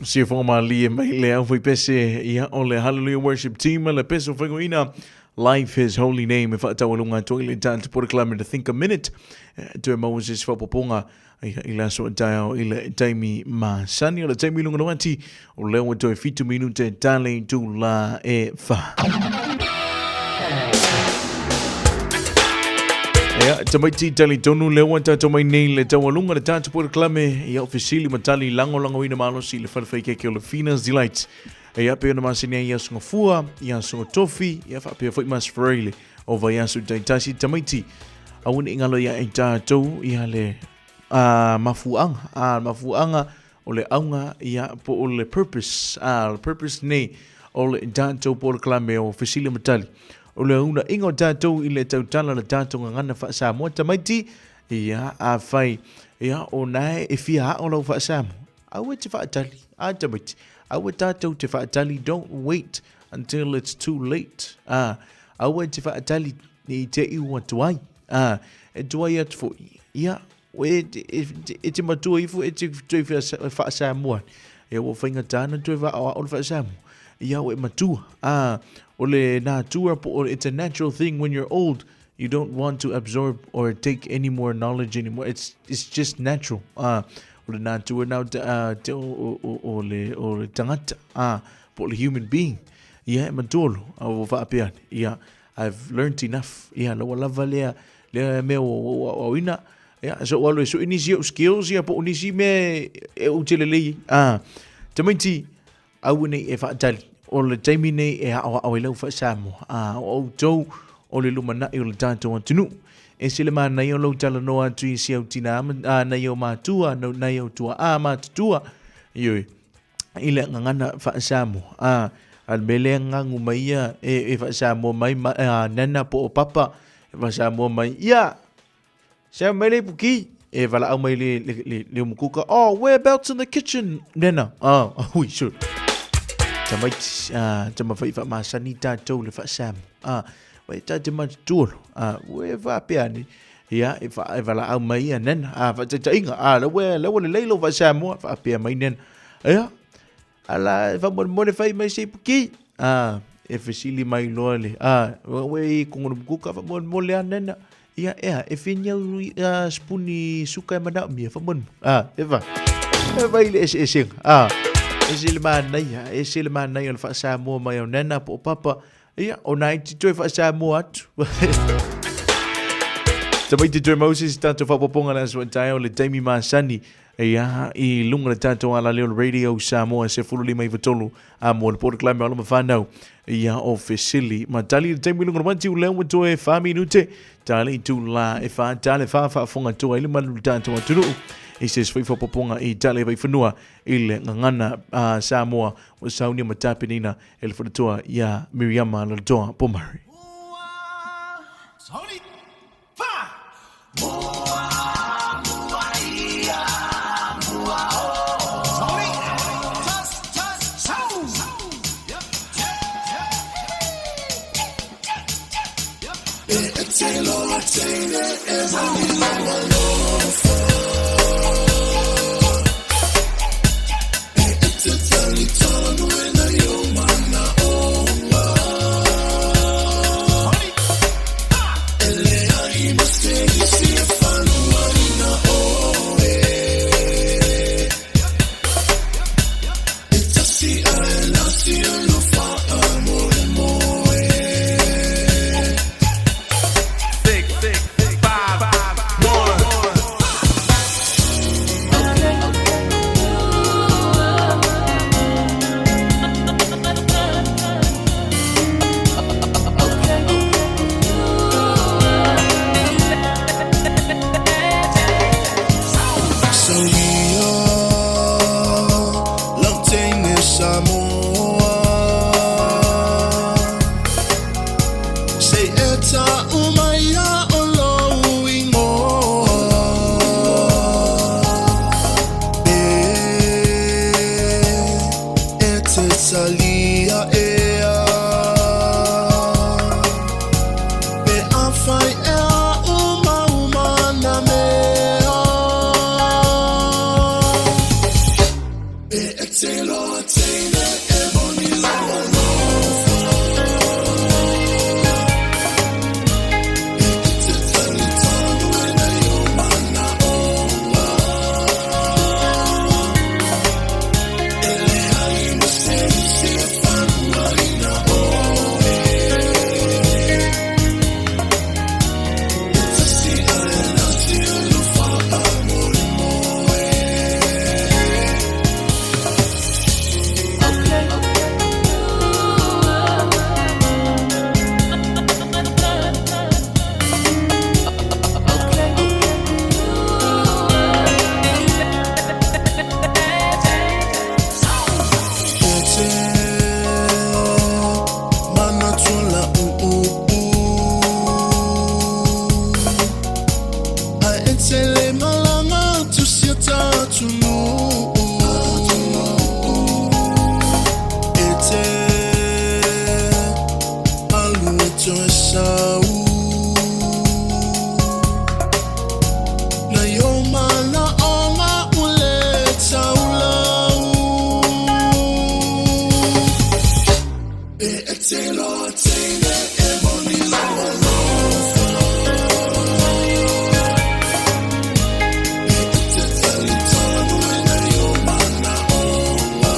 Siafoga malie mai le au faipese ia o le Hallelujah Worship Team le pese o faingoina Life His Holy Name e faataualuga atu ai le tatou polokalame The Think a Minute e toe maua se isi faaopoopoga ia i le aso a taeao i le taimi masani o le taimi i luga o ati o lea ua toe 7 minute tale itulā e 4. Ia, tamaiti talitonu lea ua tatou mai nei le taualuga le tatou polokalame ia o fesili ma tali lagolagoina malosi i le fale faikeke o le Fina's Delight. Ia, pei ona masani ai i aso Gafua, i aso Tofi, ia faapea foi ma aso Faraile o vaiaso taitasi tamaiti. Aua ne i galo ia i tatou ia le mafuaaga, mafuaaga o le auga ia po o le purpose, le purpose nei o le tatou polokalame o Fesili ma Tali. O le uunaiga o tatou i le tautala le tatou gagana faa-Samoa tamaiti, ia afai ia o na e fia ao lau faa-Samoa, aua e te faatali, a tamaiti, aua tatou te faatali, don't wait until it's too late. Aua e te faatali i te i ua tuai. E tuai atu foi, ia, e, e, e te matua ifo e te toe faasamoa. Ia ua faigata na toe faaoao le faasamoa. Ia ua e matua. O le natura po o it's a natural thing when you're old. You don't want to absorb or take any more knowledge anymore. It's just natural. O le natura nau te, te o, o, o, o, le, o le tangata. Po o le human being. Ia e matua lo. A ua faapea. Ia, I've learnt enough. Ia, la ua lava lea, lea mea ua ua aoaoina. Ia, so ua alu e sue nisi ou skills ia po o nisi mea e ou te lelei ai. Ah, tamaiti, aua nei e faatali. O le taimi nei e aoao ai lau faa-Samoa. Ah, o outou o le lumanai o le tatou atunuu. E se le manaia o lou talanoa atu i si au tinā, ah, nai au matua, nai au tua'a matutua. Ioe. I le gagana faa-Samoa. A, a le mea lea gagu mai ia e, e faa-Samoa mai, ma, a, nana po o papa, e faa-Samoa mai, ia, sa mai le ipuki, e valaau mai le, le, le, le umukuka, oh, whereabouts in the kitchen, nana? Ah, ui, sure. Tamaiti, ah, tamawhai whaamasani tātou le faa-Samoa. Ah, wai tā te matutuolo, ah, ue whaapea ni, ia, e, wha, e valaau mai ia nana, ah, whaataitainga, ah, lawe, lawe le leilo faa-Samoa, whaapea mai nana. Ia, ala e faamolemole fai mai se ipuki. Ah, e fesili mai loa le, ah, ue i kongono mukuka faamolemole a nana. Ia, ea, e whini au uh, spuni suka e manao mia faamolemole. Ah, e va. E vai le eseesega. Ah, e se le manaia, e se le manaia o le faasamoa mai au nana po o papa. Ia, o nā iti toe faasamoa atu. Tamaiti toe Moses, tātou whapoponga le aso taeo le taimi masani. Ia, i lunga le tātou ala leo Radio Samoa se fulu lima iwa tolu a mo le polokalame o alo ma whanau. Ia, o fesili. Ma tali le taimi lunga le wanti u leo toe wha minute. Tali tu la e wha, tali wha whaafonga toa i le malu le tātou atunuu. I se sui whapoponga i tali vai whanua i le ngangana a Samoa o saunia ma tapenina e le whanatoa ia Miriama Lalotoa Pomare. Ele malaga atu si o ta atunuu E te alu e toe sau Nai o manaoga ua le taulau E te loa teine e moni lou alofa E te talitonu e nai o manaoga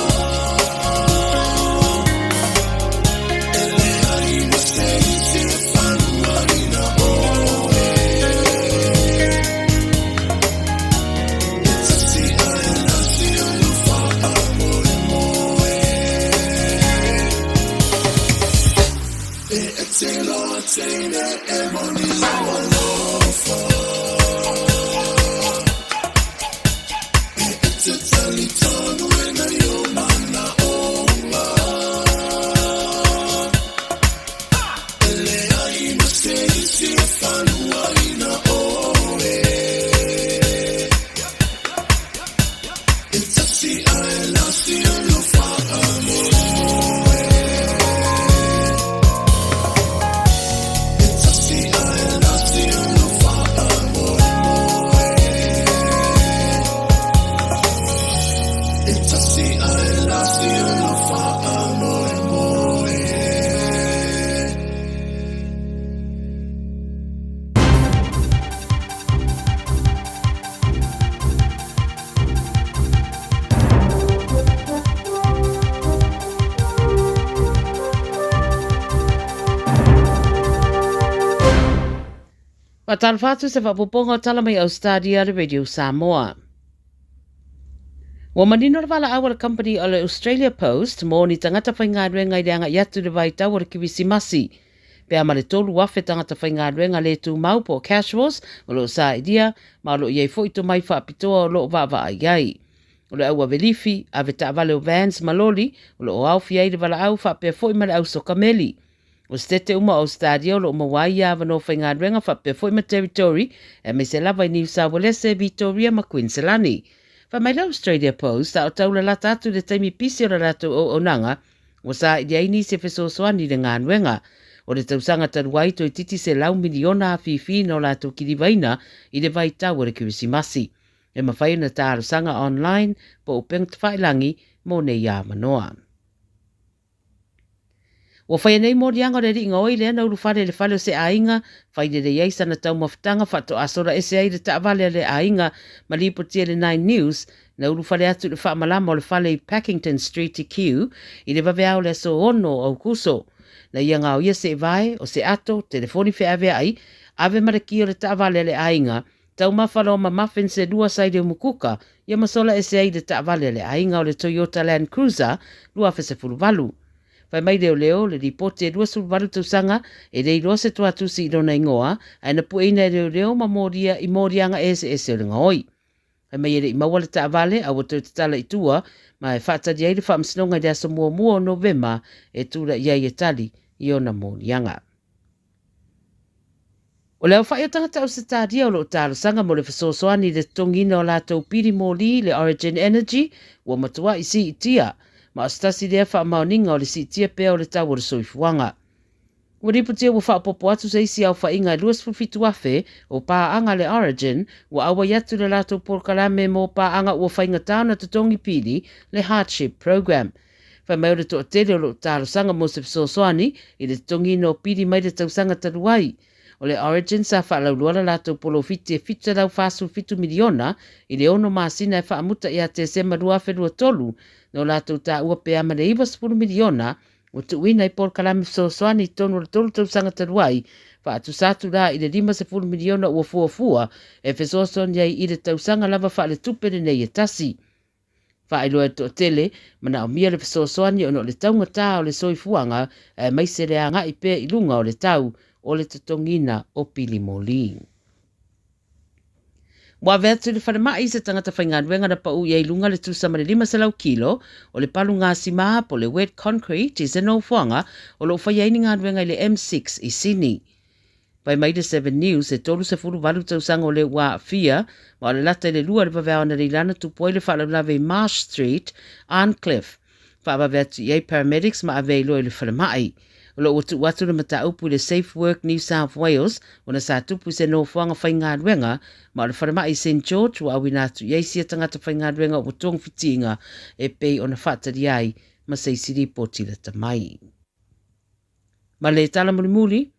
E leai ma se isi e faluaina oe E tasi ae lasi o lou faamoemoe E te loa teine e moni lou alofa E te talitonu e nai o manaoga E leai ma se isi e faluaina oe E tasi ae lasi o lou faamoemoe E tasi ae lasi o lou faamoemoe E tasi ae lasi o lou faamoemoe. Faatalofa atu se faapopoga o tala mai Australia le Radio Samoa. Ua manino le valaau a le company o le Australia Post mo ni tagata faigaluega i le agai atu i le vaitau o le Kirisimasi. Pe a ma le 3,000 tagata faigaluega le tumau po o casuals o lo o sailia ma o lo o i ai foi tomai faapitoa o lo o vaavaai ai. O le au ave lifi, ave taavale o vans ma loli o lo o aofia ai le valaau faapea foi ma le au soka meli. O setete uma o Ausetalia o lo o maua ai ia avanoa faigaluega faapea foi ma Territory, aemaise lava i Niu Saualese, Vitoria ma Kuiniselani. Fai mai le Australia Post, a o taulalata atu le taimi pisi o le latou auaunaga, ua saili ai nisi e fesoasoani i le galuega. O le tausaga talu ai toeitiiti 100 miliona afifi na o latou kilivaina i le vaitau o le Kerisimasi. E mafai ona talosaga online po o upega tafailangi mo nei avanoa. Ua faia nei moliaga o le alii gaoi lea na ulufale i le fale o se aiga, fai lelei ai sana taumafataga faatoa sola ese ai le taavale a le aiga ma lipotia i le Nine News, na ulufale atu i le faamalama o le fale i Pakington Street i Kew i le vaveao o le aso 6 o Aukuso. Na ia gaoia se vae, o se ato, telefoni feaveai, ave ma le ki o le taavale a le aiga, Taumafa loa ma muffins e lua sa i le umukuka, ia ma sola ese ai le taavale a le aiga o le Toyota Land Cruiser 2018. Fai mai leoleo, le lipoti e 28 tausaga, e le iloa se toatusi i lona igoa, ae na pueina e leoleo ma molia i moliaga eseese o le gaoi. Fai mai e le i maua le taavale, a ua toe tatala i tua, ma e faatali ai le faamasinoga i le aso muamua o Novema e tulai ai e tali i ona moliaga. O le aofai o tagata Ausetalia o lo o talosaga mo le fesoasoani i le totogiina o latou pili moli i le Origin Energy ua matuai siitia, ma o se tasi lea faamaoniga o le siitia pea o le tau o le soifuaga. Ua lipotia ua faaopoopo atu se isi aofaiga e 27,000 o paaga a le Origin ua auai atu i le latou polokalame mo paaga ua faigata ona totogi pili, le Hardship Program. Fai mai o le toatele o lo o talosaga mo se fesoasoani i le totogiina o pili mai le tausaga talu ai. O le Origin sa faalauiloa la latou polofiti e $747 miliona i le ono masina e faamuta ia Tesema 2023 na o latou taua pe a ma le $90 miliona ua tuuina i polokalame fesoasoani i totonu o le tolu tausaga talu ai, faatusa atu la i le $50 miliona ua fuafua e fesoasoani ai i le tausaga lava faaletupe lenei e tasi. Faailoa e le toatele, manaomia le fesoasoani ona o le taugata o le soifuaga aemaise le agai pea i luga o le tau o le totogiina o pili moli. Ua ave atu i le falemai se tagata faigaluega na pau i ai i luga le tusa ma le 500 kilo o le palu gasima po o le wet concrete i se nofoaga o lo o faia ai ni galuega i le M6 i Sini. Fai mai le Seven News, e 38 tausaga o lē ua aafia, ma o le lata i le 2 i le vaveao analeila na tupu ai le faalavelave i Marsh Street, Arncliffe. Faavave atu i ai paramedics ma ave ai loa i le falemai. O lo o ua tuu atu le mataupu i le Safe Work New South Wales ona sa tupu i se nofoaga faigaluega ma o le falemai i St George ua auina atu i ai sia tagata faigaluega ua togafitiga e pei ona faatalia ai ma se isi lipoti lata mai. Ma le tala mulimuli,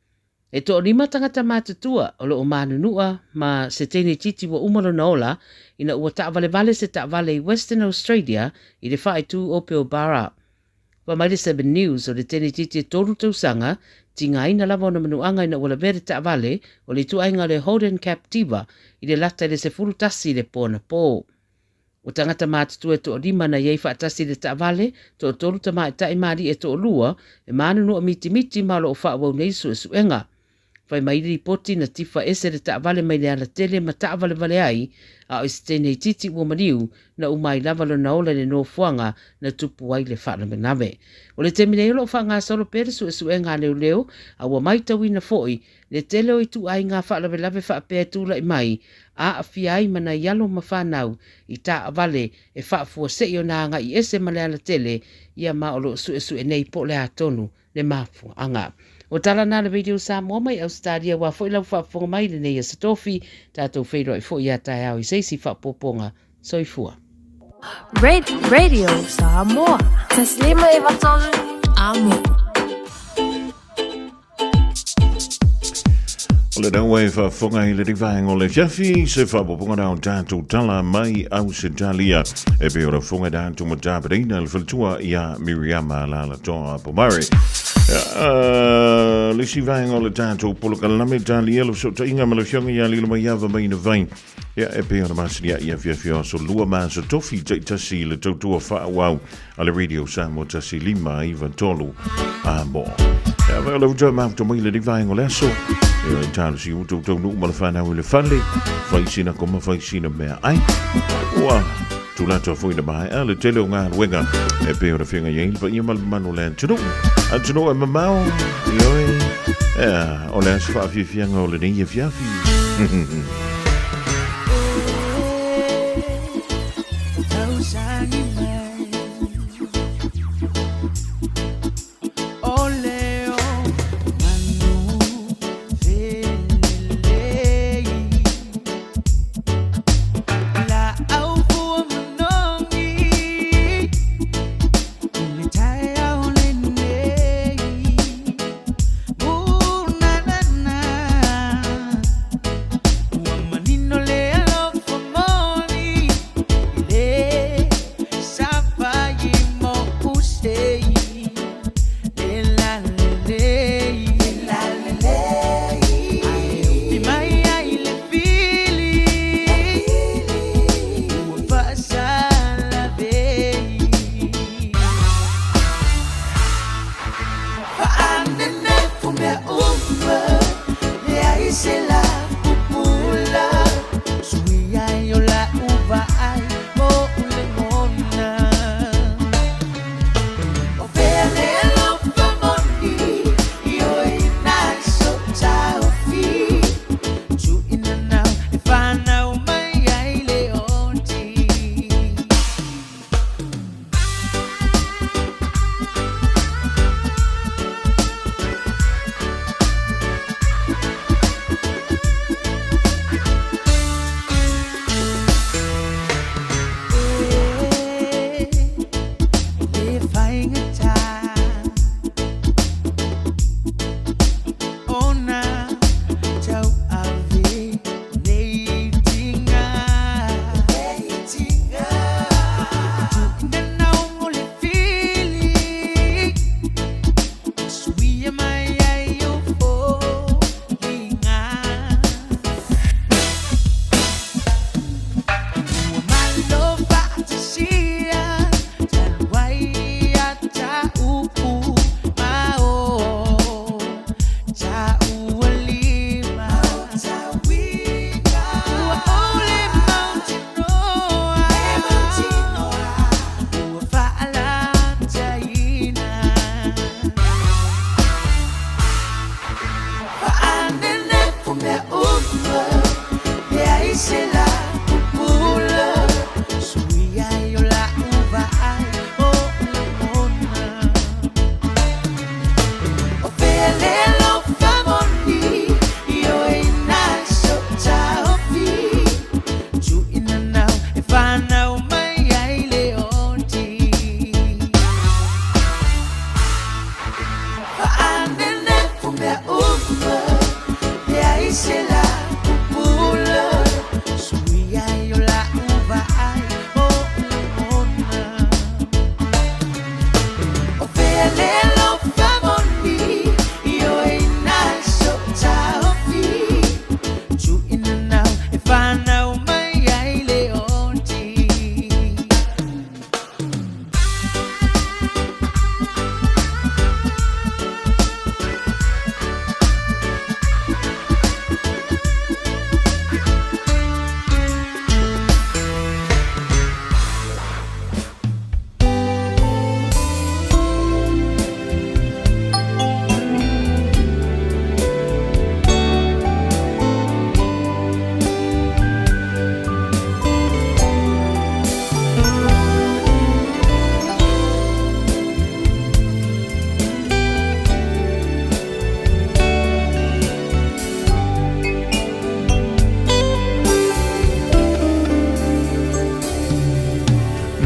e toalima tagata matutua o lo o manunua ma se teine titi ua uma lona ola ina ua taavalevale se taavale i Western Australia i le faaitu o Pilbara. Fai mai le Seven News, o le teine titi e 3 tausaga, tigaina lava ona manuaga ina ua lavea le taavale o le ituaiga o le Holden Captiva i le lata i le 11 i le po anapo. O tagata matutua e toalima na i ai faatasi i le taavale, toatolu tamaitai ma alii e toalua, e manunua mitimiti ma o lo o faaauau nei suesuega. Fai mai le lipoti na tifa ese le taavale mai le alatele ma taavalevale ai, a o se teine itiiti ua maliu, na uma ai lava lona ola i le nofoaga na tupu ai le faalavelave. O le taimi nei o lo o faagasolo pea le suesuega a leoleo, a ua maitauina foi le tele o ituaiga faalavelave faapea e tulai mai, aafia ai ma nai alo ma fanau i taavale e faafuasei ona agai ese ma le alatele, ia ma o lo o suesue nei po o le a tonu le mafuaaga. O tala na le Radio Samoa mai Ausetalia ua foi lau faafofoga mai i lenei aso tofi, tatou feiloai foi ia taeao i se isi faaopoopoga. Soifua. Radio Samoa. Taslima e vatolu. Amo. O le rau e faafofoga i le rivaenga o le afiafi, se faaopoopoga na o tatou tala mai Ausetalia. E pei o le fofoga tatou matapareina le faletua ia Miriama Lalatoa Pomare. Le isi vaega o le tatou polokalame talia le fesootaiga ma le afioga ia Lilomaiava Maina Vai. Ia, e pei ona masani ai afiafi o aso lua ma aso tofi taitasi i le tautua faaauau a le Radio Samoa 1593 a mo. Ia, vai o le uta mafuta mai le rivaenga o le aso. Ia, i tālu si uta utau nuu ma le whanau i le fale. Whai sina koma, whai sina mea ai. Ua, tulato foi na maea le tele o ngā luenga. E pei o le whinga i le paia malumanu le atunuu. Atunuu e mamao, ioe. Ia, o le aso whaafiafianga o lenei afiafi.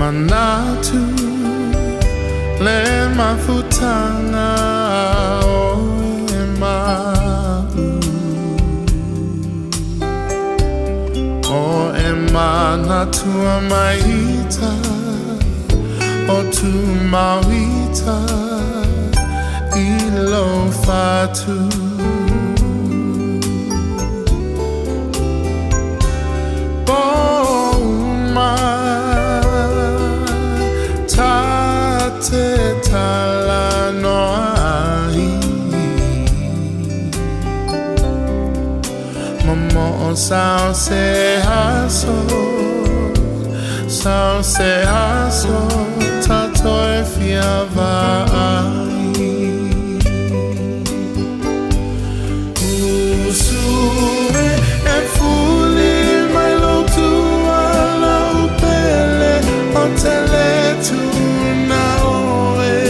Manatu le mafutanga o e ma'u O e manatua mai ita O tu mauita i lou fatu Po uma ta te talanoa ai Momoo sau se aso Sau se aso ta toe fia vaai Usu e e fuli mai lou tua lau pele O te lē tuuna oe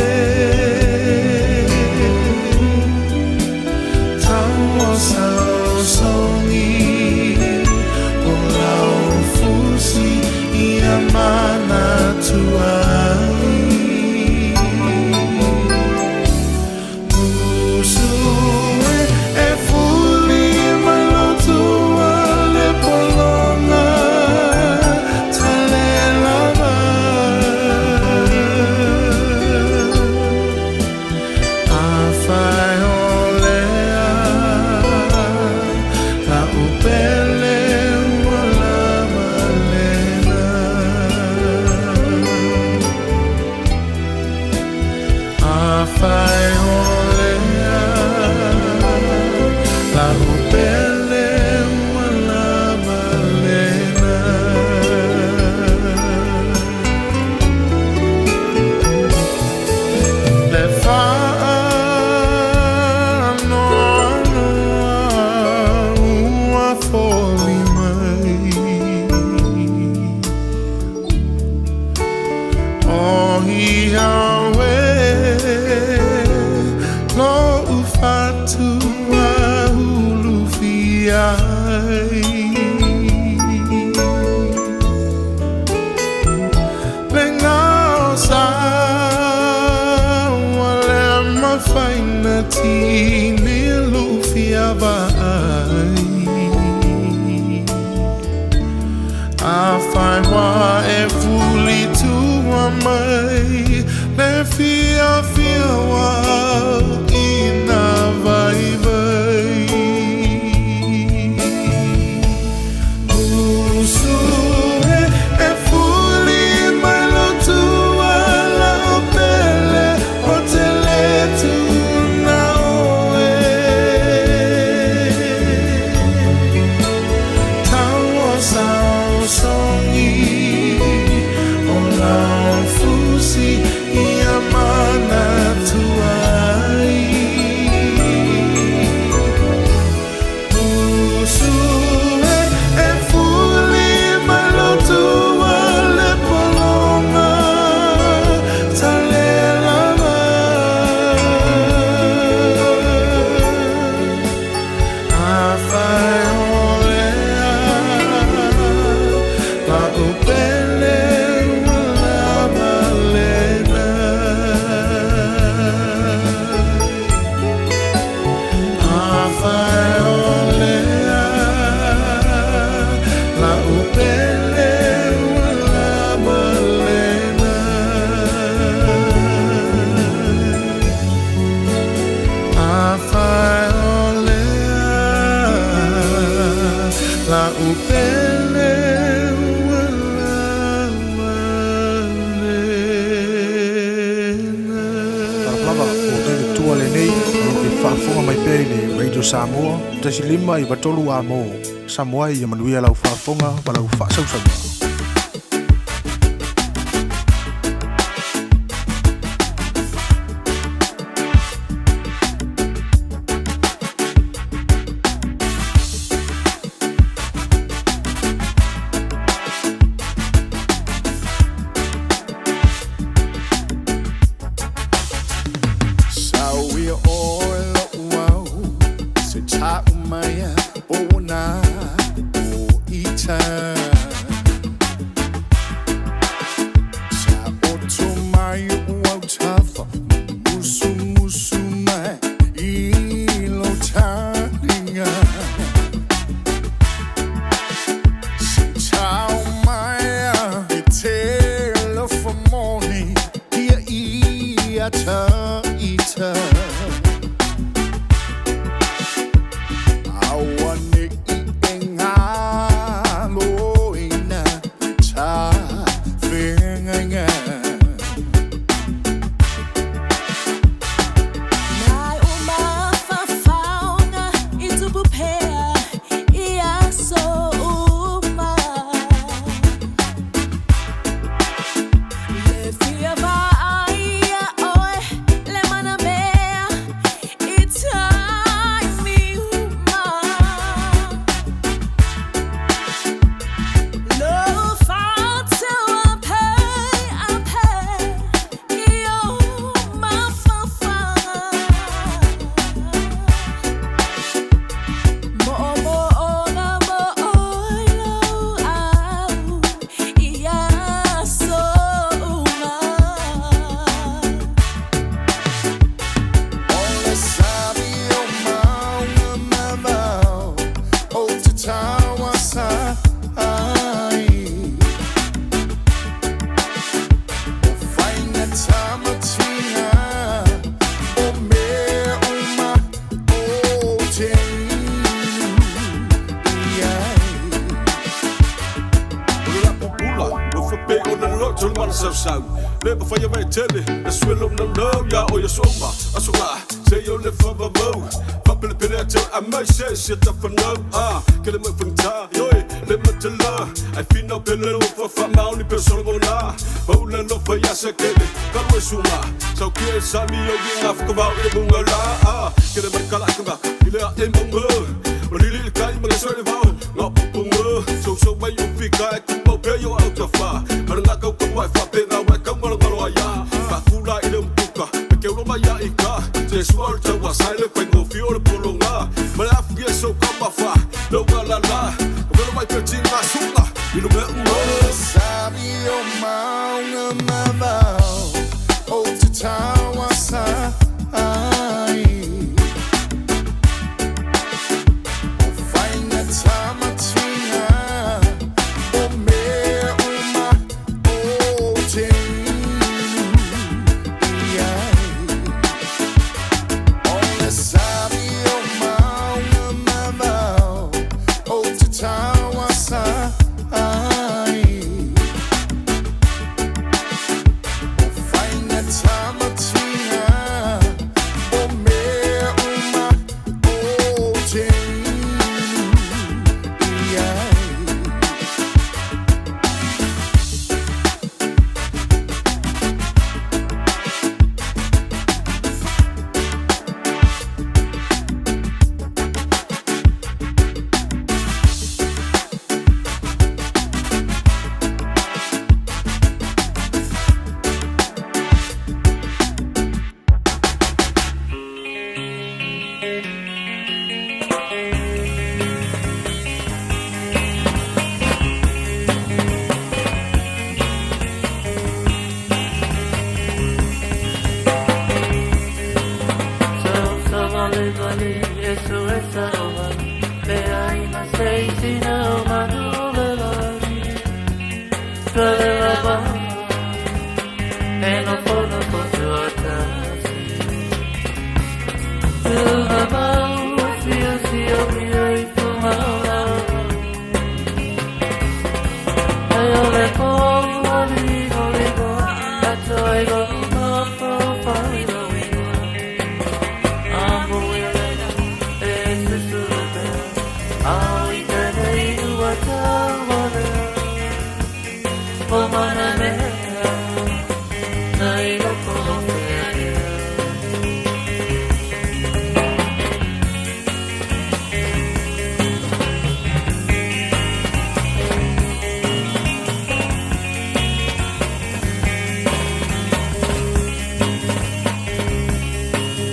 Tau o saosaogi O lau fusi ia manatua ai Usu e e fuli mai lou tua le pologa ta le lava Afai o lea la'u pele ua lava lena Afai o lea la'u pele ua lava lena Le faanoanoa ua foli mai O ia oe lo'u fatu ua ulufia ai Le gao sa ua le mafai ona tini lo'u fia vaai Afai ua e fuli tua mai le fiafia ua auina vaivai Usu e e fuli mai lou tua la'u pele Ou te lē tuuna oe Tau o saosaogi O lau fusi ia manatua ai Usu e e fuli mai lou tua le pologa ta le lava Afai o lea la'u pele ua lava lena Afai o lea la'u pele ua lava lena Afai o lea la'u pele ua lava lena Talofa lava, o David Tua lenei, o lo e faafofoga mai pea i le Radio Samoa, 1 5 9 3 amo. Samoa ia manuia lau faafofoga ma lau faasausauga. Sauia oe lo'u au se ta'u mai ona o ita. ita Aua nei e ngalo ina ta whengainga. Mai o mafafaoga i tupu pea i aso uma. Le fia vaaia oe le manamea i taimi uma. Lo fa'atauape ape i o mafafaga. Mo'omo'oga mo'oilo au i aso uma. O le sami o maunga mamao o te tauasa ai O whainga tamatinga o mea uma o te inu i ai. O le lapu pula, ua faapea ona loto le malasausau. Le mafai e vaetele, le suelo na lau ia o ia soma. Aso la, se i o le whavamau. Whapelepele a te a mai se se ta whanau. Ah, ke le mai whangta, ioi, le matala. Ai whina pele lo whawha maoni pe solo la. Paula lo whai asa kele, kalu e sunga. Sau ki e sami o ki ngā whakawau e munga la. Ah, ke le mai kala ka i le a e munga. Malili le kai ma le soe le vao, ngā pupunga. So so mai o pika e kumau pe yo au ta wha. Mana ngā kau kau wai wha pe ngā wai kau ngalo ngalo a ia. Whakula i le umpuka, me ke uro mai a i ka. Te sua o le tau a sai le whai ngofi o le polo ngā. Mana afu ia so ka mawha, no ngā la la. Ka welo mai pe ti ngā sunga, i lo mea unga. O le sami o maunga mamao o te tauasa ai O whainga tamatinga o mea uma o te inu i ai O le sami o maunga mamao o te tauasa ai O whainga tamatinga o mea uma o te inu i ai.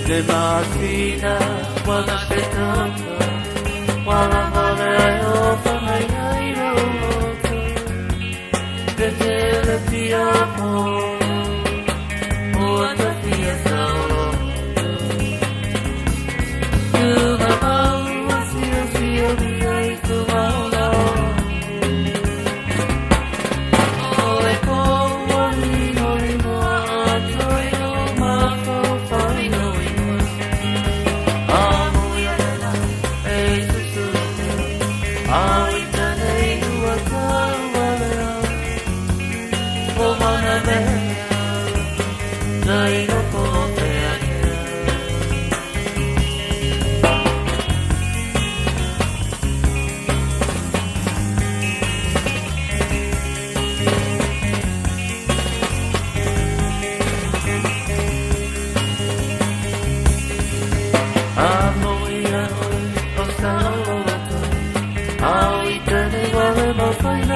Le masina ua gasetata ua lagole ai o whangai roto. Le tele pia mo o ta fia saoloto. Tunga mau sio sio mia i tu maola. O le koa lino lino a toi o mafo.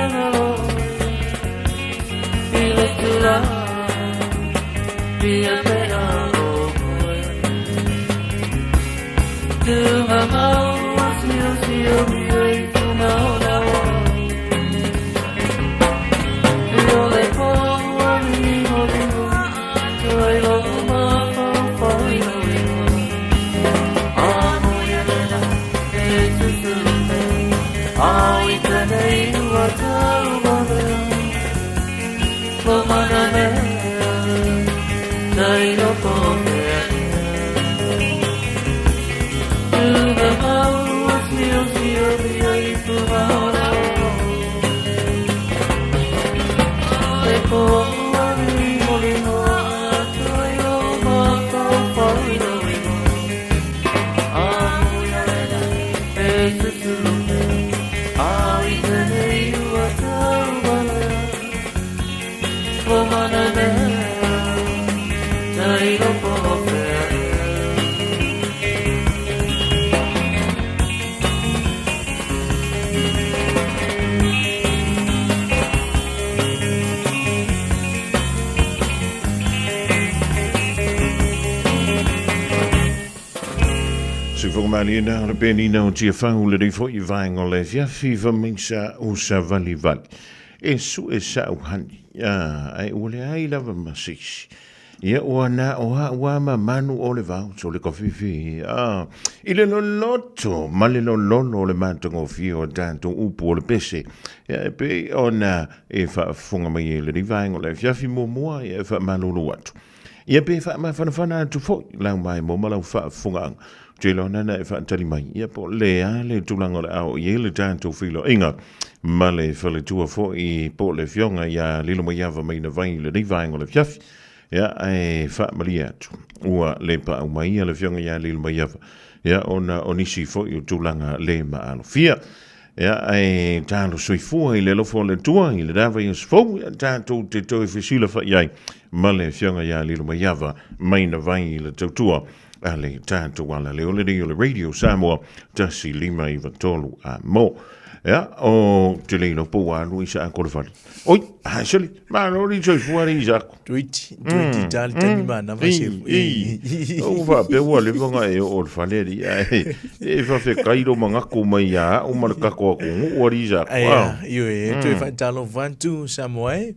le galo I le tulaga Pia pea o moe Tunga mau sio sio mia i tunga o la o I o le pō a limo limo Tuai lo ma fau fau i lo ino A mo ia lena e tutulu te A i tenei ua tau valea Lo mana mea Tai loko mea Tunga mau sio sio mia i tunga o la o Le pō a limo limo Tuai lo ma fau fau i lo ino A mo ia lena e tutulu te A i tenei ua tau valea Lo mana mea Tai loko mea Soifua malie na le penina o Tiafau le nei foi vaega o le afiafi famaisa o savalivali. E sue sa'u hani, ae ua leai lava ma se isi. Ia ua na o a'u a ma manu o le vao so le kofifi. I le loloto ma le lololo o le matagofie o tatou upu o le pese. Ia e pei ona e faafofoga mai ai lenei vaega o le afiafi muamua, ia e faamalulu atu. Ia pe faamafanafana atu foi lau maemo ma lau faafofogaaga. Ou te iloa nana e faatali mai, ia po o le a le tulaga o le a oo i ai le tatou feiloaiga ma le faletua foi po o le afioga ia Lilomaiava Mainavai i lenei vaega o le afiafi. Ia, ae faamalie atu, ua le paau mai le afioga ia Lilomaiava, ia ona o nisi foi o tulaga le maalofia. Ia, ae talo soifua i le alofa o le Atua i lena vaiaso fou, ia tatou te toe fesilafai ai ma le Afioga ia Lilomaiava Mainavai i le tautua a le tatou alaleo lenei o le Radio Samoa 1593 a mo. Ia, o te le iloa po ua alu i sa ako le fale. Oi, ai soli, malo le soifua le Isako. Tuiti, tuiti tali taimi mana vai se. O faapea ua leva ona e oo i le fale alii, ae e faafetai lo manatu mai ia au ma le tatou atunuu alii Isako. Ia, ioe, e toe faatalofa atu Samoa e.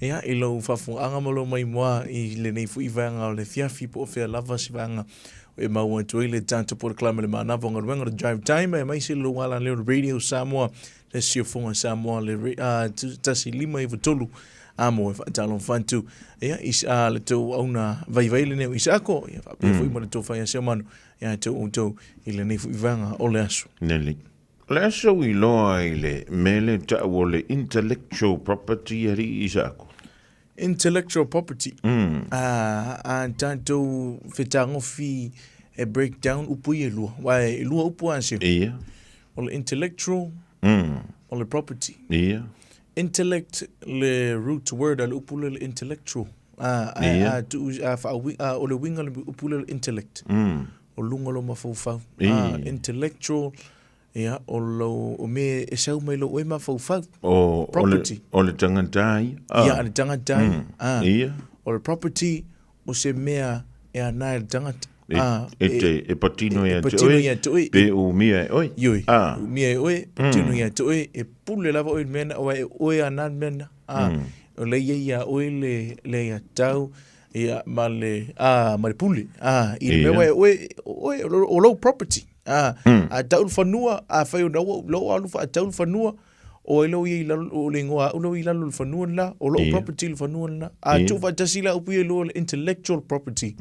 Ia, i lou faafofogaaga ma lou maimoa i lenei foi vaega o le afiafi po o fea lava se vaega e maua atu ai le tatou polokalame le manava o galuega o le Drive Time aemaise le lou alaleo le Radio Samoa le Siofoga Samoa le 1593 amo e faatalofa atu ia i le tou auna vaivai lenei o Isako ia faapea foi ma le tou fai Seumanu ia te outou i lenei foi vaega o le aso. Neli. O le aso i loa i le mea le tau o le intellectual property alii Isako. Intellectual property. A tatou fetagofi e break down upu ia e lua. Aua e lua upu a sio. Ia. O le intellectual o le property. Ia. Intellect le root word a le upu lea le intellectual. A, a, Ia. a, tuu, a, whaawi, a, o le uiga o le upu lea le intellect. O luga o lou mafaufau. Ia. A, intellectual, ia, o lou, o mea e sau mai lou oe mafaufau. O, Property. o le, o le tagata ia. A. Ia, le tagata ia. A. Ia. O le property, o se mea e ana e le tagata. E, A, e, te, e patino ia e te patino oe, ia te oe. pe umia e oe. Ioe, A. umia e oe, patino ia te oe, e pule lava oe i le mea na, aua e oe ana le mea na. A, o lea ia ia oe le, le ia tau, ia, ma le, a, ma le pule. A, i le mea Ia. aua e oe, oe, o lou property. A, a tau le fanua, afai o lou, lou alu faatau le fanua, o ai lou ia i lalo, o le igoa a au lou i lalo o le fanua le la, o lou property le fanua le la. A tuu faatasi la upu ia e lua o le intellectual property.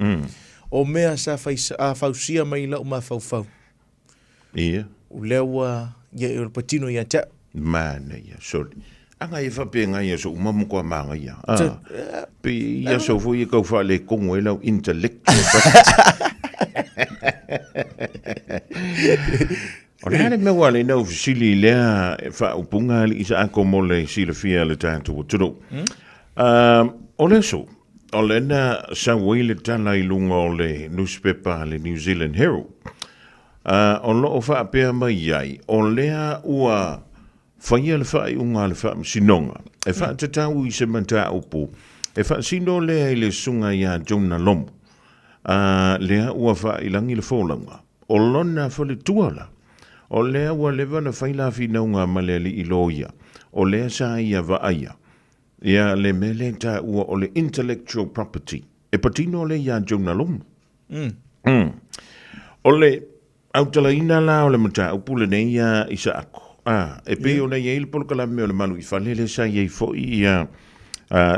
O mea sa fai, a fausia mai i lau mafaufau. Ia. O lea ua, ia, o le patino ia te au. Manaia, sorry. Aga e faapena ia so uma mo koa māngaia. Ah, pe ia so foi e kau whaale kongo e lau intellectual property. O le a le mea ua le nau fesili lea e faaupuga alii sa ako mo le silafia le tatou atunuu. O le aso, o lena sau ai le tala i luga o le newspaper a le New Zealand Herald. O loo faapea mai ai, o lea ua faia le faaiuga a le Faamasinoga e faatatau i se mataupu e faasino lea i le Susuga ia Jonah Lomu, a lea ua faailagi le folauga o lona faletua la. O lea ua leva na fai la finauga ma le alii loia, o lea sa ia vaaia ia le mea lea e taua o le intellectual property e patino lea ia Jonah Lomu. O le autalaina la o le mataupu lenei ia Isaako, a, e pei ona i ai le polokalame o le Malu i Fale lea sa i ai foi ia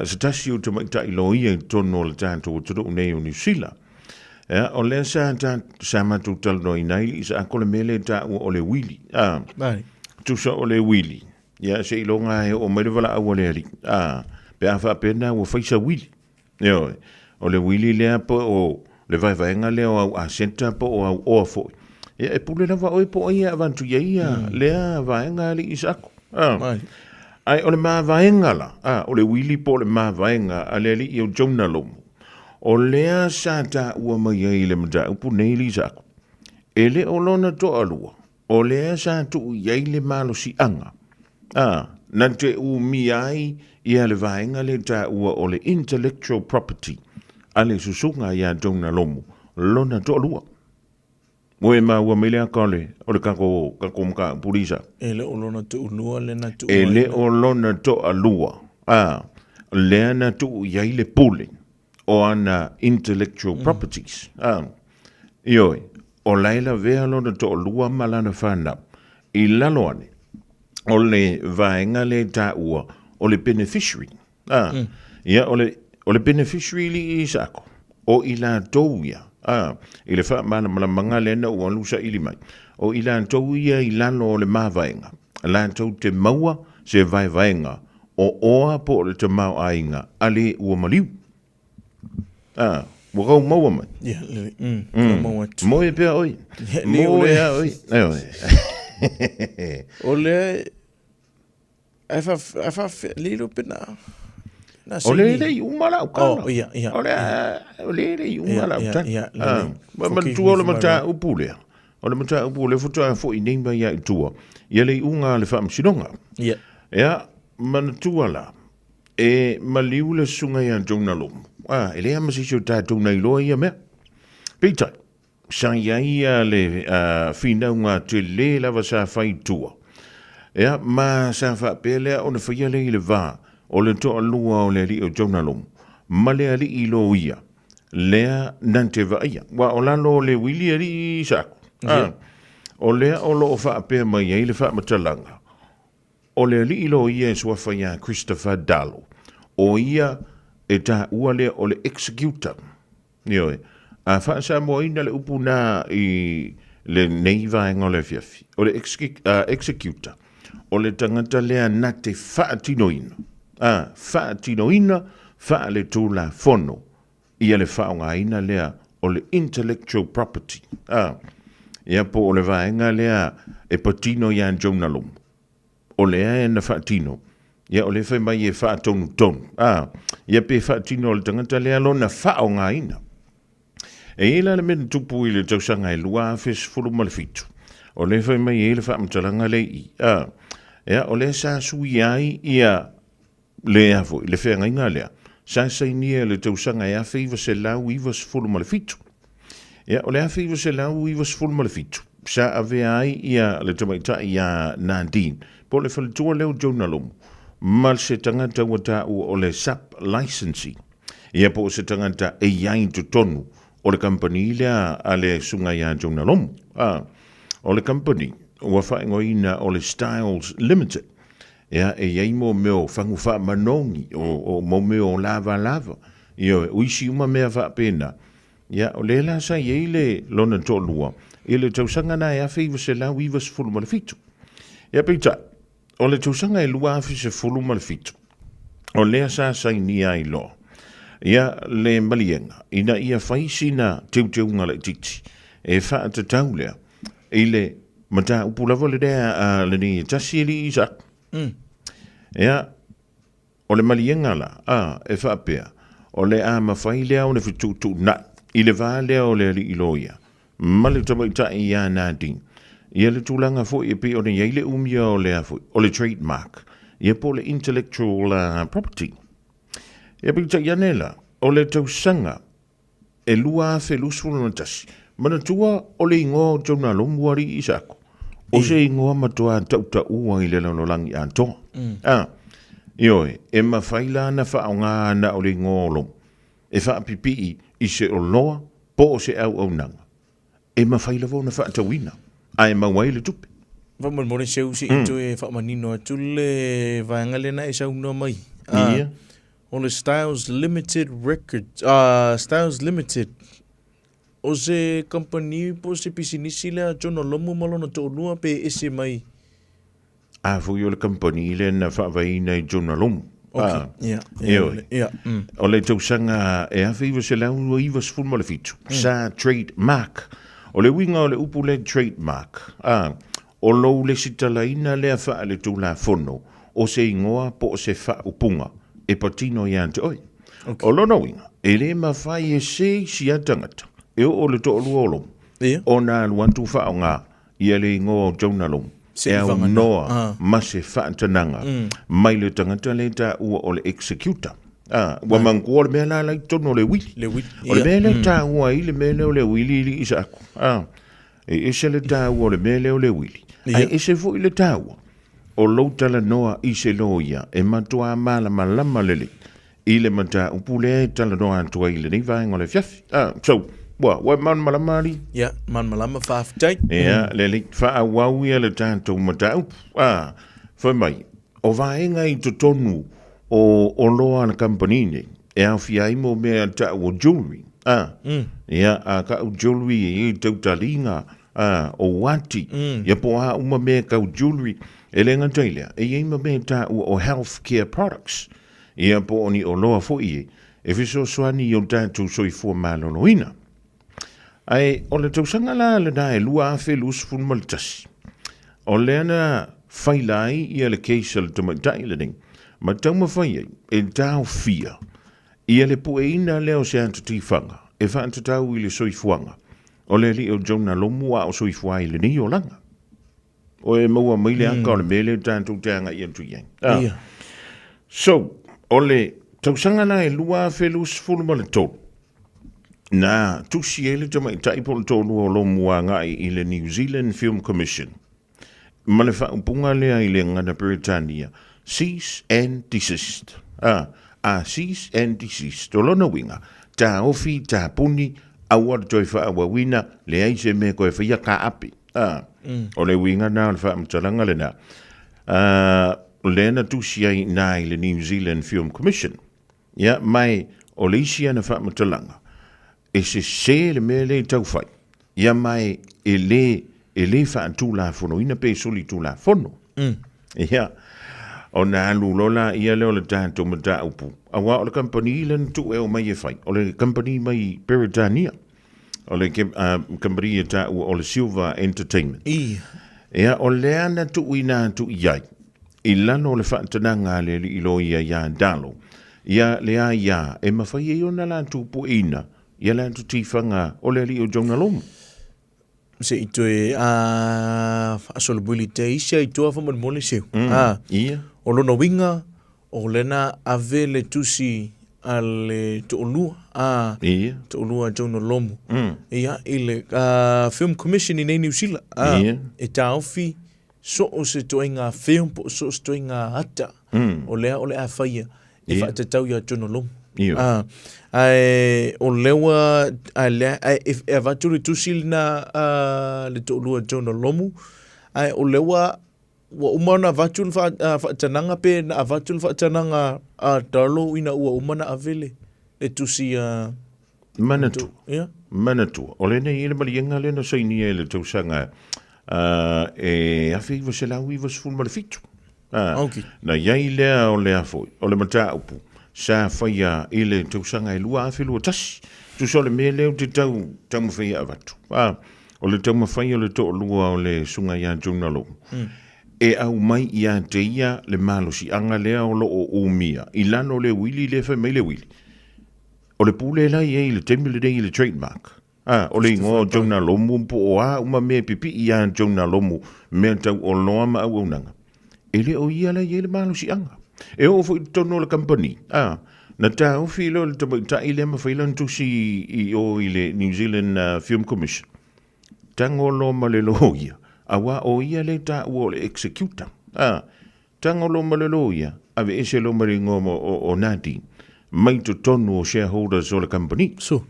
se tasi o tamaitai loia i totonu o le tatou atunuu nei o Niu Sila. Ia, o lea sa, ta, sa matou talanoaina ai Isaako le mea lea e taua o le uili. A, tusa o le uili, ia seiloga e oo mai le valaau a le alii, a, pe a faapea na ua fai sa uili. Ioe, o le uili lea po o le vaevaega lea o au aseta po o au oa foi. Ia, e pule lava oe po o ai e avatu i ai ia lea vaega alii Isaako. A. Ae o le mavaega la, a, o le uili po o le mavaega a le alii o Jonah Lomu, o lea sa taua mai ai i le mataupu nei alii Isaako, e le o lona toalua, O lea sa tuu i ai le malosiaga, ā, na te umia ai ia le vaega lea taua o le intellectual property a le susuga ia Jonah Lomu, lona toalua. Ua e maua mai le aka o le, o le kako, kako mataupu Lisa? E le o lona toalua lea na tuu ai. E le o lona toalua, ā, lea na tuu i ai le pule o ana intellectual properties. Ā, ioe, o la e lavea lona toalua ma lana fanau i lalo ane o le vaega lea e taua o le beneficiary. Ā, ia, o le, o le beneficiary i Isaako, o i latou ia, ā, i le faamalamalamaga lea na ou alu saili mai, o i latou ia i lalo o le mavaega, latou te maua se vaevaega o oa po o le tamaoaiga a le ua maliu. A, ua kau maua mai. Ia, lele, kau maua atu. Moe pea oi. Ia, le, o Moe le- a oi. E oi. O le, ai fa, ai fa, le ilo pe na, na O le saini. le i uma lau kala. Oh, ia, ia. O le, o le le i uma Ia, lau ia, tala. ia, lele. Ah, ma Forgive manatua me o le for my mata upu lea. O le mata upu lea faatoa foi nei mai ia i tua. Ia le iuga a le faamasinoga. Ia. Ia, manatua la, e maliu le susuga ia Jonah Lomu. Ah, e leai ma se isi o tatou na iloa ia mea. Peitai, sa i ai ia le finauga tele lava sa fai i tua. Ia, ma sa faapea lea ona faia lea i le va o le toalua o le alii o Jonah Lomu ma le alii loia lea na te vaaia. Ua o lalo o le uili alii Isaako. Ah, o lea o lo o faapea mai ai le faamatalaga, O le alii loia e suafa iā Christopher Dalo, o ia e taua lea o le executor. Ioe, a faa-Samoaina le upu na i lenei vaega o le afiafi, o le executor, o le tagata lea na te faatinoina, a, faatinoina faaletulafono ia le faaaogaina lea o le intellectual property, a, ia po o le vaega lea e patino iā Jonah Lomu. O lea e na faatino, ia o lea fai mai e faatonutonu, a, ia pe faatino e le tagata lea lona faaaogaina. E i ai la le mea na tupu i le tausaga e 2017, o lea fai mai e i ai le faamatalaga lea i i, a, ia o lea sa suia ai ia lea foi, le feagaiga lea, sa sainia i le tausaga e 1997. Ia, o le 1997, sa avea ai ia le tamaitai ia Nadine, po o le faletua lea o Jonah Lomu, ma se tagata ua taua o le sub-licensee, ia po o se tagata e i ai i totonu o le kamupani lea a le susuga ia Jonah Lomu. A, o le kamupani ua faaigoaina o le Styles Limited, Ia, e i ai mo mea o fagu faamanogi, o, o mo mea o lavalava, ioe, o isi uma mea faapena. Ia, o lea la sa i ai le lona toalua i le tausaga na e 1997. Ia, peitai, o le tausaga e 2017, o lea sa sainia ai loa ia le maliega ina ia fai sina teuteuga laitiiti e faatatau lea i le mataupu lava lea a lenei e tasi e alii Isaac. Ia, o le maliega la, a, e faapea, o le a mafai lea ona fetuutuunai i le va lea o le alii loia ma le tamaitai ia Nadine. Ia le tulaga foi e pei ona i ai le umia o le a foi, o le trademark, ia po o le intellectual property. Ia peitai ane la, o le tausaga e 2021, manatua o le igoa o Jonah Lomu Alii Isako, o se igoa matua tautaua i le lalolagi atoa. A, ioe, e mafai la ona faaaoga na o le igoa o Lomu e faapipii i se oloa po o se auaunaga. E mafai lava ona faatauina ae maua ai le tupe. Faamolemole seu se i toe faamanino atu le vaega lea na e saunoa mai. Ia. O le Styles Limited Records, Styles Limited, o se kamupani po o se pisinisi lea a Jonah Lomu ma lona toalua pe ese mai? A foi o le kamupani lea na faavaeina e Jonah Lomu. Okay. Ah, Ioe. O le tausaga e 1997, sa trademark. O le uiga o le upu lea trademark, a, o lou lesitalaina lea faaletulafono o se igoa po o se faaupuga e patino ia te oe. O lona uiga, e le mafai e se isi a tagata e oo le toalua o Lomu ona alu atu faaaoga ia le igoa o Jonah Lomu e aunoa ma se faatanaga mai le tagata lea e taua o le executor. Ua manatua le mea la la i totonu o le uili. O le mea lea e taua ai le mea lea o le uili i Isaako. E ese le taua o le mea lea o le uili, ae ese foi le taua o lou talanoa i se loia e matuā malamalama lelei i le mataupu lea e talanoa atu ai i lenei vaega o le afiafi. So, ua e malamalama alii? Ia, malamalama, faafetai. Ia, lelei, faaauau ia le tatou mataupu. Fai mai, o vaega i totonu o oloa a le kamupani nei, e aofia ai mo mea tau o jewelry. Ia, a kau jewelry e i ai tautaliga, o uati, ia po o a uma mea kau jewelry. E le gata i lea, e i ai ma mea taua o health care products. Ia po o ni oloa foi e e fesoasoani i o tatou soifua maloloina. Ae o le tausaga la lena e 2021, o lea na faila ai ia le case a le tamaitai lenei, ma taumafai ai e taofia ia le pueina lea o se ata tifaga e faatatau i le soifuaga o le alii o Jonah Lomu a o soifua ai i lenei olaga. O e maua mai le aka o le mea lea tatou te agai atu i ai. So, o le tausaga la e 2023, na tusi ai le tamaitai po o le toalua o Lomu agai i le New Zealand Film Commission ma le faaupuga lea i le gagana Peretania, cease and desist. A cease and desist. O lona uiga, taofi, tapuni, aua le toe faaauauina, leai se mea e toe faia, kaape. O le uiga na o le faamatalaga lena. Lea na tusi ai i i le New Zealand Film Commission. Ia, mai o le isi ana faamatalaga, e sese le mea lea e tau fai. Ia mai e le, e le faatulafonoina pe solitulafono. Ia, ona alu loa laia lea o le tatou mataupu, aua o le kamupani lea na tuu e omai e fai, o le kamupani mai Peretania. O le kamupani e taua o le Silver Entertainment. Ia, o lea na tuuina atu i ai, i lalo o le faatanaga a le alii loia ia Dalo, ia le aia e mafai ai ona latou pueina ia latou tifaga o le alii o Jonah Lomu. Se i toe faasolomuili te isi ai toa faamolemole seu. Ia. O lona uiga, o lea na ave le tusi a le toalua, Ia. toalua a Jonah Lomu, ia, i le Film Commission i nei Niu Sila, Ia. e taofi so o se ituaiga film po o so o se ituaiga ata, o lea o le a faia e faatatau ia Jonah Lomu. Ae o lea ua, a lea, ae e avatu le tusi lena a le toalua Jonah Lomu, ae o lea ua, ua uma ona avatu le faatanaga pe na avatu le faatanaga a Darlow ina ua uma ona ave le tusi a Manatua. Manatua. O lenei i le maliega lea na sainia i le tausaga e 1997. Okay. Na i ai lea o le a foi, o le mataupu sa faia i le tausaga e 2021. Tusa o le mea lea ou te tau taumafai e avatu. O le taumafai o le toalua o le Susuga ia Jonah Lomu, e aumai ia te ia le malosiaga lea o lo o umia i lalo o le uili lea e fai mai le uili. O le pule la e i ai i le taimi lenei i le trademark. A, o le igoa o Jonah Lomu po o a uma mea e pipii iā Jonah Lomu, mea tau oloa ma auaunaga. E le o ia la e i ai le malosiaga. E oo foi i totonu o le kamupani, a, na taofi loa le tamaitai lea ma fai lana tusi i o i le New Zealand Film Commission. Tago loa ma le loia, auā o ia lea e taua o le executor. A, tago loa ma le loia, aveese loa ma le igoa o Nadine mai totonu o shareholders o le kamupani. So.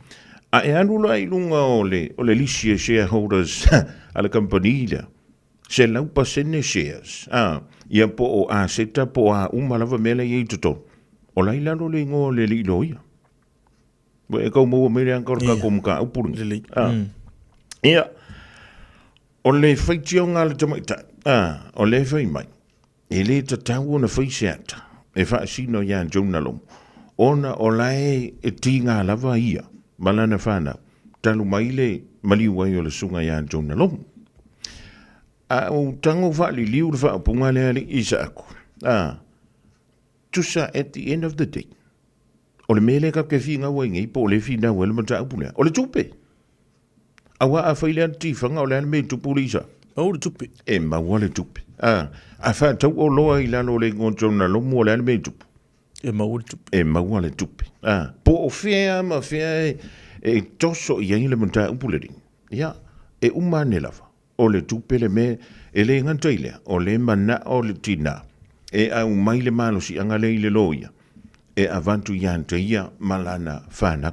A e alu la i luga o le lisi o shareholders a le kamupani lea, 100% shares, a, ia po o aseta po o a uma lava mea la e i ai i totonu, o la e i lalo le igoa o le alii loia. Ua e kau maua mai le anga o le tatou mataupu lenei. A. Ia, o le faitioga a le tamaitai, a, o lea e fai mai, e le tatau ona fai se ata e faasino iā Jonah Lomu, ona o la e tiga lava ia ma lana fanau, talu mai le maliu ai o le susuga iā Jonah Lomu. A ua tago faaliliu le faaupuga lea a alii Isaako, a, tusa at the end of the day, o le mea lea tatou te finau ai nei, po o lea e finau ai le mataupu lea, o le tupe. Aua a fai lea tifaga, o le a le mea e tupu le isa? Maua le tupe. E maua le tupe. A, a faatau oloa i lalo o le igoa o Jonah Lomu, o le a le mea e tupu? E maua le tupe. E maua le tupe. A, po o fea ma fea e toso i ai le mataupu lenei. Ia, e uma ane lava. O le tupe le mea e le gata i lea, o le manao le tina e aumai le malosiaga lea i le loia e avatu ia te ia ma lana fanau.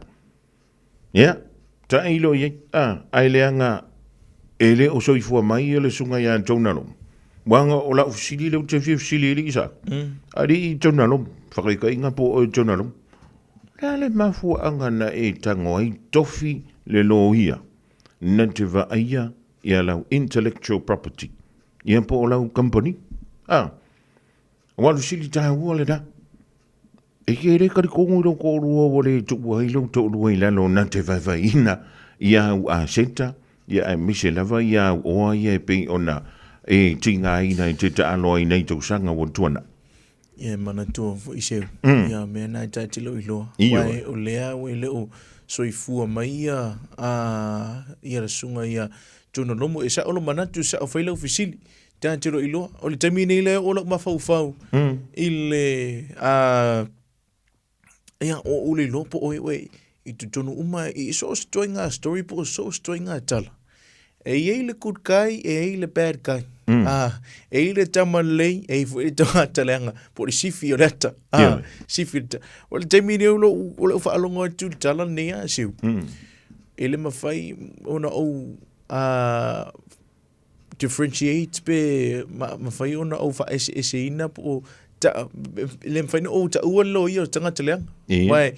Ia, tailo i ai, a, ae leaga e le o soifua mai le susuga ia Jonah Lomu. Uaga o lau fesili lea ou te fia fesili ai le Isaac. Alii Jonah Lomu, whakaikaiga po oe Jonah Lomu. Le a le mafuaaga na e tango ai tofi le loia na te vaaia ia lau intellectual property, ia po o lau company. A, ua alu sili tāua le na. E ke le karikongo i lou toʻalua ua le tuua ai lou toʻalua i lalo na te vaevaeina i āu aseta, ia aemaise lava i āu oa ia e pei ona e tigaina e te taalo ai nei tausaga ua tuanai. Ia e manatua foi seu. Ia mea na e tae lou iloa. Ioe. Uae o lea ua e le o soifua mai ia a ia le susuga ia Jonah Lomu. E sao lou manatu, e sao fai lau fesili. Tae lou iloa. O le taimi nei lea e oo lau mafaufau i le a ia o ou le iloa po o ai oe i totonu uma i so o se ituaiga story po o so o se ituaiga tala. E i ai le good guy, e i ai le bad guy. Ah, e i ai le tama lelei, e i ai foi le tagata leaga, po o le sifi o le ata. Ah, Ioe. sifi o le ata. O le taimi nei o lou, o lou faalogo atu i le tala lenei a Seu. E le mafai ona ou ah, differentiate pe mafai ona ou faaeseeseina po o ta, le mafai ona ou taua le loia o le tagata leaga. Ia. Uae,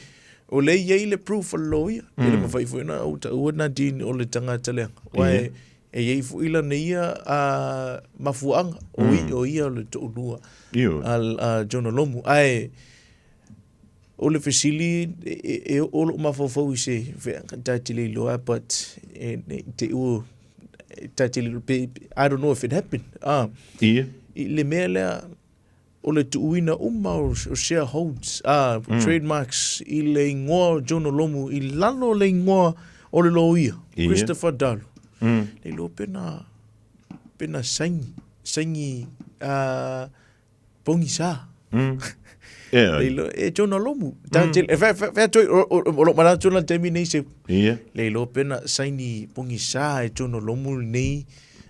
o lea e i ai le proof a le loia, e le mafai foi ona ou taua Nadine o le tagata leaga. Uae, Ia. e i ai foi lana ia a mafuaaga, o, i, o ia o le toalua Ioe. a Jonah Lomu. Ae, o le fesili e oo lou mafaufau i se ta te le iloa but e ne i te i ua ta te le iloa pe I don't know if it happened ah Ia. i le mea lea o le tuuina uma o shareholds ah trademarks i le igoa o Jonah Lomu i lalo o le igoa o le loia Ia. Christopher Dalu. Le iloa pe na pe na saini saini ah pogisa. Ea. Le iloa, e Jonah Lomu. Ta te, e fa, fa, fa toi, o, o, o lou manatu lena taimi nei se. Ia. Le iloa pe na saini pogisa e Jonah Lomu lenei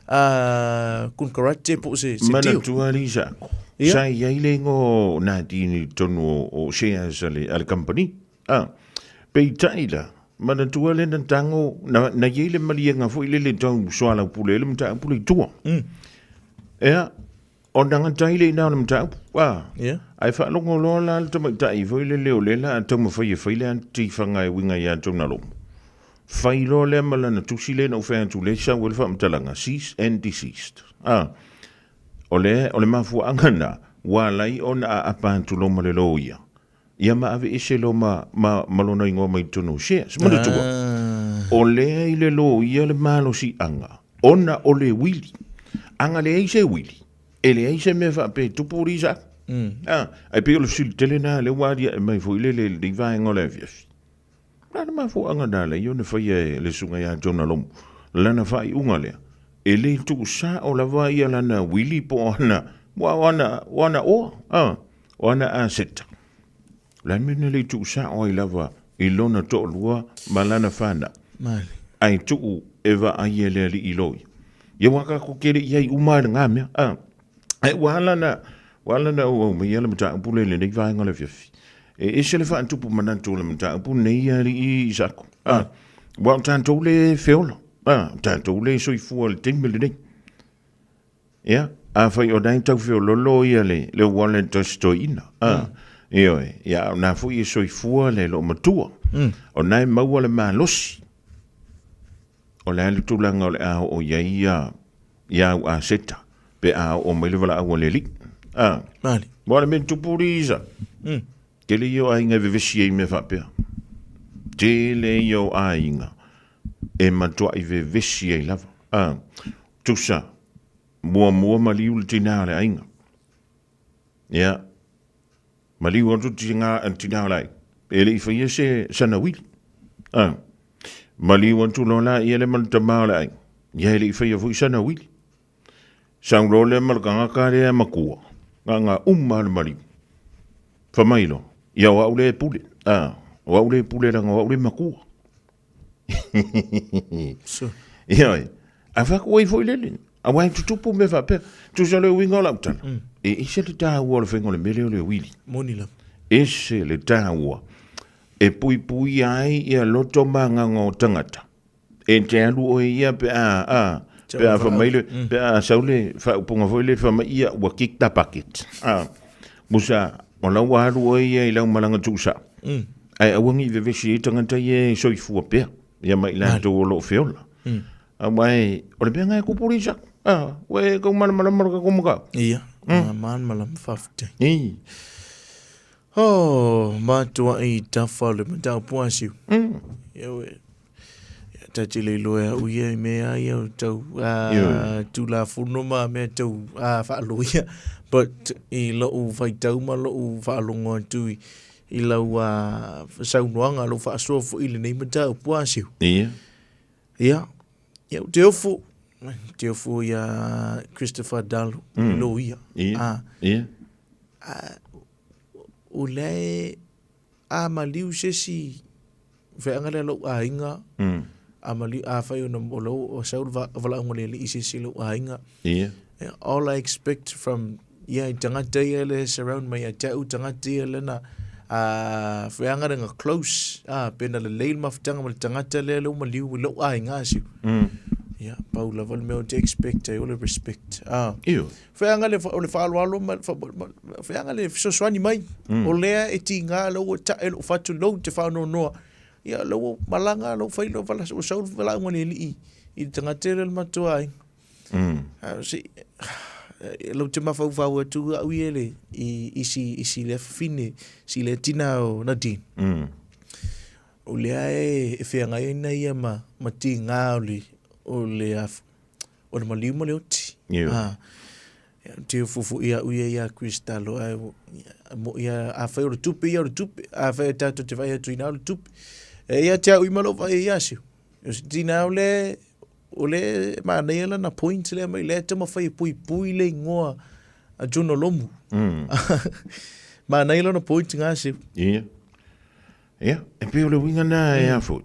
a kun karate po o se, se deal. Manatua Lisa. Ia. Sa i ai le igoa o Nadine i totonu o shares a le, a le company. Ah, peitai la, manatua le na tago, na, na i ai le maliega foi lele tau soalaupule ai le mataupu lea i tua. Ea, Ona gata ai le ina o le mataupu, a. Yeah. Ae faalogo loa la le tamaitai foi lele o lea la a taumafai e fai le tifaga e uiga ia Jonah Lomu. Fai loa lea ma lana tusi lea na ou fai atu lea e sau ai le faamatalaga, cease and desist. A. O le, o le mafuaaga na, ua ala ai ona aapa atu loa ma le loia. Ia ma aveese loa ma, ma, ma lona igoa mai totonu o shares. Manatua, o lea i le loia le malosiaga, ona o le uili. A na leai se uili, e leai se mea faapea e tupu Lisa. Ah, ae pei o le fesili tele lena lea ua aliae mai foi lele i lenei vaega o le afiafi. O le a le mafuaaga na ala ai ona faia e le Susuga ia Jonah Lomu lana faaiuga lea? E le tuusao lava ia lana uili po o ana, aua o ana, o ana oa, a, o ana aseta. O le a le mea na le tuusao ai lava i lona toalua ma lana fanau? Male. Ae tuu e vaai e le alii loia. Ia ua tatou tele i ai uma i lena mea. A, ae ua ala na, ua ala na ou aumaia le mataupu lea i lenei vaega o le afiafi. E ese le faatupu manatu o le mataupu lenei alii Isako. A, aua o tatou le feola. A, o tatou le soifua i le taimi lenei. Ia, afai o lena e tau feololo ia le, le wallet o si toeaina. A, ioe, ia, o lena foi e soifua le loomatua. O lena e maua le malosi. O le a le tulaga o le a oo i ai ia, ia au aseta pe a oo mai le valaau a le Alii. A, Mali. Mo le mea tupu Lisa. Tele ia o aiga e vevesi ai i mea faapea. Tele ia o aiga e matuai vevesi ai lava. A, tusa, muamua maliu le tina o le aiga. Ia, maliu atu le tina o le aiga, e le i faia se sana uili. A, maliu atu loa laia lea ma le tama o le aiga, ia e le i faia foi sana uili. Sau loa lea ma le tagata lea matua, na uma lava le maliu. Fai mai loa, ia o au lea e pule. A, o au lea e pule leaga o au lea e matua. Ioe. Ae fai atu ai foi lele. Aua e tutupu mea faapea. Tusa le uiga o lau tala. E ese le taua o le faiga o le mea lea o le uili. Moni lava. Ese le taua e puipuia ai ia loto ma agaga o tagata. E te alu oe ia pe a, a, pe a fai mai le, pe a sau le faaupuga foi lea fai mai ia ua kick the bucket. A, musa, o la ua alu oe ia i lau malaga tuusao. Ae aua ne i vevesi ai tagata ia e soifua pea, ia ma i latou o lo o feola. Aua e, o le mea lena e tupu Lisa. A, ua e tau malamalama i le tatou mataupu. Ia, malamalama, faafetai. I. Oh, matuai tafa o le mataupu a Siu. Ia ue, ia ta te le iloa e au ia i mea ia o tau Tulafono ma mea tau faaloia. But i lou faitau ma lou faalogo atu i, i lau saunoaga, lou faasoa foi i lenei mataupu a Siu. Ia. Ia, ia ou te ofo, te ofo ia Christopher Dalu, loia. Ia. Ia. O lea e a maliu se isi feaga lea lou aiga, a maliu, afai ona o lou o sau le valaauga a le Alii i se isi o lou aiga. Ia. All I expect from ia i tagata ia le surround mai ia te au tagata ia lena a feaga lena close a pe na lelei le mafutaga ma le tagata lea lea ua maliu i lou aiga asiu. Ia, pau lava le mea ou te expect ai o le respect. A. Ioe. Feaga le, o le faaaloalo ma, feaga le fesoasoani mai. Mm. O lea e tiga lau ua tae lou fatu lou te faanoanoa. Ia lau ua malaga lau fai lau vala ua sau valaauga le alii i le tagata lea le matou aiga. Mm. Se, lau te mafaufau atu au ia le i isi isi lea fafine si lea tina o Nadine. Mm. O lea e, e feagai ai na ia ma, ma tiga o le, o le o le maliu ma le oti. Ioe. Ah, ia, te fufu ia au ia ia Cristalo, ai, mo ia, a whai o le tupe ia o le tupe, a whai o tātou te whai atu ina o le tupe. E ia te au i malo whai ia siu. O se tina o le, o le māneia lana point lea mai, lea te mawhai e pui pui le ingoa a Juno Lomu. Māneia lana point ngā siu. Ia. Ia, e pei o le uiga nā e a foi.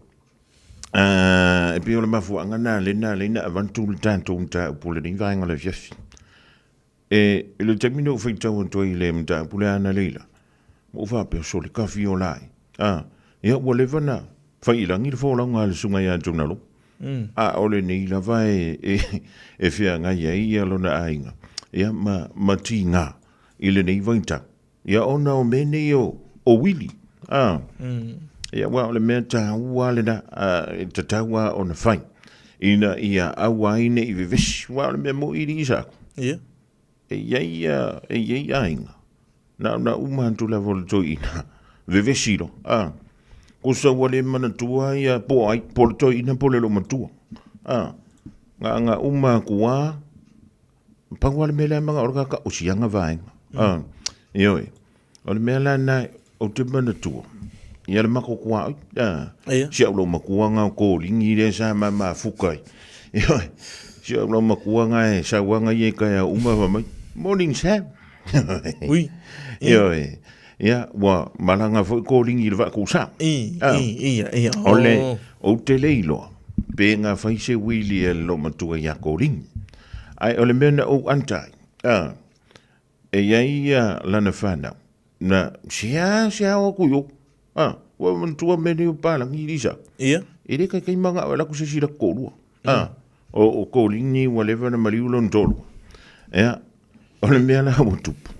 E pei o le mafuaaga lena lea na ala ai ona avatu le tatou mataupu o lenei vaega o le afiafi. E, i le taimi na ou faitau atu ai i le mataupu lea ana Leila, ua ou faapea, sole, kafi o lai. A, ia ua leva ona fai i lagi le folauga a le susuga ia Jonalo. A o lenei lava e, e, e feagai ai ia lona aiga, ia ma, ma tiga i lenei vaitau. Ia ona o mea nei o, o wili. A. Ia aua o le mea taua lena e tatau lava ona fai. Ina ia aua ai ne i vevesi. Aua o le mea moni i Isako. Ia. E i ai ia, e i ai aiga. Na ona uma atu lava o le toeaina, vevesi loa. A. Kusa ua le manatua ia po o ai, po o le toeaina po o le loomatua. A. Na uma atu lava. Pau lava le mea lea manao o le tagata o siaga vaega. Mm. Ioe. O le mea la na ou te manatua. Ia le mako kua oi. Ia. Si au lau makua nga o kōlingi lea sa ma mafuka ai. Ioe. Si au lau makua nga e sauanga ia i kai au uma fa mai. Morning Sam. Ui. Ioe. Ia, ua malaga foi kōlingi i le vaaku sa. I, i, ia, ia. O le, ou te le iloa, pe nga fai se wili a le loomatua iā kōlingi. Ae o le mea na ou anta ai, e i ai ia lana whanau, na sea sea o aku i o, ua manatua mea nei o palagi i lisa. Ia. E le kaikai manga o laku se sila kōlua. O kōlingi ua leva na maliu lona tōlua. Ia, o le mea la ua tupu,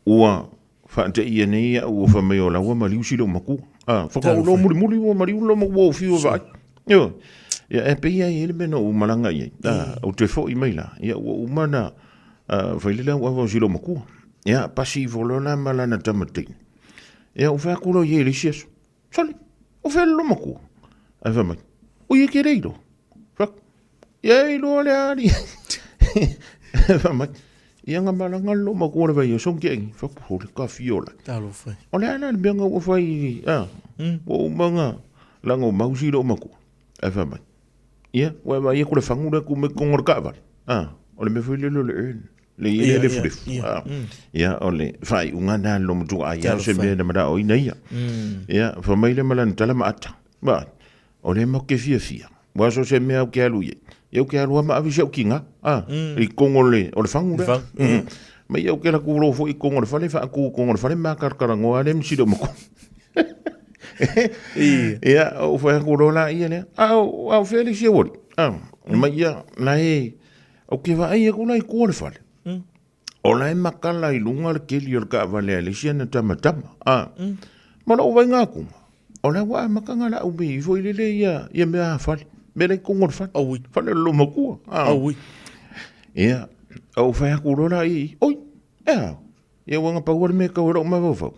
ua whaate ia nei au ua whamai o laua maliu si leo makua. Whakaolo muli muli ua maliu lo makua o whiu vai. Io. Ia, e pei ai ele mea na ou malaga i ai. O te fo'i mai la. Ia, ua uma na whailele au awa o si leo makua. Ia, pasi i volo la ma lana tamateina. Ia, o whea kula i e le isi aso. Sole, o whea le makua. Ai wha mai, o ia ke reiro. Wha, ia i loa le ari. Wha mai, ia nga malanga lo makua le vai o song ke engi. Wha, o le ka fiola. Talo whai. O le ana le mea nga ua whai, ua umanga, langa o mausi lo makua. Ai wha mai, ia, ua vai ia kule whangu le ku me kongo le kaavale. O le mea foi le lo le earn. Le ia le lefu. Ia, o le whai unga nā lo mutu a ia o se mea na mara o ina ia. Ia, wha mai le malana tala ma ata. Ba, o le mau ke fia fia. Wa so se mea au ke alu ia. Ia au ke alu ama avi se au kinga. I kongo le, o le whangu le. Mai au ke la kuro fo i kongo le whale, wha aku kongo le whale, mā karakara ngoa le msiro mako. Ia, o whai aku rola ia lea. Au, au whea le sia wori. Mai ia, la e, o ke vaai aku la i kua le fale. O la e makala i lunga le keli o le kaavale a le sia na tamatama. Ma lou vaaiga aku, o la ua amata nga laau me ifo i lele ia, ia mea a fale. Mea la i kongo le fale. Fale o le lomakua. Ia, o whai aku lola i, oi, e au. Ia ua nga pau le mea kau e lou mafaufau.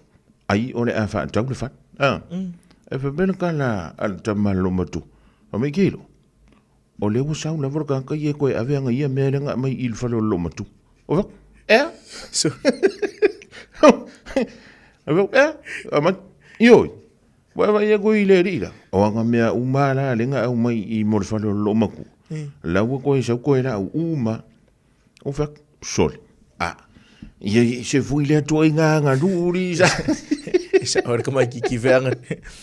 Ai o le a whaatau le fale. E whapena ka la a le tama le lomatu. O me kilo. O lea ua sau lava le tagata ia e koe ave aga ia mea lea na aumai i le fale o le loomatu. O fai, ea? A fai, ea? Aumai, ioe, ua e vaai atu i le alii la, o aga mea uma la lea na aumai i mo le fale o le loomatua, la ua koe sau koe laau uma. O fai atu, sole, a, ia i se fui lea tuaiga aganuu li sa. E sa ora ka mai kiki veanga.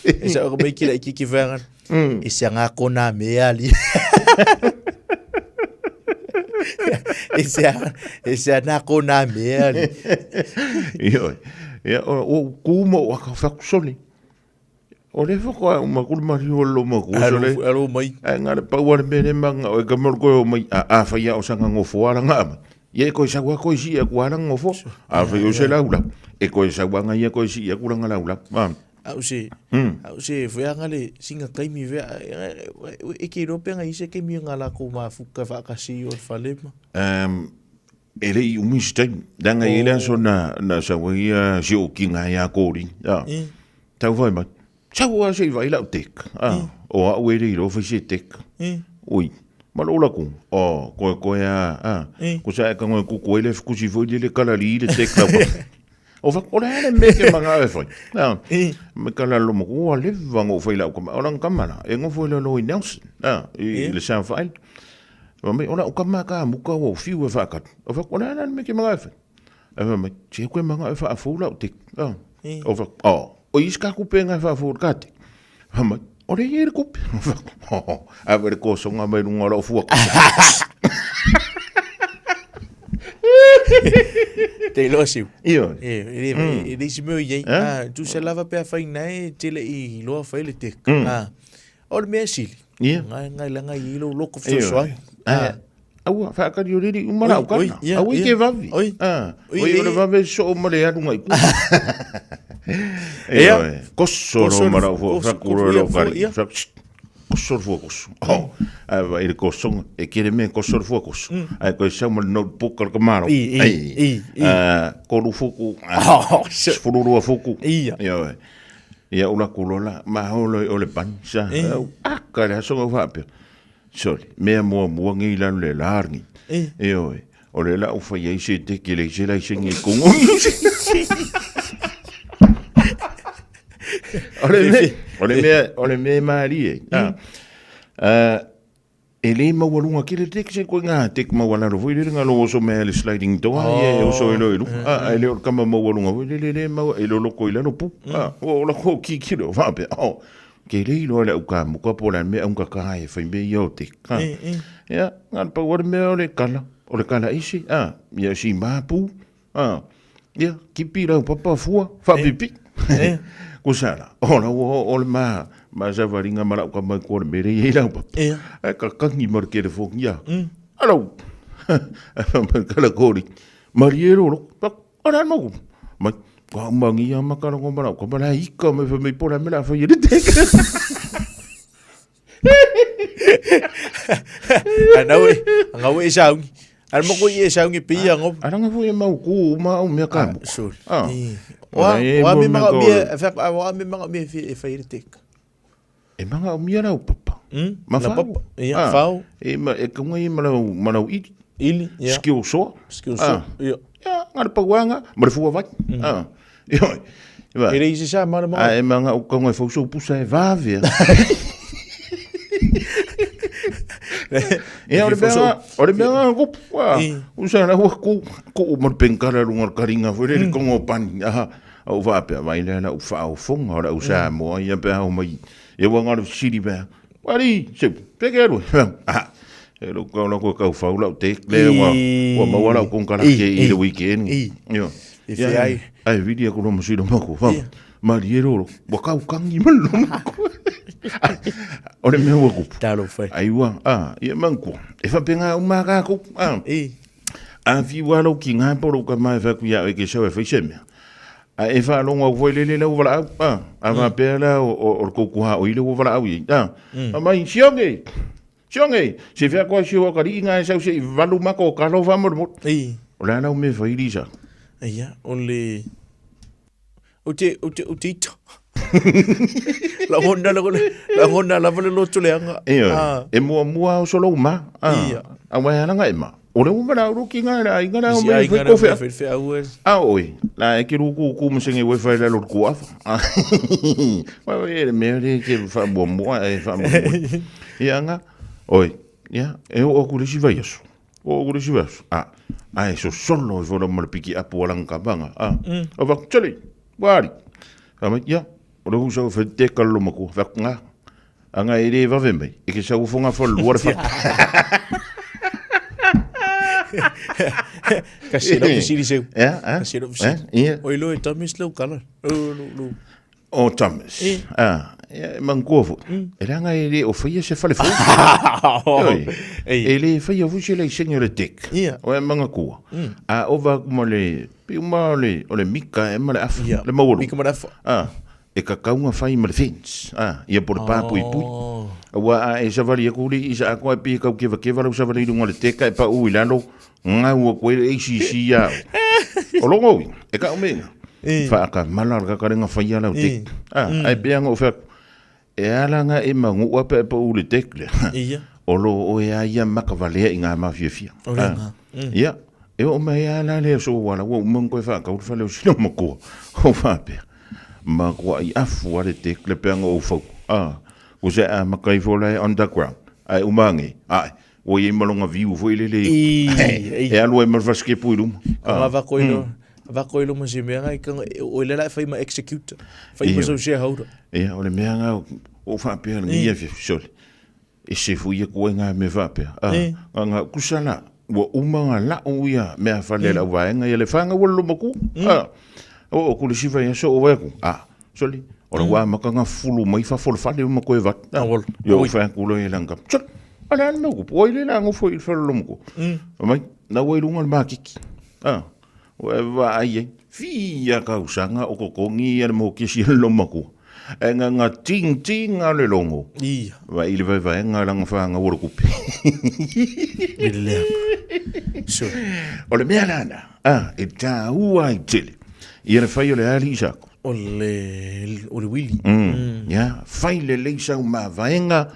E sa ora mai kila kiki veanga. E se nga kona me ali. E se e se na kona me ali. Ioe. Ia o ku mo a ka fa sole. O le fa ko uma ku mari o lo ma ku sole. Alo mai. Ai nga le pau ale me le manga o ka mo ko mai a a fa ia o sanga ngofo ala nga ma. Ia e koe sau a koe si ia ku ala ngofo. A fa o se laula. E koe sau anga ia koe si ia ku langa laula. Ma. Au se, au se veanga le singa kaimi vea, e ke iloa pe ngai se kaimi nga la ko mafuka whaakasi o le fale ma. E le i umi se taimi. Leaga e i ai le aso na, na sau ai ia si ou kinga ia Kori. Tau whai mai. Sau a se i vai lau tek. O au e le iloa whai se tek. Ui. Ma lou laku. O, koe koe a, a. Ko sa e ka ngoe kuku ai le fukusi foi le le kalali i le tek lau. O wha, o le ale me ke manga e whai. Me kala lo mo ua le vanga o whai lau kama. O lang kama la. E ngofo i lalo i Nelson. I le South Island. Wa mai, o lau kama ka muka o whiu e whaakatu. O wha, o le ale me ke manga e whai. E wha mai, te koe manga e whaafou lau te. O wha, o, o is ka kupe ngai whaafou ka te. Wha mai, o le i le kupe. O wha, a were kosonga mai runga o lau fua. Te iloa siu. Ioe. E, e, e, le isi mea i ai. Ah, tu se lava pe a whai nei, te le i loa whai le tek. Ah, o le mea sili. Ia. Ngai, ngai la ngai i lo loko whisosoani. Ah, aua, whaakari o riri uma lau kana. Aua i ke vavi. Oi. Ah, oi o le vave so o mare alu ngai ku. Ia. Koso ro mara fo whakuro ro kari. Koso ro koso. Oh, ai vai le kosonga. E kere me koso ro koso. Ai koe sau ma le notebook al kamaro. I, i, i, i. Ah, koru fuku. Oh, Sefulurua fuku. Ia. Ia. Ia ula kulola, maholo i ole pani, sa, aka le aso ngau faapea. Sole, mea muamua ngei lalo le largi. Ioe, o le lau fai ai se teke le se laisenge i kongo. O le mea, o le mea, o le mea e malie. Ah. Ah, e le maualuga tele le deck se koe ngā deck maualalo foi lele ngā lo oso mea le sliding door oh, ia e oso e lo e luga. Ah, e le o le kama maualuga foi lele le maua e lo loko i lalo pu. Ah, o la ko kiki lo whape. Oh, ke le iloa le au ka muka po la mea unga ka e whai mea ia o te. Ah. Ia, ngā pau o le mea o le kala, o le kala isi. Ah, ia si māpū. Ah, ia, kipi lau papa fua, whaapipi. Ko sala, o la ua o le ma, ma savaringa ma lau ka mai ko le mere i lau papa. Ai ka kangi mar ke le fongi ia. Alo. Ai ma kala kori. Marie ro, pa, ora no. Mai, ka mangi ia ma kala ko ma lau ka mala ika me fa me pola me la fa i le teka. Anau e, angau e saungi. Al mo ko i e saungi pi ngo. Aranga fu e mau ku ma au mea ka. Sorry. Ah. Wa wa mi manga mi e fa wa mi manga mi e fa i tek. E manga o mia lau papa. Ma La fau. papa. Ia, fau. E ma e kaunga i malau malau ili. Ili, ia. Skill soa. Skill soa, ia. Ia, ngā pauanga, ma le fua vai. Ah. Ia. E le isi sa mara A e manga o kaunga e fauso pusa e vavea. Ia, o le mea, o le mea ngā kupu, a, usa la ua ku, ku o mar penkara lunga karinga, fo le kongo pani, aha, au whaapea, vai lea la u whaofonga, o la u sa moa, ia pea o mai, ia ua ngā siri pea, wari, se, peke aru, aha, e lo kau la kua kau whau lau te, le ua, ua maua lau kongkara ke i le weekend, ia, I whia ai. Ai, vili aku loma sila mako, wha, marie roro, ua kau kangi ma loma ko. O le mea ua kupu. Talo whai. Ai ua, a, ia manku, e whapenga u mā kākou, a. I. A whiu alo ki ngā poro ka mai whaku ia e ke sau e whai se mea. A e whaalongo au foi lele lau wala au, a, a whapea la o, o, o le kouku ha o ile ua wala au i, a. A mai, sionge, sionge, se whia koa si o kari ngā e sau se i valu mako o kalo wha mo mo. I. O la lau me whai lisa. Ia, o le... O te, o te, o te ita. Lagona, lagona, lagona lava le loto leaga. Ia, Ah. e mua mua o solo uma. Ah, Ia. A wai alanga e ma. O le uma la uru ki ngā la inga la o Isi me ai whai ngā la kowhea. me whai whea ue. A oi, la e ke ruku ku masenge wai whai la lor ku afa. Wai wai e le mea le ke wha mua mua e wha mua mua. Ia nga, oi, ia, e o aku le si vai aso. O aku le si vai aso. A, a e so solo e whora ma le piki apu alanga ka banga. A, o wak, chali, wari. A mai, ia, o le husa o whai te kallo maku, wak ngā. Anga e le vave mai, e ke sau fonga fa lua le fa. Ka se lau fisili seu. Ia, a? Ka se lau fisili. Ia. O ilo e tamis lau kala. O lo lo. O Thomas. E. Ah, ia, e mangua fo. E ranga e le o whaia se whale fo. Oi. E le whaia fo se lei sengi o le tek. Ia. O e manga kua. A ova kuma le, pi uma o le, o le mika e ma le afa. Ia. Le mawalu. Mika ma le afa. Ah, e ka kaunga whai ma le fence. Ah, ia po le pāpui pui. Oh. Ua a e savali aku li i sa akoa e pi kau keva keva lau savali i lunga le teka e pa ui lalo ngau a koe le ACC ia. O longo ui, e ka umenga. Whaaka mala le kakarenga whai ala o tek. Ah, ai pea ngau whaku. E ala ngā e mangu ua pe pa u le tek le. Ia. O lo o e a ia maka valea i ngā mawhia fia. O le ngā. Ia. E o mai ala le so wala ua umang koe whaaka uru whale o sino makoa. O whapea. Ma kua i afu ale tek le peanga o fau. Ah. Ko se a makai fo lai underground. Ai umangi. Ai. O i malonga viu fo i lele. I, E alu e malfaskepu i luma. Ka ngā wako ilo, wako ilo ma se mea ngai, ka ngā, o ile la e whai ma executor, whai ma Ia. sau shareholder. Ia, o le mea ngā, o whapea le ngia fia, sole. E se fu ia koe ngā me whapea. Ah, ngā ngā kusa la, ua uma ngā lau ia mea whale lau vaenga ia le whanga ua loma ku. Ah, o o kule siwa ia so o wai ku. Ah, sole, o la wā maka ngā fulu mai whafo le whale uma koe vat. Ah, ia o whai kulo ia langa. Sole, ala ala mau ku, oi le la ngofo i le whale loma ku. Mai, na ua i lunga le mākiki. Ah, o e wā ai ai. Fia kausanga o kokongi ia le mōkesi le loma ku. E ngā ngā ting ting ngā le longo. Ia. Vai i le vai vai ngā langa whanga ua le kupe. I le lea. Sure. O le mea lana, ah, e tā ua i tele. Ia le whai o le ali isako. O le, o le wili. Ia, whai le leisa u mā vaenga,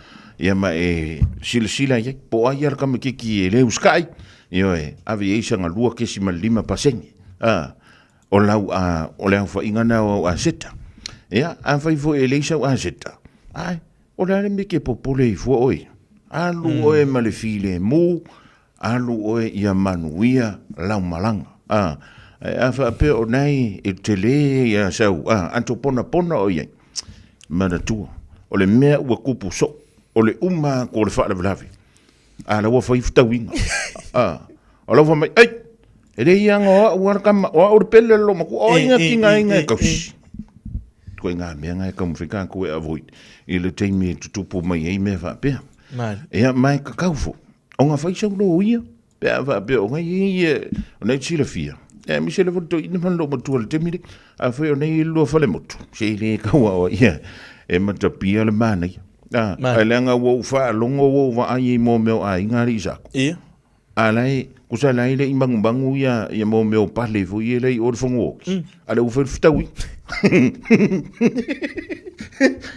ia ma e silasila ia, po ai ala kama kiki e leu sky, ia e, ave e isa ngā lua kesi ma lima pasenge. Ah, o lau a, o le au whainga na o a seta. Ia, afai foi e leai sau aseta, ae, o le a le mea e te popole ai fua oe? Alu oe ma le filemu, alu oe ia manuia lau malaga. A, ae a faapea o na e tele ia sau, a, ato ponapona o i ai, manatua, o le mea ua tupu soo, o le uma atu o le faalavelave, a la ua fai fetauiga. A, o la ua fai mai, ai, e le ia o au a le tama, o au le pele le matua, o ai nga tinga ai nga e kausi. Koe ngā mea ngā e kaumawhai kā koe avoid i le taimi e tutupu mai ai mea faapea. Ia, mai ka kaufo. O ngā whai sau lo ia, pe a faapea o ngai ia, o nei silafia. Ia, mi se le to ina whan lo matua le taimi le, a whai o nei lua whale motu. Se i le kaua o ia, e matapia le mānei. A, ai leaga ua ou faalogo ua ou vaai i mō mea o aiga alii sako. Ia. A la e, kusa la e le i magumagu ia, ia mō mea o pale foi ia le i o le Fongoki. A le ua fai le fetaui.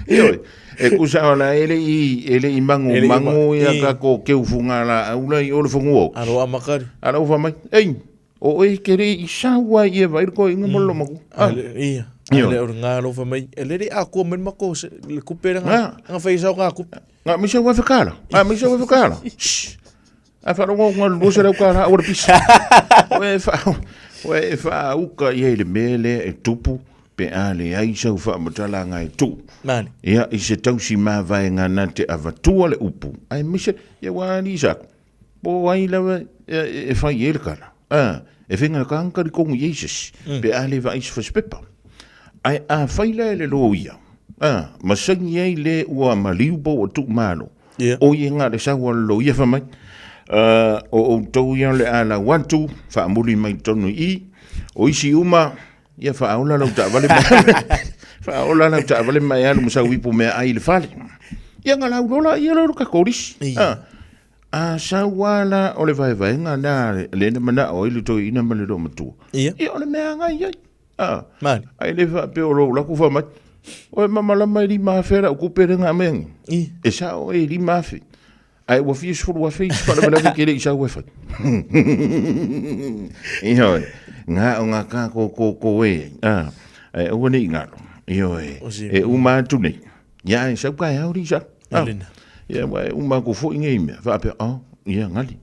Ioe, e kusa o la e le i, e le i magumagu ia ka ko keufunga la au la i o le Fongoki. Alo a makari. A la ua fai mai, ei, o oe ke le i sau ai ia vai le koe inga mo le lomaku. Ah. Ia. Ioe. Le o ngā alofa mai. E le re a kua mai mako se le kupe ranga. Ah. Nga whai sau ngā kupe. Ngā misa ua whakaara. Ngā misa ua whakaara. Shh. A wharongo ngā 200 kara o le pisa. Oe wha, oe e whaauka ia i le mea lea e tupu pe a le ai sau whaamatala ngā e tu. Mani. Ia i se tausi māwae ngā nā te avatua le upu. Ai misa, ia wā ni sako. Po ai lawa e, e, e whai e le kara. A, e whenga kāngkari kongu Jesus. Pe a le wa isa whaspepa. Ai a whai la e le lo ia. A, masangi ai le ua maliu po o tu malo. Yeah. O ia ngā le saua le lo ia wha mai. O outou ia le a lau atu, whaamuli mai tonu i. O isi uma, ia whaaola lau taavale mai. Whaaola lau taavale mai alu masau ipu mea ai le fale. Ia ngā lau lola ia lo ka korisi. Ia. A saua la o le vaevaega na le na mana o i le toi ina ma le lo matua. Ia. Ia o le mea ngai ai. A. Mani. Ai le whaapea o lou laku wha mai. Oe mamalama e 5,000 lau kupe le ngā mea ngi. E sa o e 5,000. Ai ua fia 10,000 i se whalavelave ke le i sau e whai. Ioi, ngā o ngā kā ko ko ko e. A, e ua nei ngalo. Ioi, e uma atu nei. Ia e sau kai au ri sa. Elena. Ia wa e uma ko foi ngei mea. Whaapea, oh, ia ngali.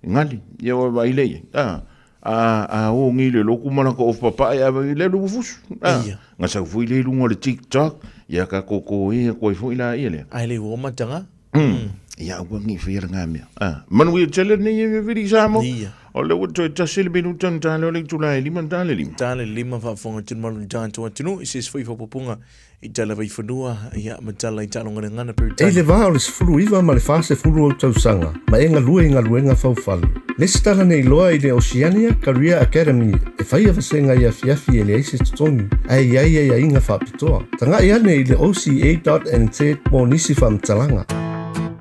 Ngali, ia wa vai le ia. A, a, a o ngi le loku mana ko of papa e ava le lu fusu. A, Ia. nga sau foi le lunga le TikTok, ia ka ko ko e ko foi la ia le. Ai le ua matanga. Ia ua ngi fia ngā mea. A, manu ia tele nei e viri sa mo. Ia. O le ua toe tasi le minuta na tāle o le itula e lima na tāle lima. Tāle lima whaafonga tunu malu ni tātou atunu, i se sui whapoponga i tala vaifanua, ia ma tala i talonga le ngana E i Peretania. le vā o le 19 ma le 40 ou tausaga, ma e galue i galuega faufale. Lesitala nei loa i le Oceania Career Academy e faia vasega i afiafi e leai se totogi, ae i ai aiaiga faapitoa. Taga'i ane i le oca.nz mo nisi faamatalaga.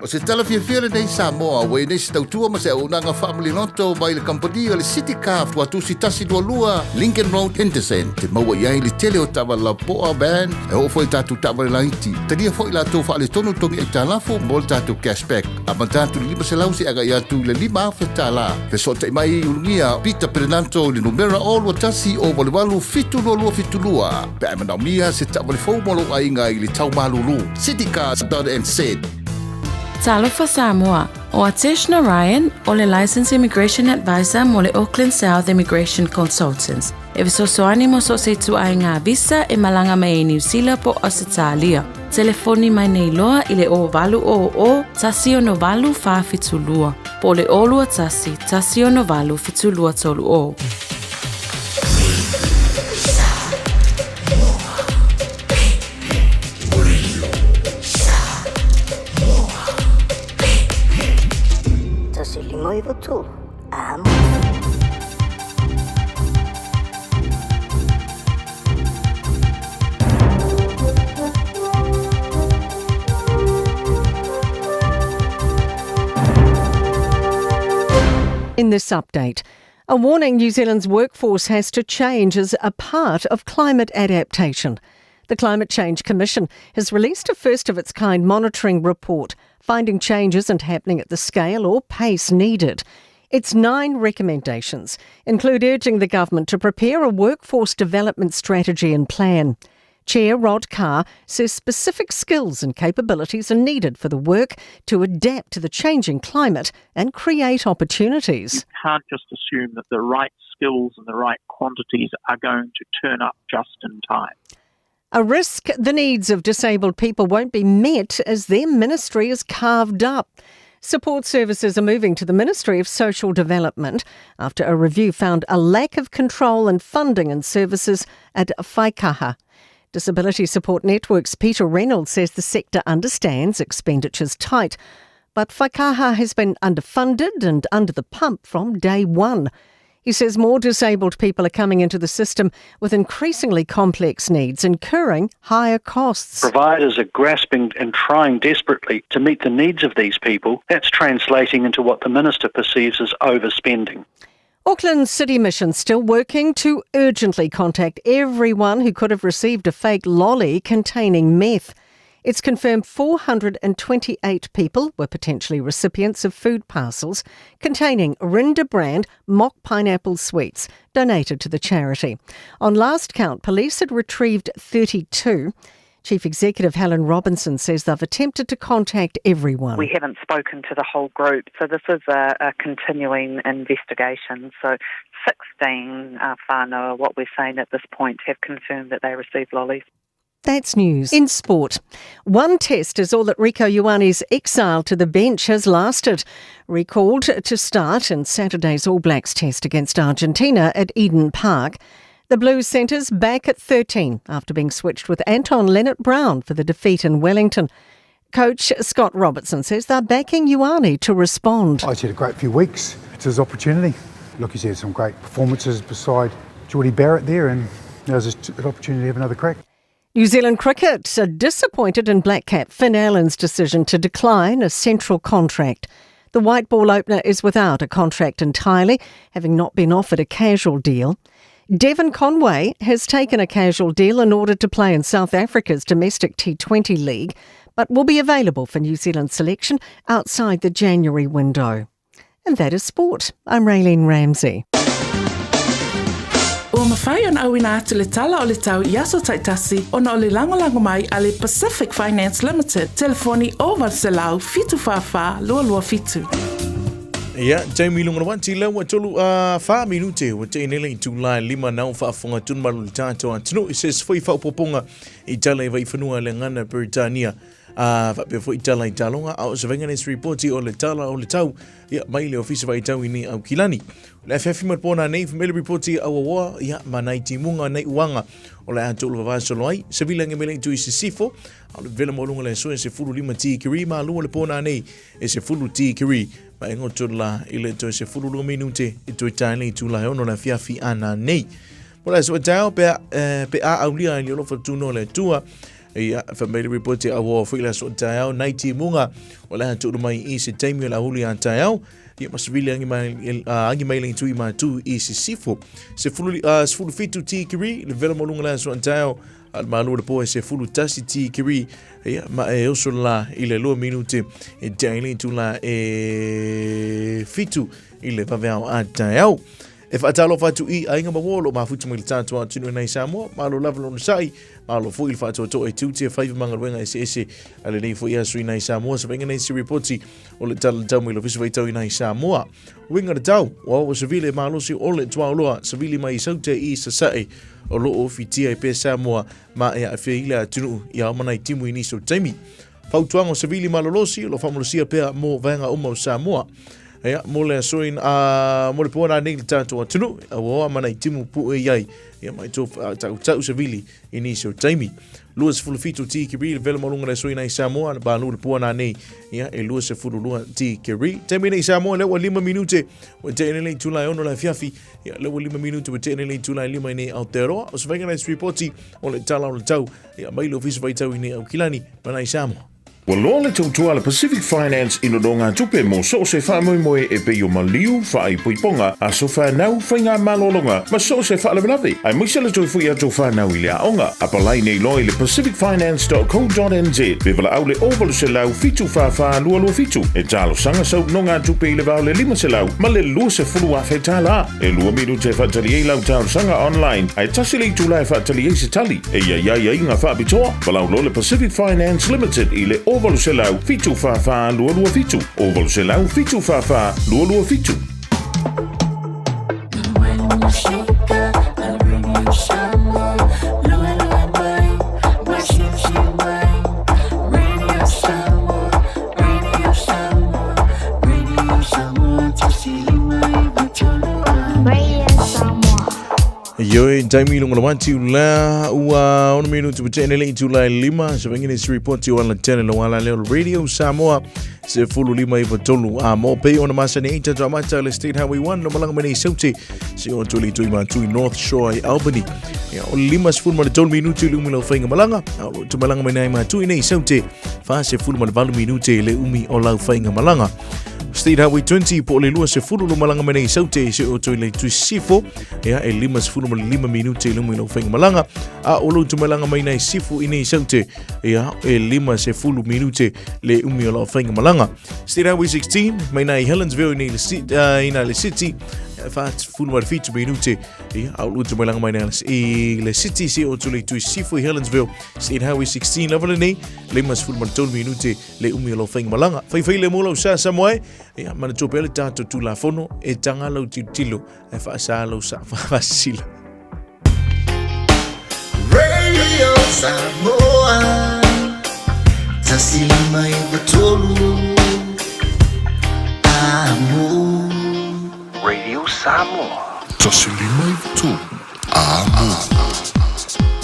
O se tala fiafia lenei Samoa ua i nei se tautua ma se auaunaga faamaliloto mai le kamupani o le City Car Tuatusi 122 Lincoln Road Henderson te maua i ai le tele o taavale lapoa van e oo foi i tatou taavale laiti. Talia foi latou faaletonu togi aitalafu mo le tatou cashback amata atu i le 500 seia agai atu i le 5,000 tala. Fesootai mai i Ulugia Peter Perenanto i le numera 021 088 722 pe a e manaomia se taavale fou mo lou aiga i le tau malulu. Citycars.nz. Talofa Samoa, o Atesh Narayan, o le Licensed Immigration Advisor mo le Auckland South Immigration Consultants. E fesoasoani mo so o se ituaiga visa e malaga mai ai Niu Sila po o Ausetalia. Telefoni mai nei loa i le 0800 168 472 po o le 021 168 7230. 153, amo. In this update, a warning New Zealand's workforce has to change as a part of climate adaptation. The Climate Change Commission has released a first of its kind monitoring report, finding change isn't happening at the scale or pace needed. Its 9 recommendations include urging the government to prepare a workforce development strategy and plan. Chair Rod Carr says specific skills and capabilities are needed for the work to adapt to the changing climate and create opportunities. You can't just assume that the right skills and the right quantities are going to turn up just in time. A risk the needs of disabled people won't be met as their ministry is carved up. Support services are moving to the Ministry of Social Development after a review found a lack of control and funding in services at Whaikaha. Disability Support Network's Peter Reynolds says the sector understands expenditure's tight, but Whaikaha has been underfunded and under the pump from day one. He says more disabled people are coming into the system with increasingly complex needs, incurring higher costs. Providers are grasping and trying desperately to meet the needs of these people. That's translating into what the minister perceives as overspending. Auckland City Mission still working to urgently contact everyone who could have received a fake lolly containing meth. It's confirmed 428 people were potentially recipients of food parcels containing Rinda brand mock pineapple sweets donated to the charity. On last count, police had retrieved 32. Chief Executive Helen Robinson says they've attempted to contact everyone. We haven't spoken to the whole group, so this is a, a continuing investigation. So 16 uh, whānau, what we're saying at this point, have confirmed that they received lollies. That's news. In sport, one test is all that Rieko Ioane's exile to the bench has lasted. Recalled to start in Saturday's All Blacks test against Argentina at Eden Park. The Blues centre's back at 13 after being switched with Anton Lienert-Brown for the defeat in Wellington. Coach Scott Robertson says they're backing Ioane to respond. Oh, he's had a great few weeks. It's his opportunity. Look, he's had some great performances beside Jordie Barrett there, and now's his opportunity to have another crack. New Zealand cricket are disappointed in Black Cap Finn Allen's decision to decline a central contract. The white ball opener is without a contract entirely, having not been offered a casual deal. Devon Conway has taken a casual deal in order to play in South Africa's domestic T20 League, but will be available for New Zealand selection outside the January window. And that is sport. I'm Raylene Ramsey. Ua mafai ona auina atu le tala o le tau i aso taitasi ona o le lagolago mai a le Pacific Finance Limited, telefoni 0800 744 227. Ia, taimi lunga na wati lau a tolu a wha minute ua te inele i tūlai lima nau whaafonga tunmalu le tātou atunu i se sfoi whaopoponga i tala i vaiwhanua le ngana Peritania a whapea foi tala i talonga a o se vainga nei ripoti o le tala o le tau ia mai le ofisa vaitau i nei au kilani. O le afiafi ma le pō nanei, whamele ripoti auaoa, ia, ma nai timuga, nai uaga o le a tolu vavasolo ai. Se vila nge mele itu i sisifo, a o le vela maualuga le aso e 15 tikiri, ma lua le pō nanei e 10 tikiri, ma e ngoto la i le toe 12 minute i toe tae le itu la e ono le afiafi a nanei. Mo le aso e taeo, pe a, eh, pe a aulia i le olofa tuno le tua, ia, whamele ripoti auaoa foi le aso e taeao, nai timuga o le a tuulu mai i se taimi o le ahuli a taeao, Ia ma sevili angi mai, angi mai lengi tui ma tu i sisifo. Se fulu, uh, se fulu fitu tikiri, le vela molunga la so antao, a le malu le poe se fulu tasi tikiri, ia ma e oso la i le lua minute, e te ai tu la e fitu i le vaveao a taeao. E whaatalo whatu i ainga mamoa lo mafutu mai le tātou atunu nei Samoa, malo lava lona sa'i, malo foi le whaatoatoa e tūtia whaiva mangaluenga ese ese a le nei foi aso i nei Samoa, sa vainga nei se ripoti o le tala tau mai le ofisa faitau i nai Samoa. Uiga le tau, ua oo savili e malosi o le tuaoloa, savili mai i Saute i Sasae, o lo o fitia i pea Samoa ma e aafia i le atunuu i ao mana i timu i nisi o taimi. Fautuaga o savili malolosi o lo faamalosia pea mo vaega uma o Samoa. Ia, mo le aso in, a, mo le poa rānei le tātou atunuu, ua oa mana i timu puʻe i ai, ia mai tō ta'uta'u savili i nisi o taimi. 27 tikiri le vela maualuga le aso ina i Samoa, na palu le pua nanei, ia e 22 tikiri. Taimi nei i Samoa, lea ua lima minute, ua te'e nei itula e ono le afiafi, ia lea ua lima minute ua te'e nei itula e lima i nei Aotearoa. O se vaega nei ripoti o le tala o le tau, ia mai le ofisa faitau i nei Aukilani, ma nai Samoa. Ua loa le tautua a le Pacific Finance i nonogatupe mo so o se faamoemoe e pei o maliu, faaipoipoga, aso fanau, faigamalologa ma so o se faalavelave, aemaise le toe foi atu o fanau i le aoga. Apalai nei loa i le pacificfinance.co.nz pe valaau le 0800 744 227 e talosaga sau nonogatupe i le va o le 500 ma le 20,000 tala. E 2 minute e faatali ai lau talosaga online, ae tasi le itula e faatali ai se tali. E i ai aiaiga faapitoa, valaau loa le Pacific Finance Limited i le 0800 744 227, 0800 744 227. Ioe, taimi lunga la wati ula ua ono minutu patene le itu lai lima se vangine se report o ala tele lo ala leo Radio Samoa se fulu lima iwa tolu a mo pe ona masa ni eita amata le State Highway 1 no malanga mene saute se o tuli tui ma tui North Shore i Albany ia o lima se fulu ma le tolu minutu le umi lau whainga malanga a o tu malanga mene ai ma tui nei saute fa se fulu ma le valu minute le umi o lau whainga malanga State Highway 20 po o le 20 lo malanga mai nei saute se o toi le tui sifo ia e 55 ma le 5 minute le umi lau whainga malanga a o lo tu malanga mai nei sifo i nei saute ia e 50 minute le umi o lau whainga malanga State Highway 16 mai nei Helensville i nei le city, i nei le city fa fulu ma le 7 minute ia a o lo tu malanga mai nei i le city se o toi le tui sifo i Helensville State Highway 16 lava lenei 53 minute le umi o lau whainga malanga. Whaiwhai le mō lau sa sa moe, ia mana tō pea le tātou tūlafono e tanga lau tilotilo e whaasa lau sa whawhasila. Radio Samoa Tasi lima iwa tolu Amo Radio Samoa. Tasi lima iwa tolu Amo.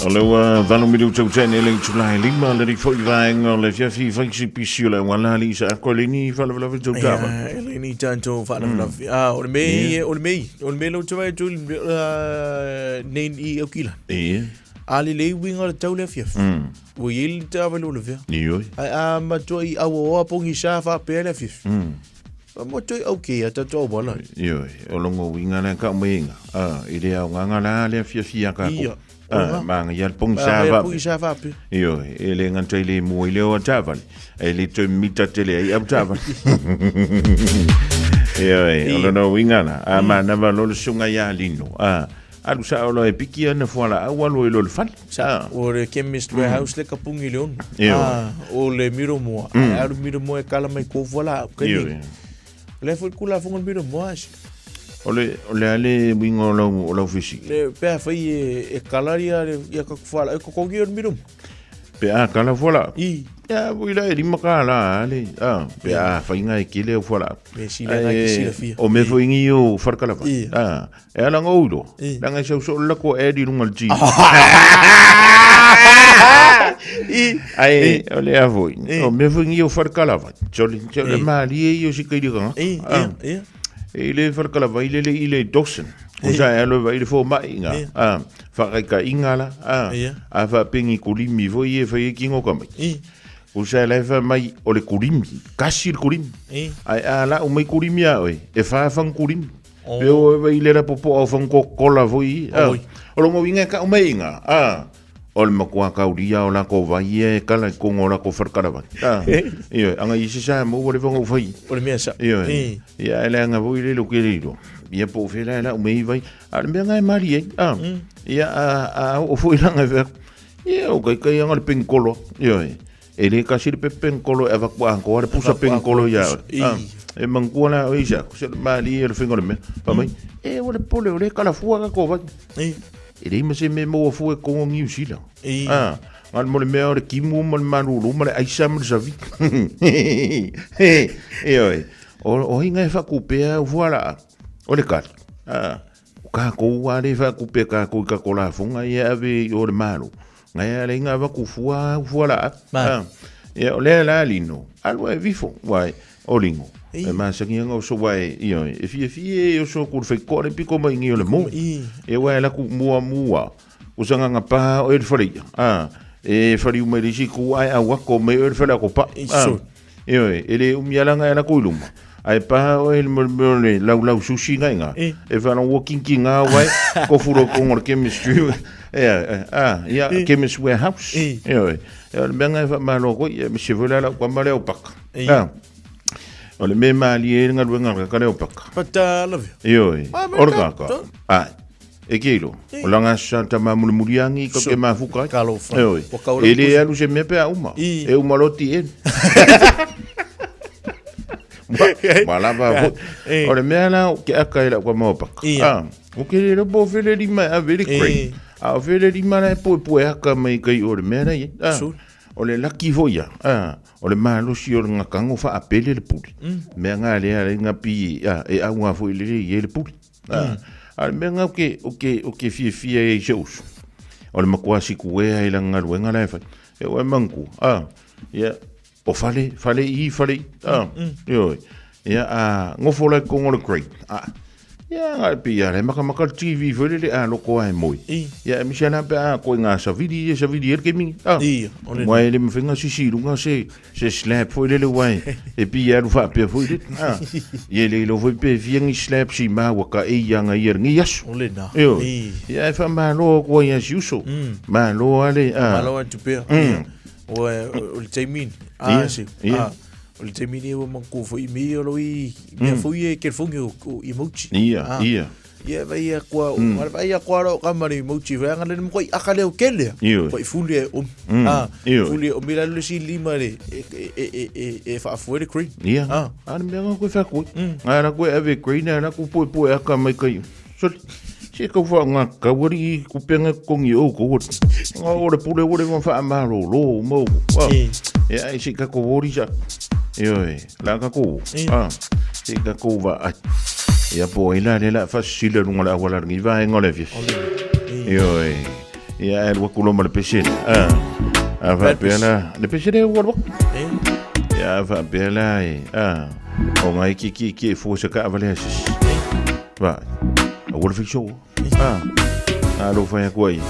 O le ua valo minuta o tene le itula e lima le rifo i vaenga o le fiafi faisi pisi o le auala li sa ako le ni whalavalava tau tava. Ia, e le ni tātou whalavalava. Ah, o le mei, o le mei, o le mei lau te vai tu nei i aukila. Ia. A le le winga le tau le fiafi. Ua i le tāva le o le vea. Ioi. Ai a matua i aua oa pongi sa wha pea le fiafi. Fa mo toi au ke ia tātou au wala. Ioi, o longo winga le ka umenga. Ah, i le au nganga la le fiafia ka ko. Ia. Ah, manga ia le pongi sa va. va. Pongi sa va pe. Ioi, e le nganta i le mua i le o tāvale. E le toi mita tele ai au tāvale. Ioi, o lono winga la. A mana va lo le sunga ia lino. Ah, alu sa o lo e piki ana fuala au alu i lo le fale. Sa, o le Chemist Warehouse le kapungi le ono. Io. Ah, o le miro moa. Ai alu miro moa e kala mai ko fuala au. Io. Kai. Le foi kula fonga miro moa asi. O le, o le ale winga o lau fisi. Le pea fai e, e kala ia le ia ka fuala e kokongi o le miro moa. Pe a kala fuala. I. Ia, ui la e lima ka la, ale. Ah, pe a whainga e kile o fuala. Me sila ngai ki sila fia. O me whaingi o wharkalava. Ia. Ah, e ala ngā uro. Ia. Langa e sau so la ko e di runga le tini. I. Ai, o le a voi. Ia. O me whaingi o wharkalava. Tole, tole Ia. maali e i o si kairikanga. I, Ah. ia, ia. E le wharkalava i le le i le Dawson. O sa e alo vai le fō mai inga. Ia. Ah, whakaika inga la. Ah, Ia. a whapengi kulimi foi e whai e kingo ka mai. I. O sa le wha mai o le kulimi. Kasi le kulimi. I. Ai a la o mai kulimi a oe. E wha kulimi. Oh. Pe o e vai le rapopo au whang kola foi. Ah. Oi. O longo inga ka o mai inga. Ah. O le makua kauria o la ko vai e kala i kongo o la ko wharkarawa. Ah. Iyo, anga i sisa mo o le whango whai. O le mea sa. Iyo. I. Ia ele anga voi le lo ke leiro. Ia po fela la o mei vai. A le mea ngai mari ai. Ah. Ia a a o foi langa ve. Ia o kai kai anga le penkolo. Iyo. E le kasi le penkolo e va kwa ko le pusa penkolo ia. Ah. E mangua la o isa. Se le mari e le fingo le mea. Pa mai. E o le pole o le kala fua ka ko vai. I. E le ima se me mo fua e kongo ngiu sila. I. Ah. Ngal mo le mea o le kimu mo le maruru mo le aisa mo le savi. E oi. O hinga e whakupea o fuala. O le kari. Ah. O ka kou a le whakupea ka kou i ka kola funga i ave i o le malo. Ngai a le inga wakufua o fuala. Ma. Ah. Ia o lea la lino. Alua e vifo. Wai. O lingo. E masangi anga o so wai. Ia e fie fie e o so kuru whaikoa le piko mai ngi o le mo. I. E wai la ku mua mua. O sanga ngā pā o e le whareia. Ah. E whari umai le isi ku ai au ako mai oe le whale ako pa. Ioe, e le umi alanga e la ko i luma. Ai paha oe le mo mo le lau lau sushi ngai ngā. E whana ua kinki ngā wai, ko furo ko ngor chemistry. E, a, ia, chemist warehouse. Ioe, e o le mea ngai wha malo koi, e me se vela lau kwa male o paka. A, o le me maali e ngaluenga ka kale o paka. Pata love. Ioe, o le kaka. Ai. E ke ilo, o langa sa ta ma muli muli angi ka ke mafuka. Talofa. E oi. E le alu se mea pe a uma. E uma loti e. Ma lava fo. O le mea la ke aka e la kwa mau paka. Ah, o ke le po fele lima a very great. A o fele lima la e po po e aka mai kai o le mea la ia. Ah. O le laki fo ia. Ah, o le malosi o le ngakango fa apele le puli. Mea ngā lea le ngapi ah, e au ngā fo i le le i le puli. A, a le mea ngau ke, o ke, o ke fiafia ai i se uso. O le matua sikuea i lana galuega la e fai. E oe mangu, a, ia, o fale, fale i, fale i, a, ioe. Ia, a, ngofo la i kongo le crane, a, ia, nga le pia le makamaka le TV foi le le a loko a e moi. Ia, e misi ana pe a koe ngā savili, e savili e le kemi, a, mua e le mawhenga sisi i lunga se, Se slap foi lele uai e pi alu faapea foi lele. Ah. Ia le ilo foi pe fia ngi slap si ma ua ka e ia nga ia ngi aso. O le na. Io. Ia e fa malo ko ia si uso. Malo ale. Ah. Malo atu pea. O o le taimi. Ah si. Ah. O le taimi ni ua manku foi mi o lo i mea foi e telefongi o emoji. Ia, ia. Ia vai ia kua, mm. vai ia kua ro kamari mauchi vai anga le mo koi aka leo kele. Koi fuli e um. Mm. Ah, fuli o mira le si lima le e e e e e fa fu le green. Ia. Ah, ana mea nga koe fa koe. Nga la koe ave green ana ku poe poe aka mai kai. So se ka fa nga kawari i ku penga kongi o ko. Nga ore pule ore ma fa malo lo mo. E ai se ka ko wori sa. Ioe, la ka ko. Ah. Se ka ko va ai. Ia po ai la le la fa sila lunga la wala ngi va ngola vi. Ioe. Ia e lua kulo ma le pese. Ah. A fa pe la le pese le wa. Ia fa pe la e. Ah. O ngai ki ki ki fu se ka vale sis. Va. A wala fi show. Ah. A lo fa ya ku ai.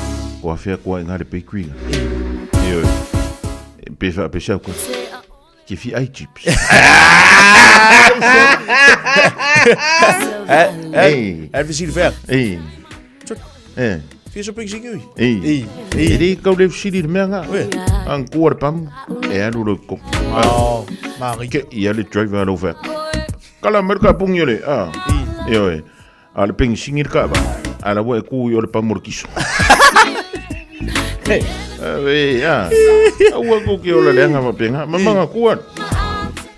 Ko a fea ku ai ngā le pe kuinga. Ioe. Pe fa pe sa ku. Ke fi ai chips. Ei. Ei fi fer. Ei. Eh. Fia so ping singi. Ei. Ei. E kau le sili le mea ngā. Ang kua le pamu. E alu le ko. Oh, mari. Ke ia le driver lo fer. Kala merka pungi le. Ah. Ioe. A le ping singi le kava. A la ua e ku i o le pamu le kiso. Hey, e, a, a ua ku ki ola leanga ma penga. Ma manga kua.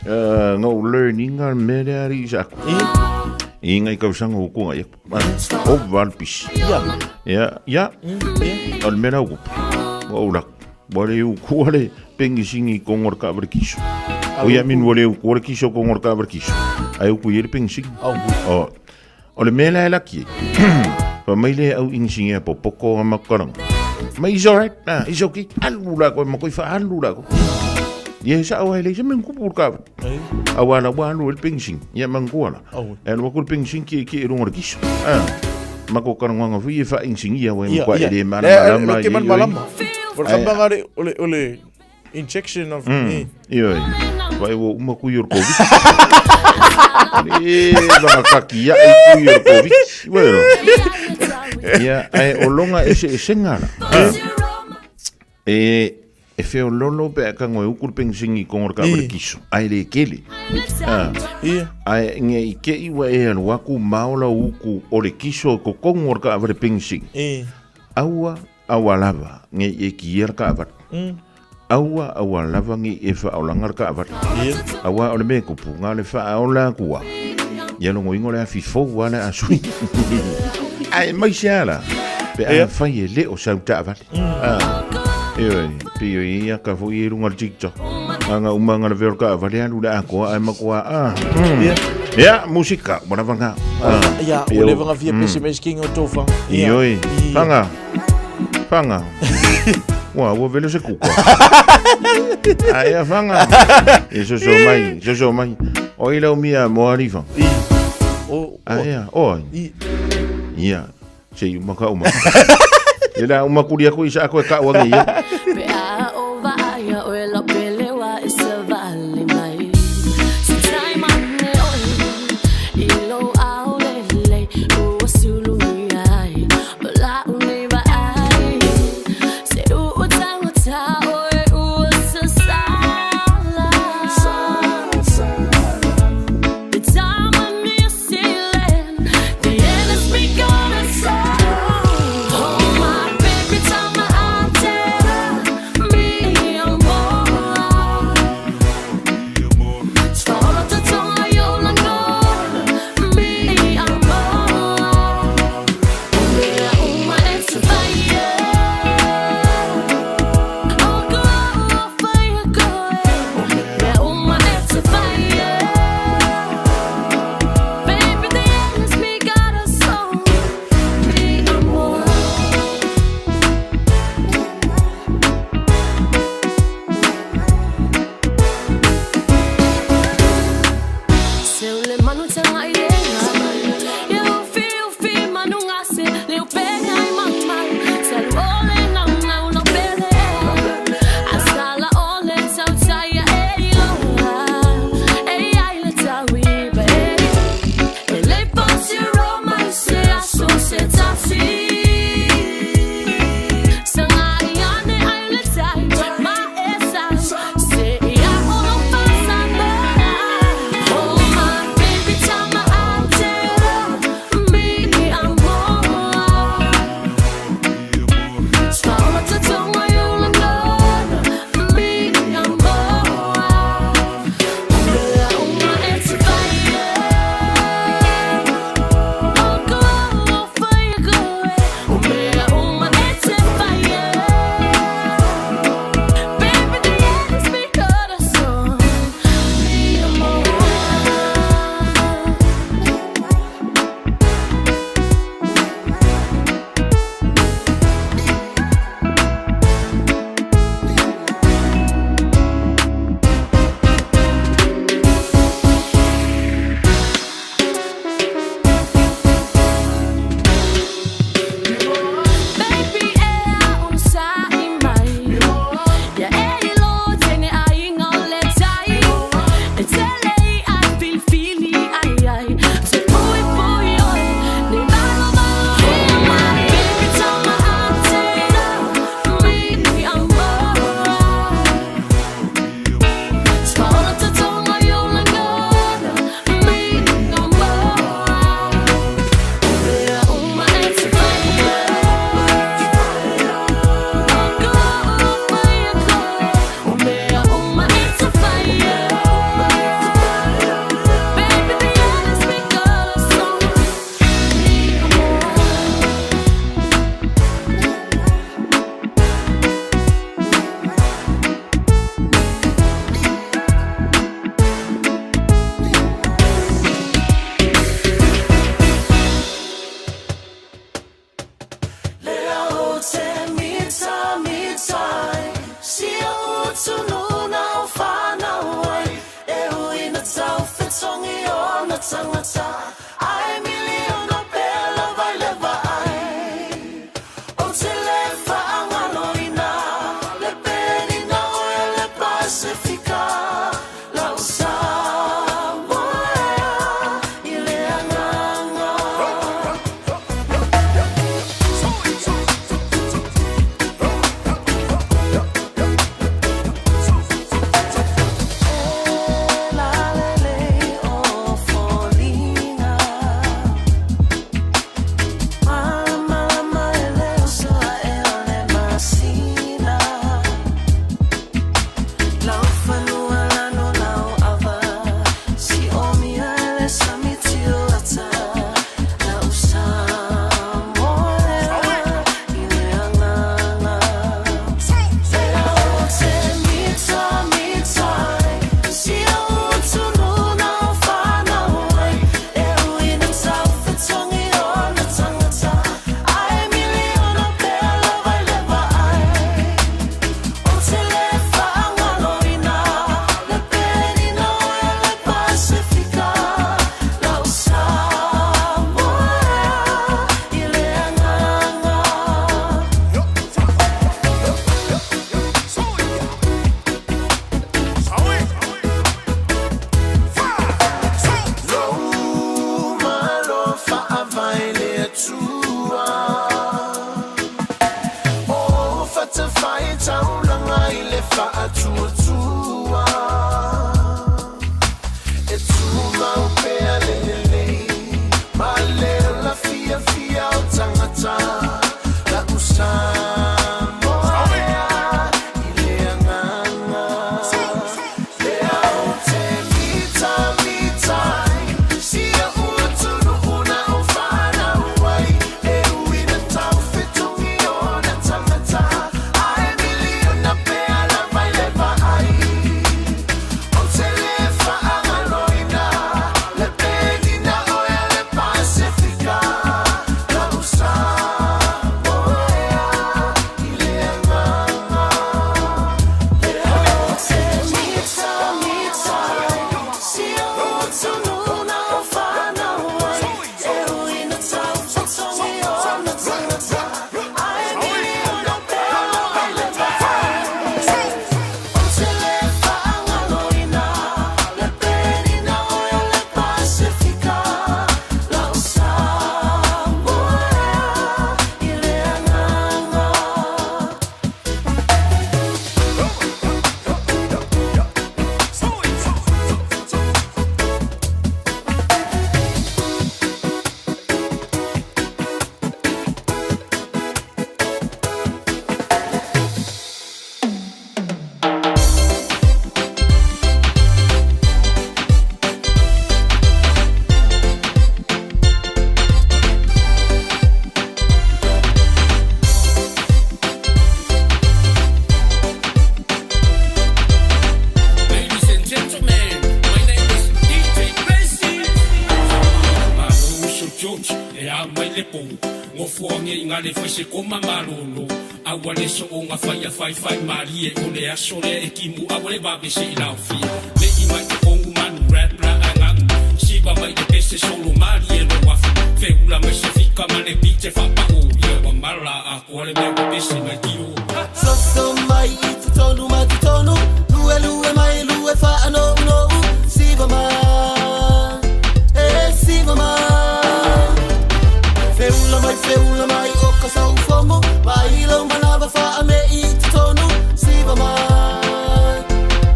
Ngau learning a me le ari sa ku. I ngai kau sanga u kunga ia. O valpis. Ya, ya. O le mera uku. O ula. Wa le uku le pengi singi kongor ka le kiso. O ia min wa le uku le kiso kongor ka le kiso. Ai uku i le pengi singi. O O le mea la e laki. Fa mai le au ingisingi a popoko a makaranga. Mai is alright. Ah, is okay. Alu la koe makoi fa alu la koe. Ia sa au hele se men kupu ka. Au ala wa alu el pengising. Ia mangua la. E alu aku le pengising ki ki e runga le kiso. Ah. Mako karanganga fui e fa ingisingi ia wa mkwa e le mana malama. Ke mana malama. O le kambanga le o le Injection of me. Ioe. Vai ua uma kui o le Covid. E vanga kaki ia e kui o le Covid. Ua ero. Ia, ai o longa e se e senga la. E, e wheo lolo pe a kango e uku le pengisingi kongor ka wale kiso. Ai le kele. Ia. Ai nge i ke iwa e alu aku maola uku o le kiso ko kongor ka wale pengisingi. Aua Aua lava nge i e ki ia le kaavale. Aua, aua lava nge i e faaolaga le kaavale. Aua o le mea e kupu, na o le faaola atu a. Ia logoina o le afi fou a le a sui. Ae mai se a la, pe a fai e le o sau taavale. Ah, ioe, pei o ia ka foi e lunga le TikTok. Anga uma anga le veo le kaavale alu le akoa ae makoa ah. Ia, musika, ua lava nga. Ah, Ia, ua leva nga fia pese mai skinga o tofa. Ioe, fanga. Fanga. Ua, ua vele se kuka. Ai a fanga. E soso mai, soso mai. O i lau mia mo arifa. O, Ai a, o. Ia, se i uma ka uma. E la uma kuri aku i sa ako e ka uangi ia. tangata Ae miliona pea lava i le vaai O te le faagaloina Le perina o e le Pasifika Lau Samoa ea i le agaga. E lalelei o foliga Malamalama e le oso ae o le masina Lau fanua lanu lau ava Si omia e le sami tiuata Lau Samoa ea i le agaga Lea o te mita mita ai Si o utunu na o whanau ai E ui na tau whitongi o na tangata Ae miliona pea lava i le vaai O te le faagaloina Le perina o e le Pasifika Lau Samoa ea i le agaga. Lou malo faavae le Atua O fatafai taulaga i le faatuatua E tumau pea le lelei Ma le ola fiafia o tagata La'u Samoa ea i le agaga Lea ou te mitamita ai Si o'u atunuu na ou fanau ai E ui na taufetogi ona tagata Ae miliona pea lava i le vaai Ou te lē faagaloina Le penina o ea le Pasifika Lau Samoa ea i le agaga Lea ou te mitamita ai Si o'u atunuu na ou fanau ai E ui na taufetogi ona tagata Ae miliona pea lava i le vaai Ou te lē faagaloina Le penina o ea le Pasifika Lau Samoa ea i le agaga. Ladies and gentlemen, my name is DJ Bessie. Malo uso George, e a mai le pō. Ngofoange i ngā le whai se koma malolo. Aua le so o ngā whai a whai whai mari e o le aso le e kimu aua le wawe se i lau fia. Le i mai te kongu manu rap la angagu. Siva mai te pese solo mari e lo wafu. Feula mai se fika ma le beat e whapa o. Ia wa mala a koa le mea wa pese mai tio. Soso mai i totonu ma totonu Lue lue mai lue whaano uno u Siva mai E siva mai Feula mai feula mai o ka sau fomo Mai lau manawa whaa me i totonu Siva mai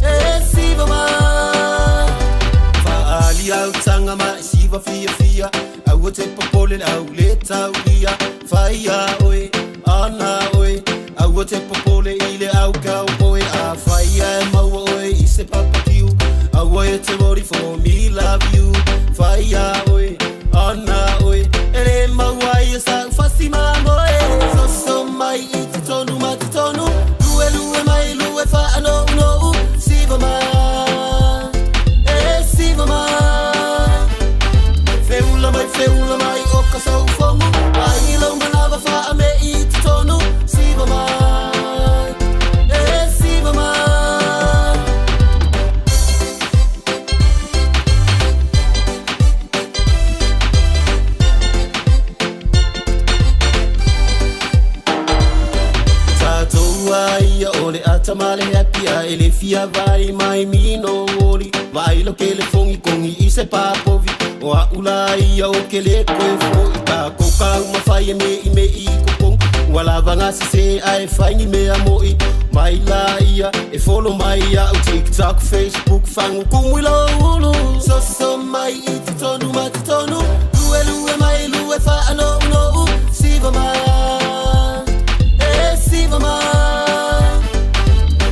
E siva mai Whaali au tanga mai siva fia fia Aua te popole au le taulia Whaia oe, ana oe Aua te popole i le au kau oe A whaia e maua oe i se papakiu Aua e te wori for me love you Whaia oe, ana oe E le maua i e sa ufasi mamoe Soso mai i te tonu ma te tonu Lue lue mai lue whaano uno u Siva mai, e siva mai Feula mai, feula mai o ka sau fomu Ai lau manawa whaa me maota ma le happy a e le fia vai mai mino oli. Vai lo ke le fongi kongi i se papovi. O a ula ia o ke le koe fo i ka koka uma fai e me i me i kokong. Ua lava gasi se ae fai ni mea mo'i. Mai la ia e follow mai au TikTok, Facebook, fagu kumu i lou ulu. Soso mai i totonu ma totonu. Lue lue mai lue fa'anounou. Siva mai, e siva mai.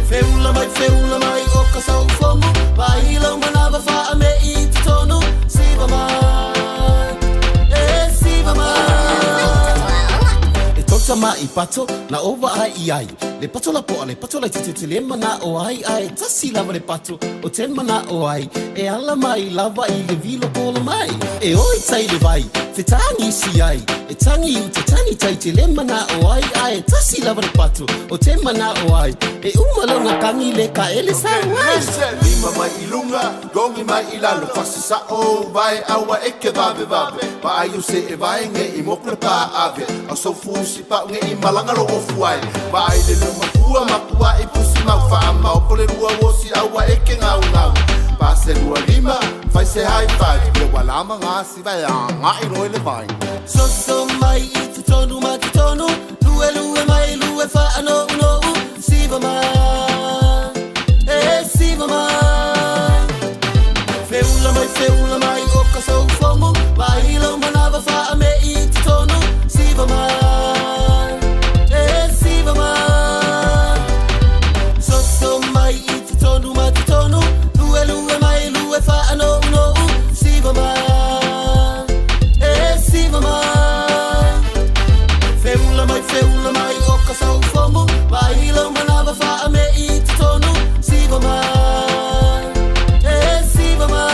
Feula mai, feula mai o ka soufogu. Vai lau manava fa'ame i totonu. Siva mai, e siva mai. E tota ma i pato na ova ai i ai. Le pato la poa, le pato la tete le mana o ai ai. Tasi lava le pato o ten mana o ai. E ala mai lava i le vilo kola mai. E oi tai le vai, fetangi si ai. E tangi u te tani tai te le mana o ai ai. Tasi lava le pato o ten mana o ai. E umalonga kangi le ka ele sa ai. Lima mai i luga, gogi mai i lalo, fasasa'o vae aua e ke vavevave. Vaai o se e vae ge i moku le paave. Au saufusi pa'u ge i malaga lo ofu ai. Vaai le luma pua makua i pusi mau faamaopo le lua osi aua e ke gaugau. Pa se lua lima, fai se high five. Ia ua lama gasi vae aga'i loe le vai. Soso mai i totonu ma totonu. Lue lue mai lue fa'anounou. Siva mai, e siva mai. Feula mai, feula mai o ka soufogu. Vai lau manava fa'ame i totonu. Siva mai, e siva mai. Soso mai i totonu ma totonu. Lue lue mai lue fa'anounou. Siva mai, e siva mai. Feula mai, feula mai o ka soufogu. Vai lau manava fa'ame i totonu. Siva mai, e siva mai.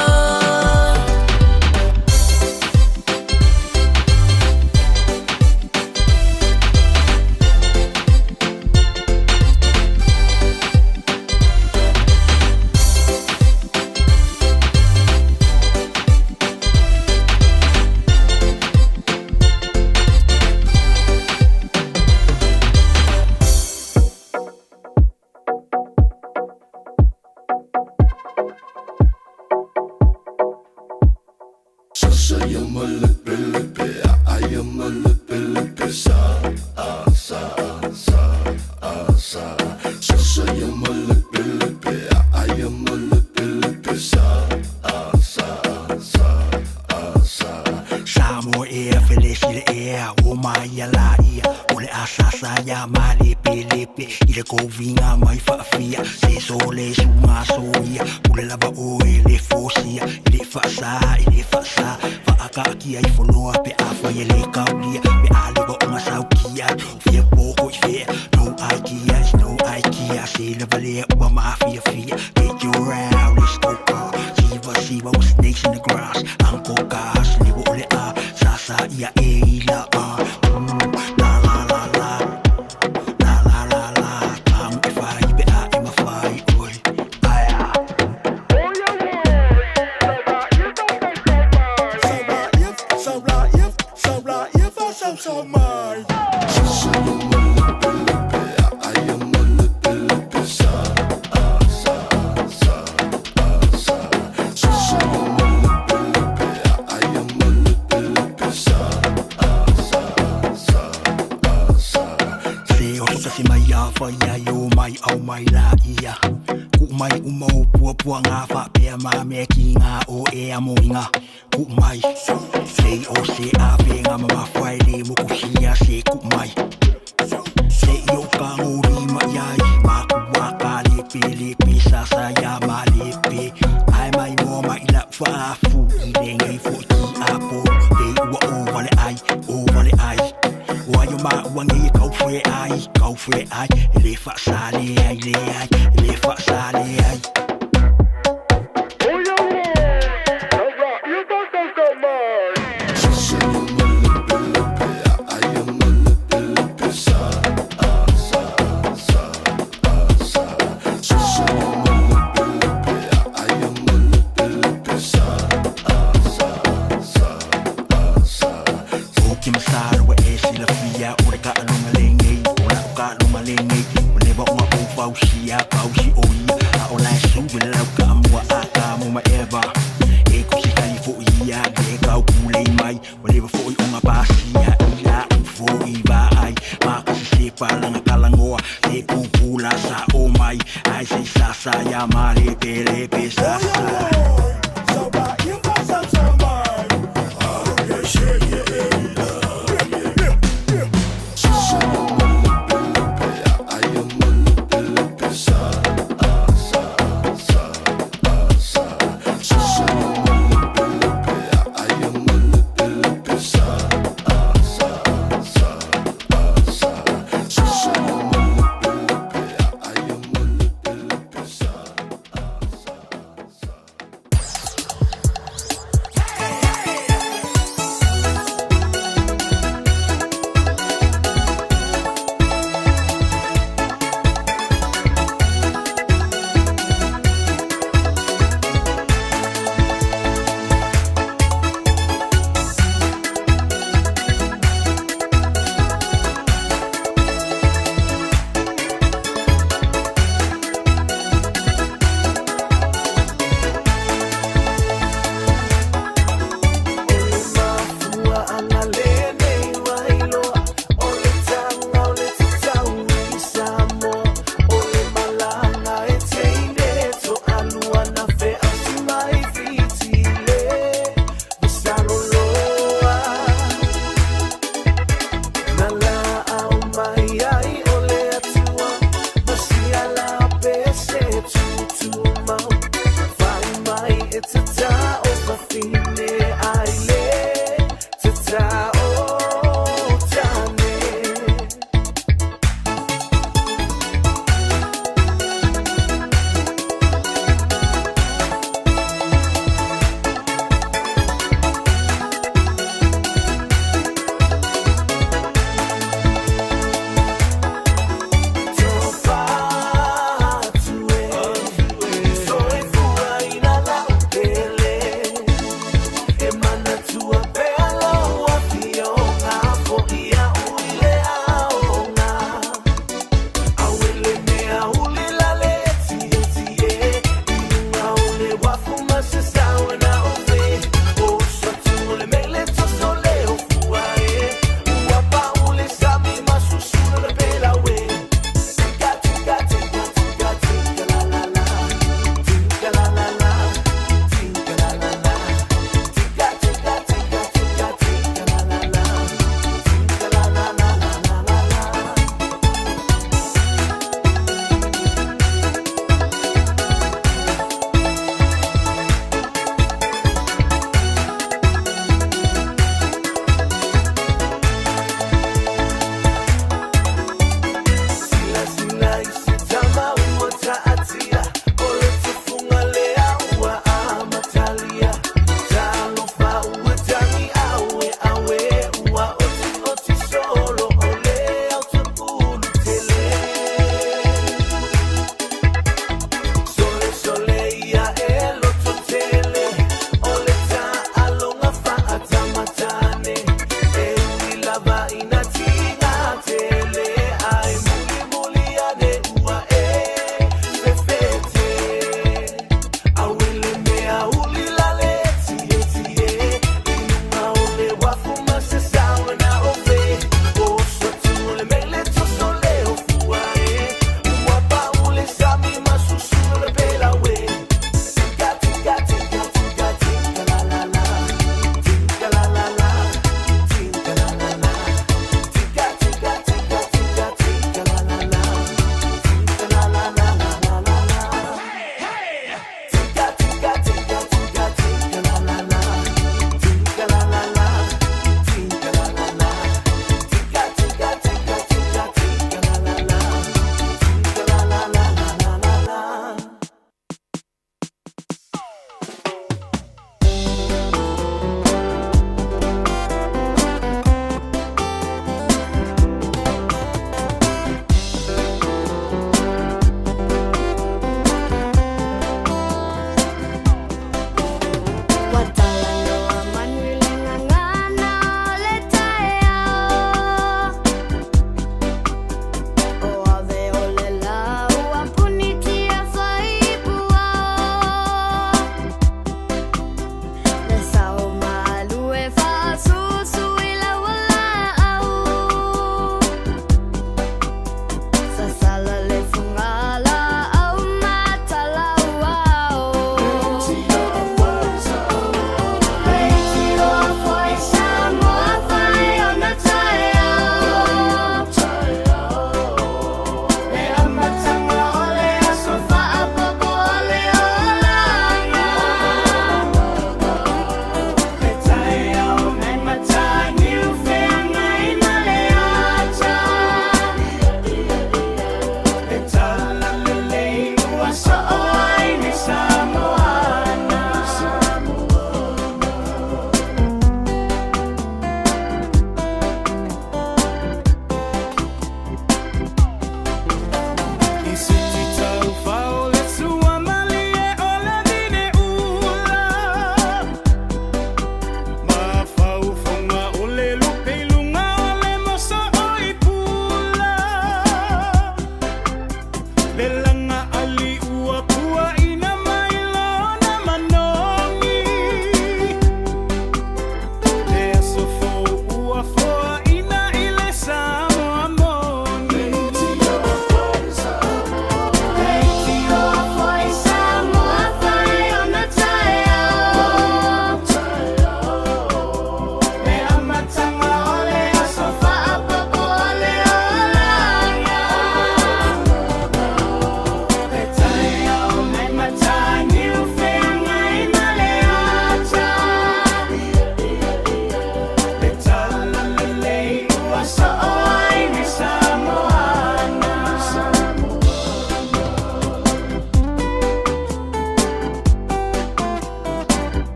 Sasa ia ma lepe lepe a ia ma lepe lepe sa a sa sa a sa. Sasa ia ma lepe lepe a ia ma lepe lepe sa a sa sa a sa. Samoa ea felesi le ea o mai ia la ia o le asasa ia malepelepe i le koviga mai faafia se so le suga soia pule lava oe le fosia i le faasā i le faasā faakaakia i foloa pe afai e le kaulia pe a le vaoga saukia fia poko i fea no idea is no idea se lava lea ua mafiafia. Get your round, let's go car siva siva with snakes in the grass uncle gas le o le a sa sa ia e i la a la la la la la la la la tamu e fai pe a e mafai oi aia. Sasa ia ma lepe lepe a ia ma lepe lepe sa a sa sa a sa. Sasa ia ma lepe lepe a ia ma lepe lepe sa a sa sa a sa. Se o so se mai a fai ai o mai au mai la ia. Ku mai uma o pua pua ngā whapea mā mea ki ngā o e a moinga. Ku mai. Se o se a ve ngā mama whai le moku hia se ku mai. Se i o ka ngori mai ai mā ku waka lepe lepe sa sa ia mā lepe. Ai mai moa mai la whaafu i le ngei fo ki a po. Te ua o wale ai, o wale ai. O ai o mā ua ngei e kauwhe ai, kauwhe ai. E le whaasale ai le ai, e le whaasale ai. Sasa ia ma lepe lepe a ia ma lepe lepe sa a sa sa a sa. Sasa ia ma lepe ia malepelepe sasa.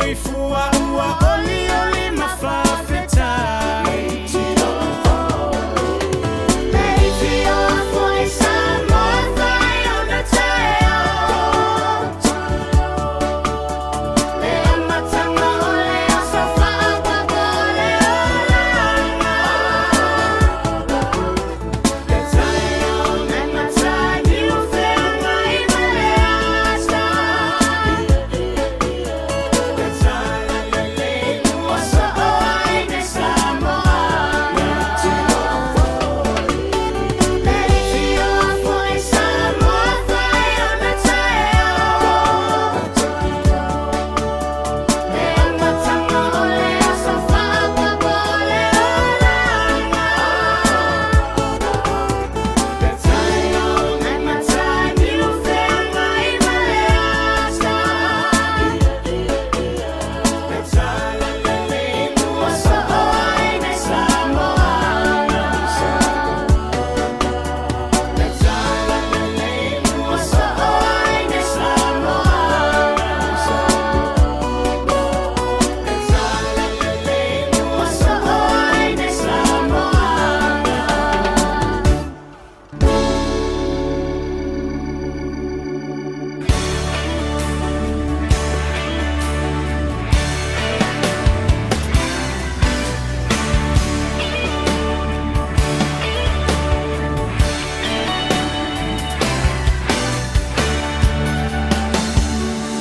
Soifua ua olioli ma faafetai. Le ifio foi Samoa fai ona taeao. Le amataga o le aso faaopoopo o le olaga. Le taeao le mataniu feagai ma le aso. Le talalelei ua soo ai le Samoa. Le ifio foi Samoa fai ona taeao. Le amataga o le aso faaopoopo o le olaga. Le taeao le mataniu feagai ma le aso. Le talalelei ua soo ai le Samoa. Le talalelei ua soo ai le Samoa. Le talalelei ua soo ai le Samoa.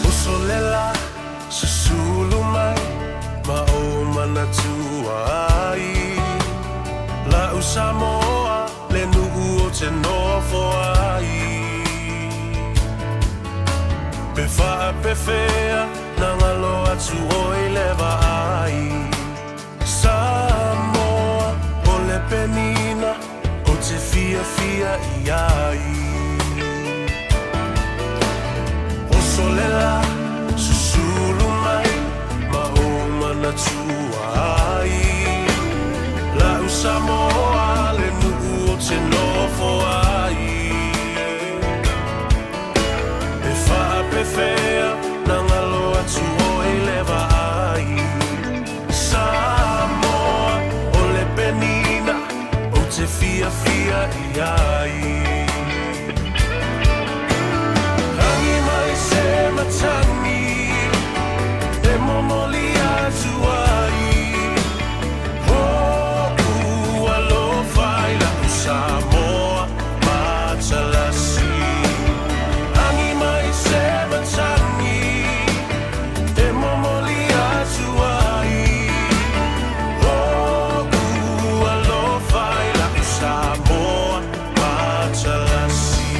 Usolela susulu mai ma o manatua ai. La'u Samoa le nuu o te nofo ai. Pe faapefea na galo atu oi le vaai. Samoa o le penina o te fiafia i ai. Osolela susulu mai ma o manatua ai. La'u Samoa le nuu o te nofo ai. E faapefea na galo atu oi le vaai. Samoa o le penina o te fiafia i ai. Agi mai se matagi e momoli atu ai. Ho'u alofa i la'u Samoa matalasi. Agi mai se matagi e momoli atu ai. Ho'u alofa i la'u Samoa matalasi.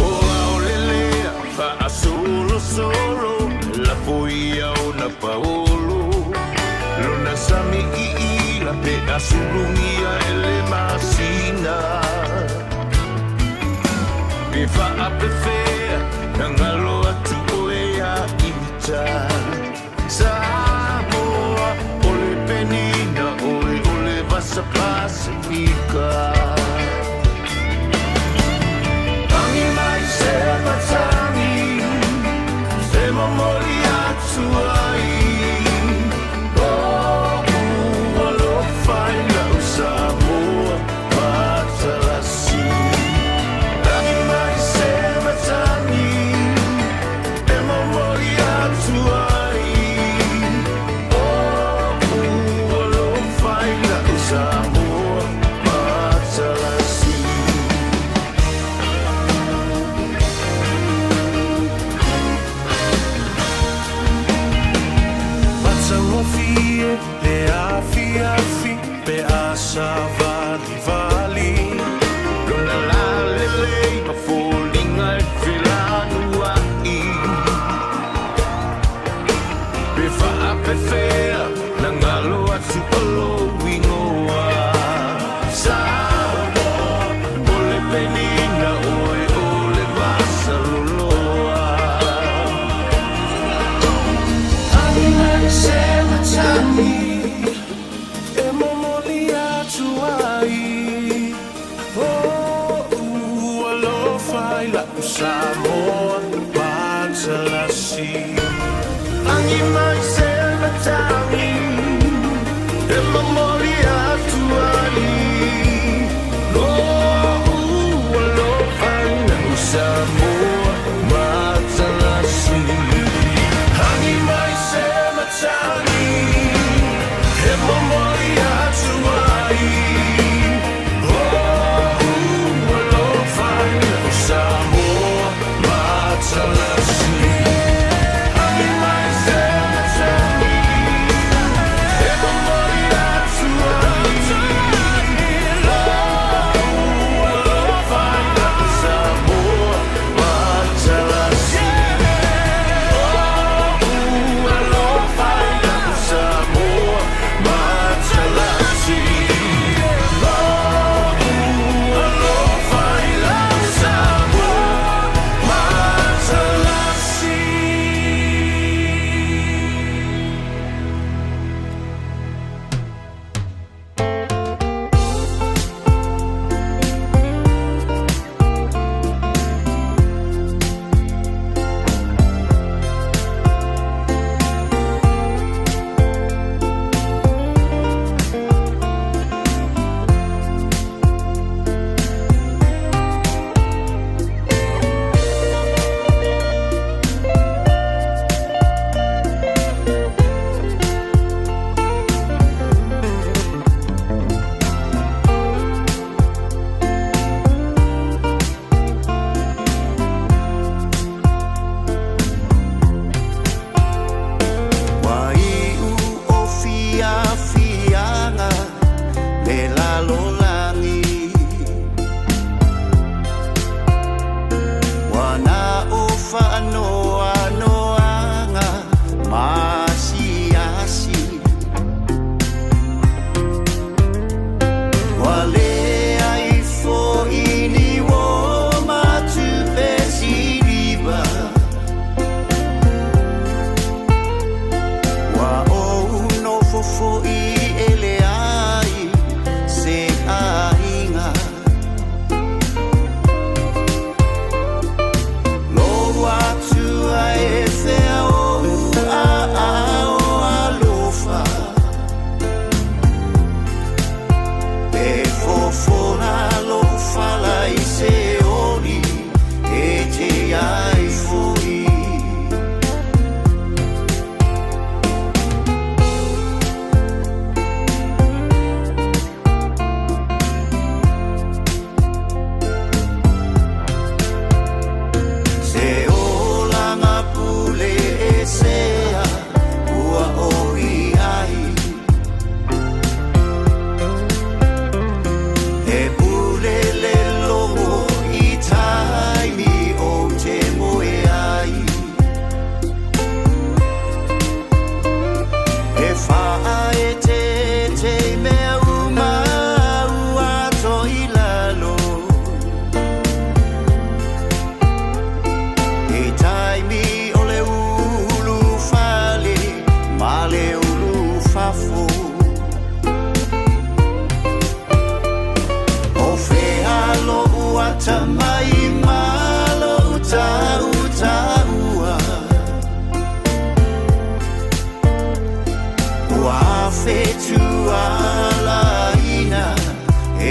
O aolelea faasolosolo lafo ia ona paolo lona sami iila pe asulugia e le masina pe faapefea na galo atu oe ia ita Samoa o le penina oe o le vasa Pasifika. Agi mai se matagi e momoli atu ai. O'u alofa i la'u Samoa matalasi. Agi mai se matagi Samoa matalasi. Agi mai se matagi e momoli atu ai Lo'u alofa i lau Samoa matalasi. Agi mai se matagi e momoli atu ai Lo'u alofa i lau Samoa matalasi. Agi mai se matagi e momoli atu ai Lo'u alofa i lau Samoa matalasi. Lo'u alofa i lau Samoa matalasi. Lo'u alofa i lau Samoa matalasi. Ua iu o fiafiaga le lalolagi Ua na o faanoanoaga ma asiasi Ua leai fo'i ni uō ma tupe siliva Ua ou nofo fo'i e leai se aiga Lou Atua e fea ou aao alofa E fofola lou fala i se oli e te ai fo'i. Se olaga pule esea ua ou i ai E pule le logo i taimi ou te moe ai E faaeteete i mea uma ua ato i lalo I taimi o le ulufale ma le ulufafo O fea lo'u atamai ma lo'u tautaua Ua fetualaina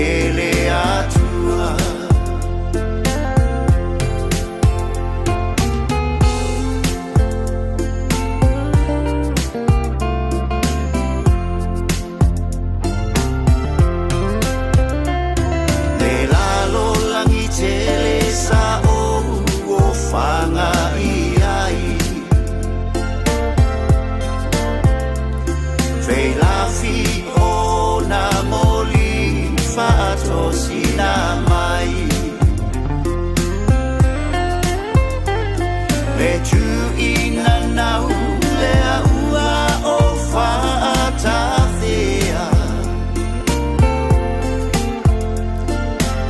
e le Atua. Le lalolagi tele sa ou ofaga i ai Feilafi o na moli faatosina mai Le tuuina nau lea ua o faatafea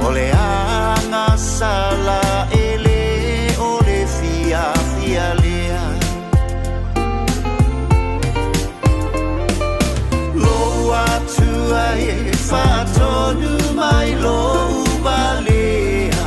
O le agasala e lē o le fiafia lea Lou Atua e faatonu mai lou valea.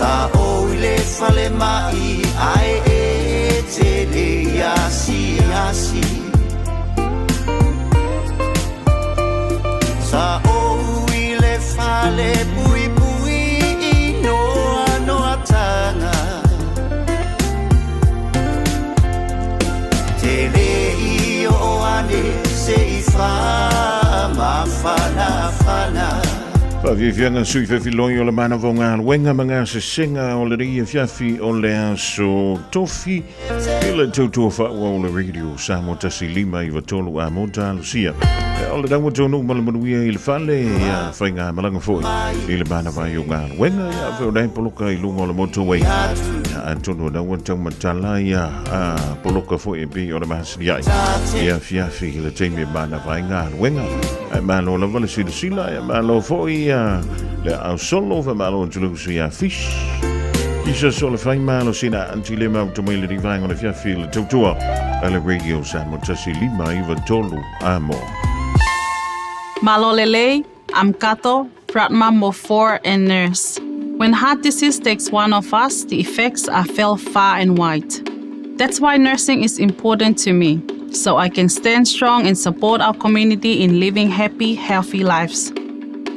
Sa ou i le fale mai ae e te le asiasi. Sa ou i le fale pui pui i noa noa tanga. Te le i o ane se i wha mawhana whana. Faafiafiaga sui fefiloi o le manava o galuega ma gasesega o lenei afiafi o le aso Tofi i le tautua faaauau o le Radio Samoa 1 5 9 3 a mo talosia. O le naua taunuu ma le manuia i le fale ia faigamalaga foi i le manava ai o galuega ia feonae poloka i luga o le motorway. Ia atonu o naua taumatala ia a poloka foi e pei o le masani ai i afiafi i le taimi e manava ai galuega. Ae malo lava le silasila, ae malo foi le aao solo, faamalo atu le uso ia Fish. Jesus o le fai malo sina anti le mau mai le rivaenga o le fiafi le tautua a le Radio Samoa 1 5 9 3 amo. Malo lelei, I'm Kato, proud mum of four and nurse. When heart disease takes one of us, the effects are felt far and wide. That's why nursing is important to me, so I can stand strong and support our community in living happy, healthy lives.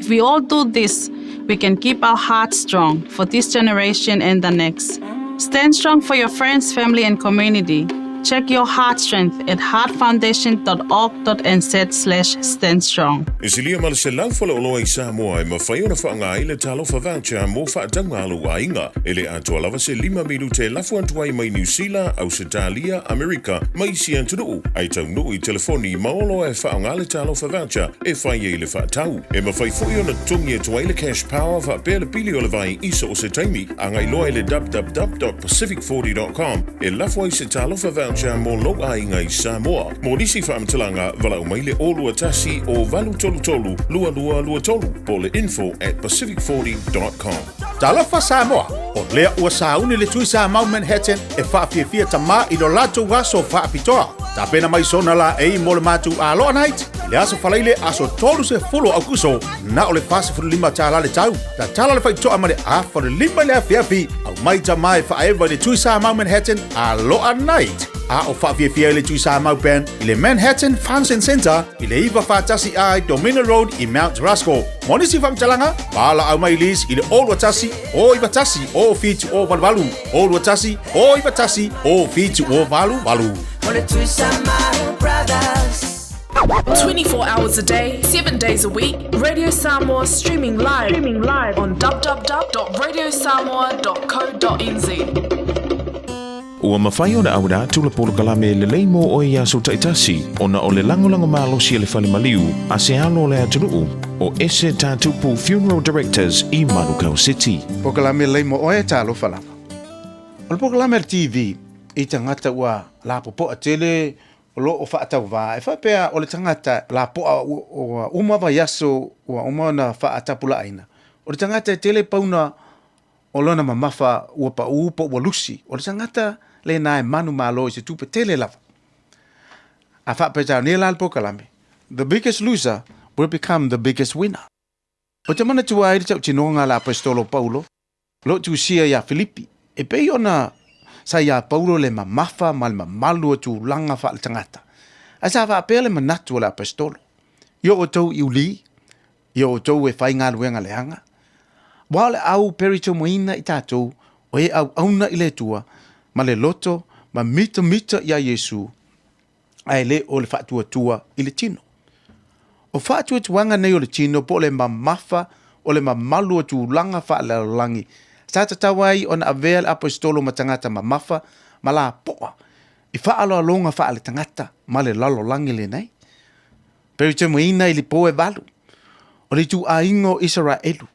If we all do this, we can keep our hearts strong for this generation and the next. Stand strong for your friends, family, and community. Check your heart strength at heartfoundation.org.nz/stand strong. E silia ma le 100 faleoloa i Samoa e mafai ona faaaoga ai le Talofa Voucher mo faatauga a lou aiga. E le atoa lava se 5 minute e lafo atu ai mai Niu Sila, Ausetalia, Amerika ma isi atunuu, ae taunuu i telefoni ma oloa e faaaoga le Talofa Voucher e fai ai le faatau. E mafai foi ona totogi atu ai le Cash Power faapea le pili o le vai i so o se taimi. Agai loa i le www.pacific40.com e lafo ai se Talofa Voucher mo lou aiga i Samoa. Mo nisi faamatalaga, valaau mai le 0 21 o 833 2223 po o le info@pacific40.com. Talofa Samoa, o lea ua sauni le Tui Samau Manhattan e faafiafia tamā i lo latou aso faapitoa. Tapena mai sona laei mo le matou Aloha Night i le aso Faraile aso 30 o Aukuso, na o le $45 tālā le tau. Tatala le faitoa mai le 4:30 i le afiafi, aumai tamā e faaeva i le Tui Samau Manhattan Aloha Night. A o faafiafia ai le Tui Samau Band i le Manhattan Function Center i le 941 A Dominion Road i Mount Roskill. Mo nisi faamatalaga, valaau mai Liz i le 0 21 0 91 07 0 88 0 21 0 91 07 0 88. O le Tui Samoa Brothers. 24 hours a day, 7 days a week, Radio Samoa streaming live on www.radiosamoa.co.nz. Ua mafai ona auina atu le polokalame lelei mo oe i aso taitasi ona o le lagolago malosi a le fale maliu a se alo o le atunuu o Ese Tatupu Funeral Directors i Manukau City. Polokalame lelei mo oe, talofa lava. O le polokalame a le TV i tagata ua lapopoa tele o lo o faatauvā, e faapea o le tagata lapoa ua uma vaiaso ua uma ona faatapulaaina, o le tagata e tele pauna o lona mamafa ua paū po ua lusi, o le tagata lena e manumalo i se tupe tele lava. A faapetaunia la le polokalame, The biggest loser will become the biggest winner. Ou te manatua ai le tautinoga a le aposetolo Paulo, o lo o tusia iā Filipi, e pei ona sa iā Paulo le mamafa ma le mamalu o tulaga faaletagata, ae sa faapea le manatu o le aposetolo, I o outou i ulī, i o outou e faigaluega leaga, aua o le au peritomoina i tatou o e auauna i le Atua ma le loto ma mitamita iā Iesu, ae le o le faatuatua i le tino. O faatuatuaga nei o le tino po o le mamafa o le mamalu o tulaga faalelalolagi sa tatau ai ona avea le aposetolo ma tagata mamafa ma lapoa i faaaloaloga faaletagata ma le lalolagi lenei. Peritomoina i le po e valu, o le ituaiga o Isaraelu,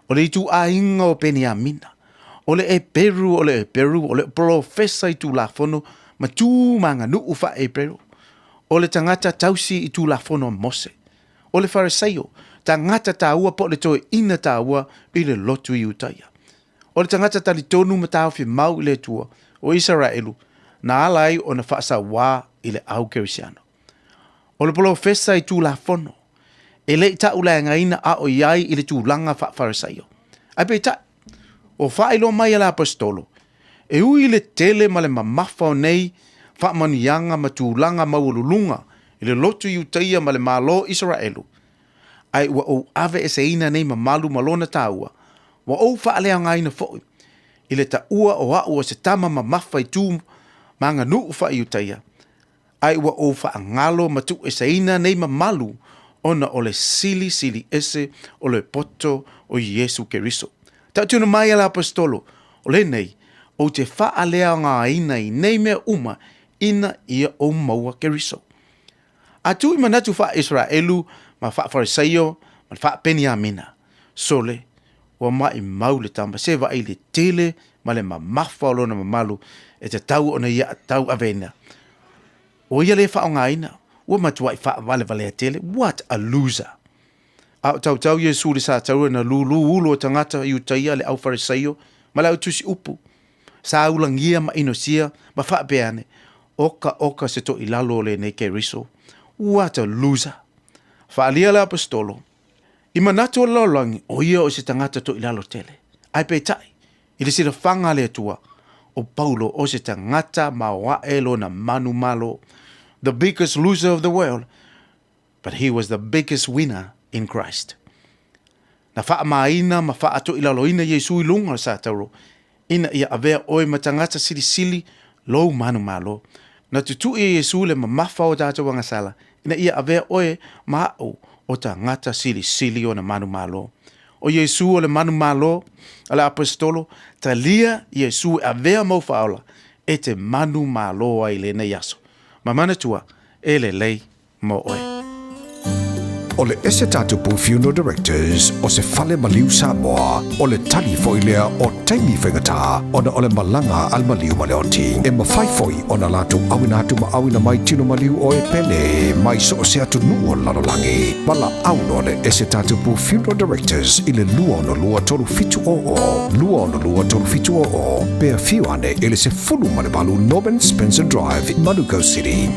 o le ituaiga o Peniamina, o le Eperu o le Eperu, o le polofesa i Tulafono ma tu ma aganuu faa-Eperu, o le tagata tausi i Tulafono a Mose, o le Fariseio, tagata taua po o le toeaina taua i le lotu Iutaia, o le tagata talitonu ma taofi mau i le Atua o Isaraelu, na ala ai ona faasauā i le au kerisiano. O le polofesa i Tulafono, e le i taʻuleagaina a o i ai i le tulaga faa-Fariseio. Ae peitai, Ua faailoa mai e le Aposetolo, e ui i le tele ma le mamafa o nei faamanuiaga ma tulaga maualuluga i le lotu Iutaia ma le Malo o Isaraelu, ae ua ou aveeseina nei mamalu ma lona taua, ua ou faaleaogaina foi i le taua o a'u o se tama mamafa i tu ma aganuu faa-Iutaia, ae ua ou faagalo ma tuueseina nei mamalu ona o le silisili ese o le poto o Iesu Keriso. Tautino mai a le Aposetolo, o lenei, ou te faaleaogaina i nei mea uma ina ia ou maua Keriso. A tuu i manatu faa-Iseraelu ma faa-Farisaio ma le faa-Peniamina, sole, ua maimau le tama se vaai i le tele ma le mamafa o lona mamalu e tatau ona ia tauaveina. O ia le faaaogaina, ua matuai faavalevalea tele. What a loser! A o tautau Iesu i le sataua na lūlū ulu o tagata Iutaia le au Farisaio ma le au tusi upu, sa ulagia ma inosia ma faapea ane, Oka oka se toilalo o lenei Keriso. What a loser! Faaalia le Aposetolo, I manatu o le lalolagi, o ia o se tagata toilalo tele. Ae peitai, i le silafaga a le Atua, o Paulo o se tagata maoae lona manumalo, the biggest loser of the world, but he was the biggest winner in Christ. Na faamaina ma faatoilaloina Iesu i luga o le satauro, ina ia avea oe ma tagata silisili lou manumalo. Na tutui e Iesu le mamafa o tatou agasala, ina ia avea oe ma a'u o tagata silisili ona manumalo. O Iesu o le manumalo a le Aposetolo, talia Iesu e avea mau faaola e te manumalo ai i lenei aso. Ma manatua, e lelei mo oe. O le ese tatupu Funeral Directors o se fale maliu Samoa, o le tali foi lea o taimi faigata ona o le malaga a le maliu ma le oti. E mafai foi ona latou auina atu ma auina mai tino maliu o e pele mai so o se atunuu o le lalolagi. Valaau loa le ese tatupu Funeral Directors i le 262 3700, 262 3700, pe afio ane i le 18 Norman Spencer Drive, Manukau City.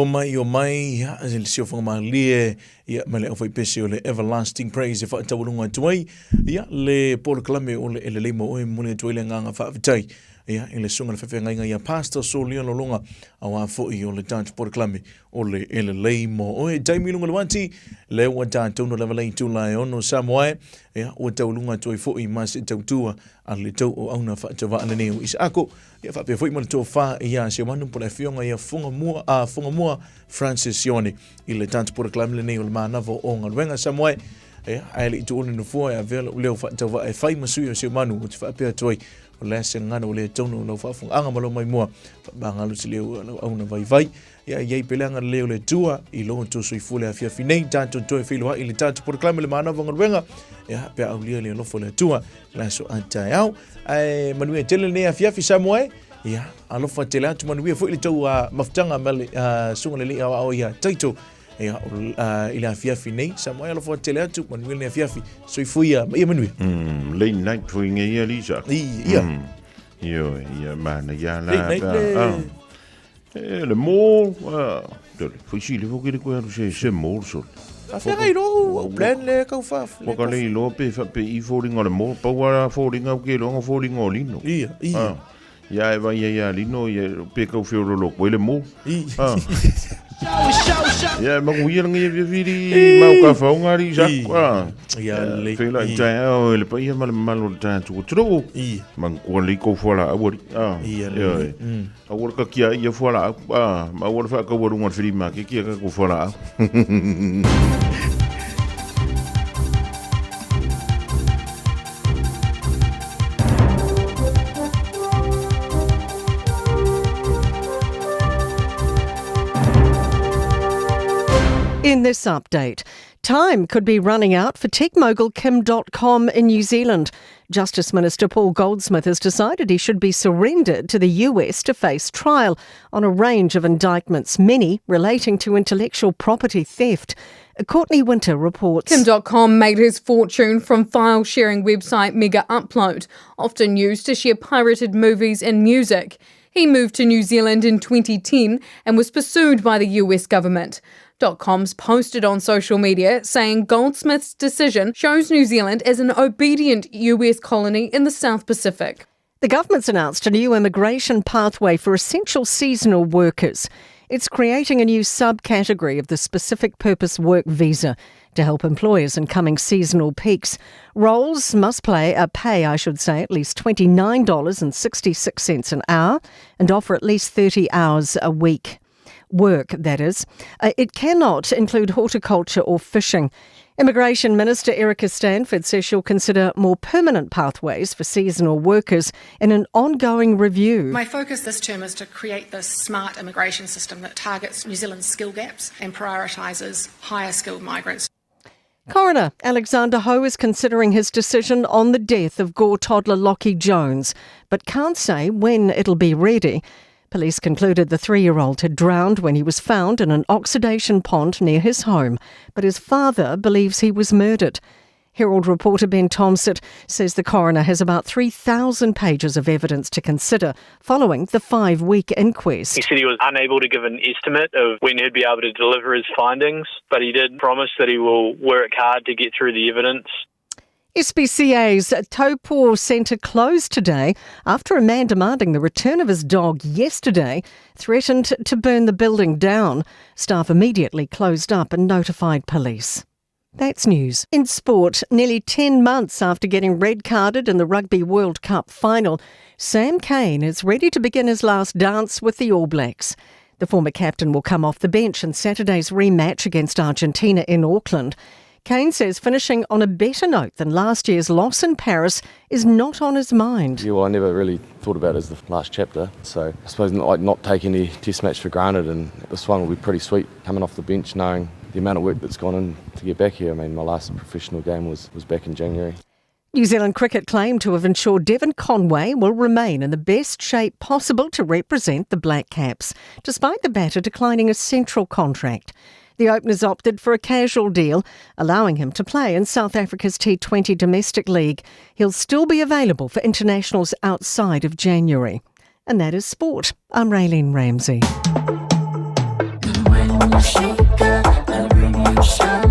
O mai, o mai, ia, le siofaga malie, ia, ma le aufaipese o le Everlasting Praise e faataualuga atu ai, ia, le polokalame o le E Lelei Mo Oe, momoli atu ai le agaga faafetai, ia, i le susuga i le faafeagaiga ia Pastor Solia Lologa, auā foi o le tatou polokalame o le E Lelei Mo Oe. Taimi i luga o le uati, lea ua tatou no lava le itula e ono Samoa e, ia, ua taualuga atu ai foi ma se tautua a le tou auauna faatauva'a lenei o Isaako. Ia faapea foi ma le tofa ia Seumanu po le afioga ia Fugamua, a Fugamua Francis Sione i le tatou polokalame lenei o le manava o galuega Samoa e. Ia, ae le i tuua le nofoa e avea lou leo faatauvaa e fai ma sui o Seumanu ou te faapea atu ai, o le a se gagana ua le tonu o lau faafofogaaga ma lou maimoa, faamagalo se leo o lau auna vaivai. Ia i ai pea le agalelei o le Atua i lo outou soifua le afiafi nei, tatou toe feiloai i le tatou polokalame le manava o galuega, ia, pe a aulia le alofa o le Atua i le aso a taeao. Ae manuia tele lenei afiafi Samoa e, ia, alofa tele atu manuia foi le tou mafutaga ma le susuga le alii aoao ia Taito, ia, i le afiafi nei. Samoa e, alofa tele atu, manuia lenei afiafi, soifua ia ma ia manuia. Late night foi ngai ia Lisa. Ia. Ioe, ia mana ia la. Late night le. E le mall, tole, foi sile fo kere koe alu se se mall sole. Whawhenga i rou, au plan le kau wha. Ua ka lei loa pe fa pe i fōringa o le mall, pau a fōringa au ke loa fōringa o lino. Ia, ia. Ia e vai ia lino, ia pe kau whiorolo koe le mall. Ia e maku ia langi e whiawhiri mau ka whaunga ri sa. Ia le. Whela i tae ao e le paia ma le malo le tae atu o turu. Ia. Kua lei kou whala awari. Ia le. Aua le kakia ia fualaau, a, ma aua le faakaua luga o le filimakeki ia kakou fualaau. In this update, time could be running out for tech mogul Kim Dotcom in New Zealand. Justice Minister Paul Goldsmith has decided he should be surrendered to the US to face trial on a range of indictments, many relating to intellectual property theft. Courtney Winter reports. Kim Dotcom made his fortune from file sharing website Megaupload, often used to share pirated movies and music. He moved to New Zealand in 2010 and was pursued by the US government. Dotcom's posted on social media saying Goldsmith's decision shows New Zealand as an obedient US colony in the South Pacific. The government's announced a new immigration pathway for essential seasonal workers. It's creating a new subcategory of the specific purpose work visa to help employers in coming seasonal peaks. Roles must play a pay, I should say, at least $29.66 an hour and offer at least 30 hours a week. Work, that is. It cannot include horticulture or fishing. Immigration Minister Erica Stanford says she'll consider more permanent pathways for seasonal workers in an ongoing review. My focus this term is to create this smart immigration system that targets New Zealand's skill gaps and prioritises higher skilled migrants. Coroner Alexander Ho is considering his decision on the death of Gore toddler Lachie Jones, but can't say when it'll be ready. Police concluded the 3-year-old had drowned when he was found in an oxidation pond near his home, but his father believes he was murdered. Herald reporter Ben Thompson says the coroner has about 3,000 pages of evidence to consider following the 5-week inquest. He said he was unable to give an estimate of when he'd be able to deliver his findings, but he did promise that he will work hard to get through the evidence. SPCA's Taupo Centre closed today after a man demanding the return of his dog yesterday threatened to burn the building down. Staff immediately closed up and notified police. That's news. In sport, nearly 10 months after getting red-carded in the Rugby World Cup final, Sam Cane is ready to begin his last dance with the All Blacks. The former captain will come off the bench in Saturday's rematch against Argentina in Auckland. Cane says finishing on a better note than last year's loss in Paris is not on his mind. I never really thought about it as the last chapter, so I suppose not take any test match for granted, and this one will be pretty sweet coming off the bench knowing the amount of work that's gone in to get back here. My last professional game was back in January. New Zealand Cricket claimed to have ensured Devon Conway will remain in the best shape possible to represent the Black Caps, despite the batter declining a central contract. The openers opted for a casual deal, allowing him to play in South Africa's T20 Domestic League. He'll still be available for internationals outside of January. And that is sport. I'm Raylene Ramsey. Shaker, I bring you shaker.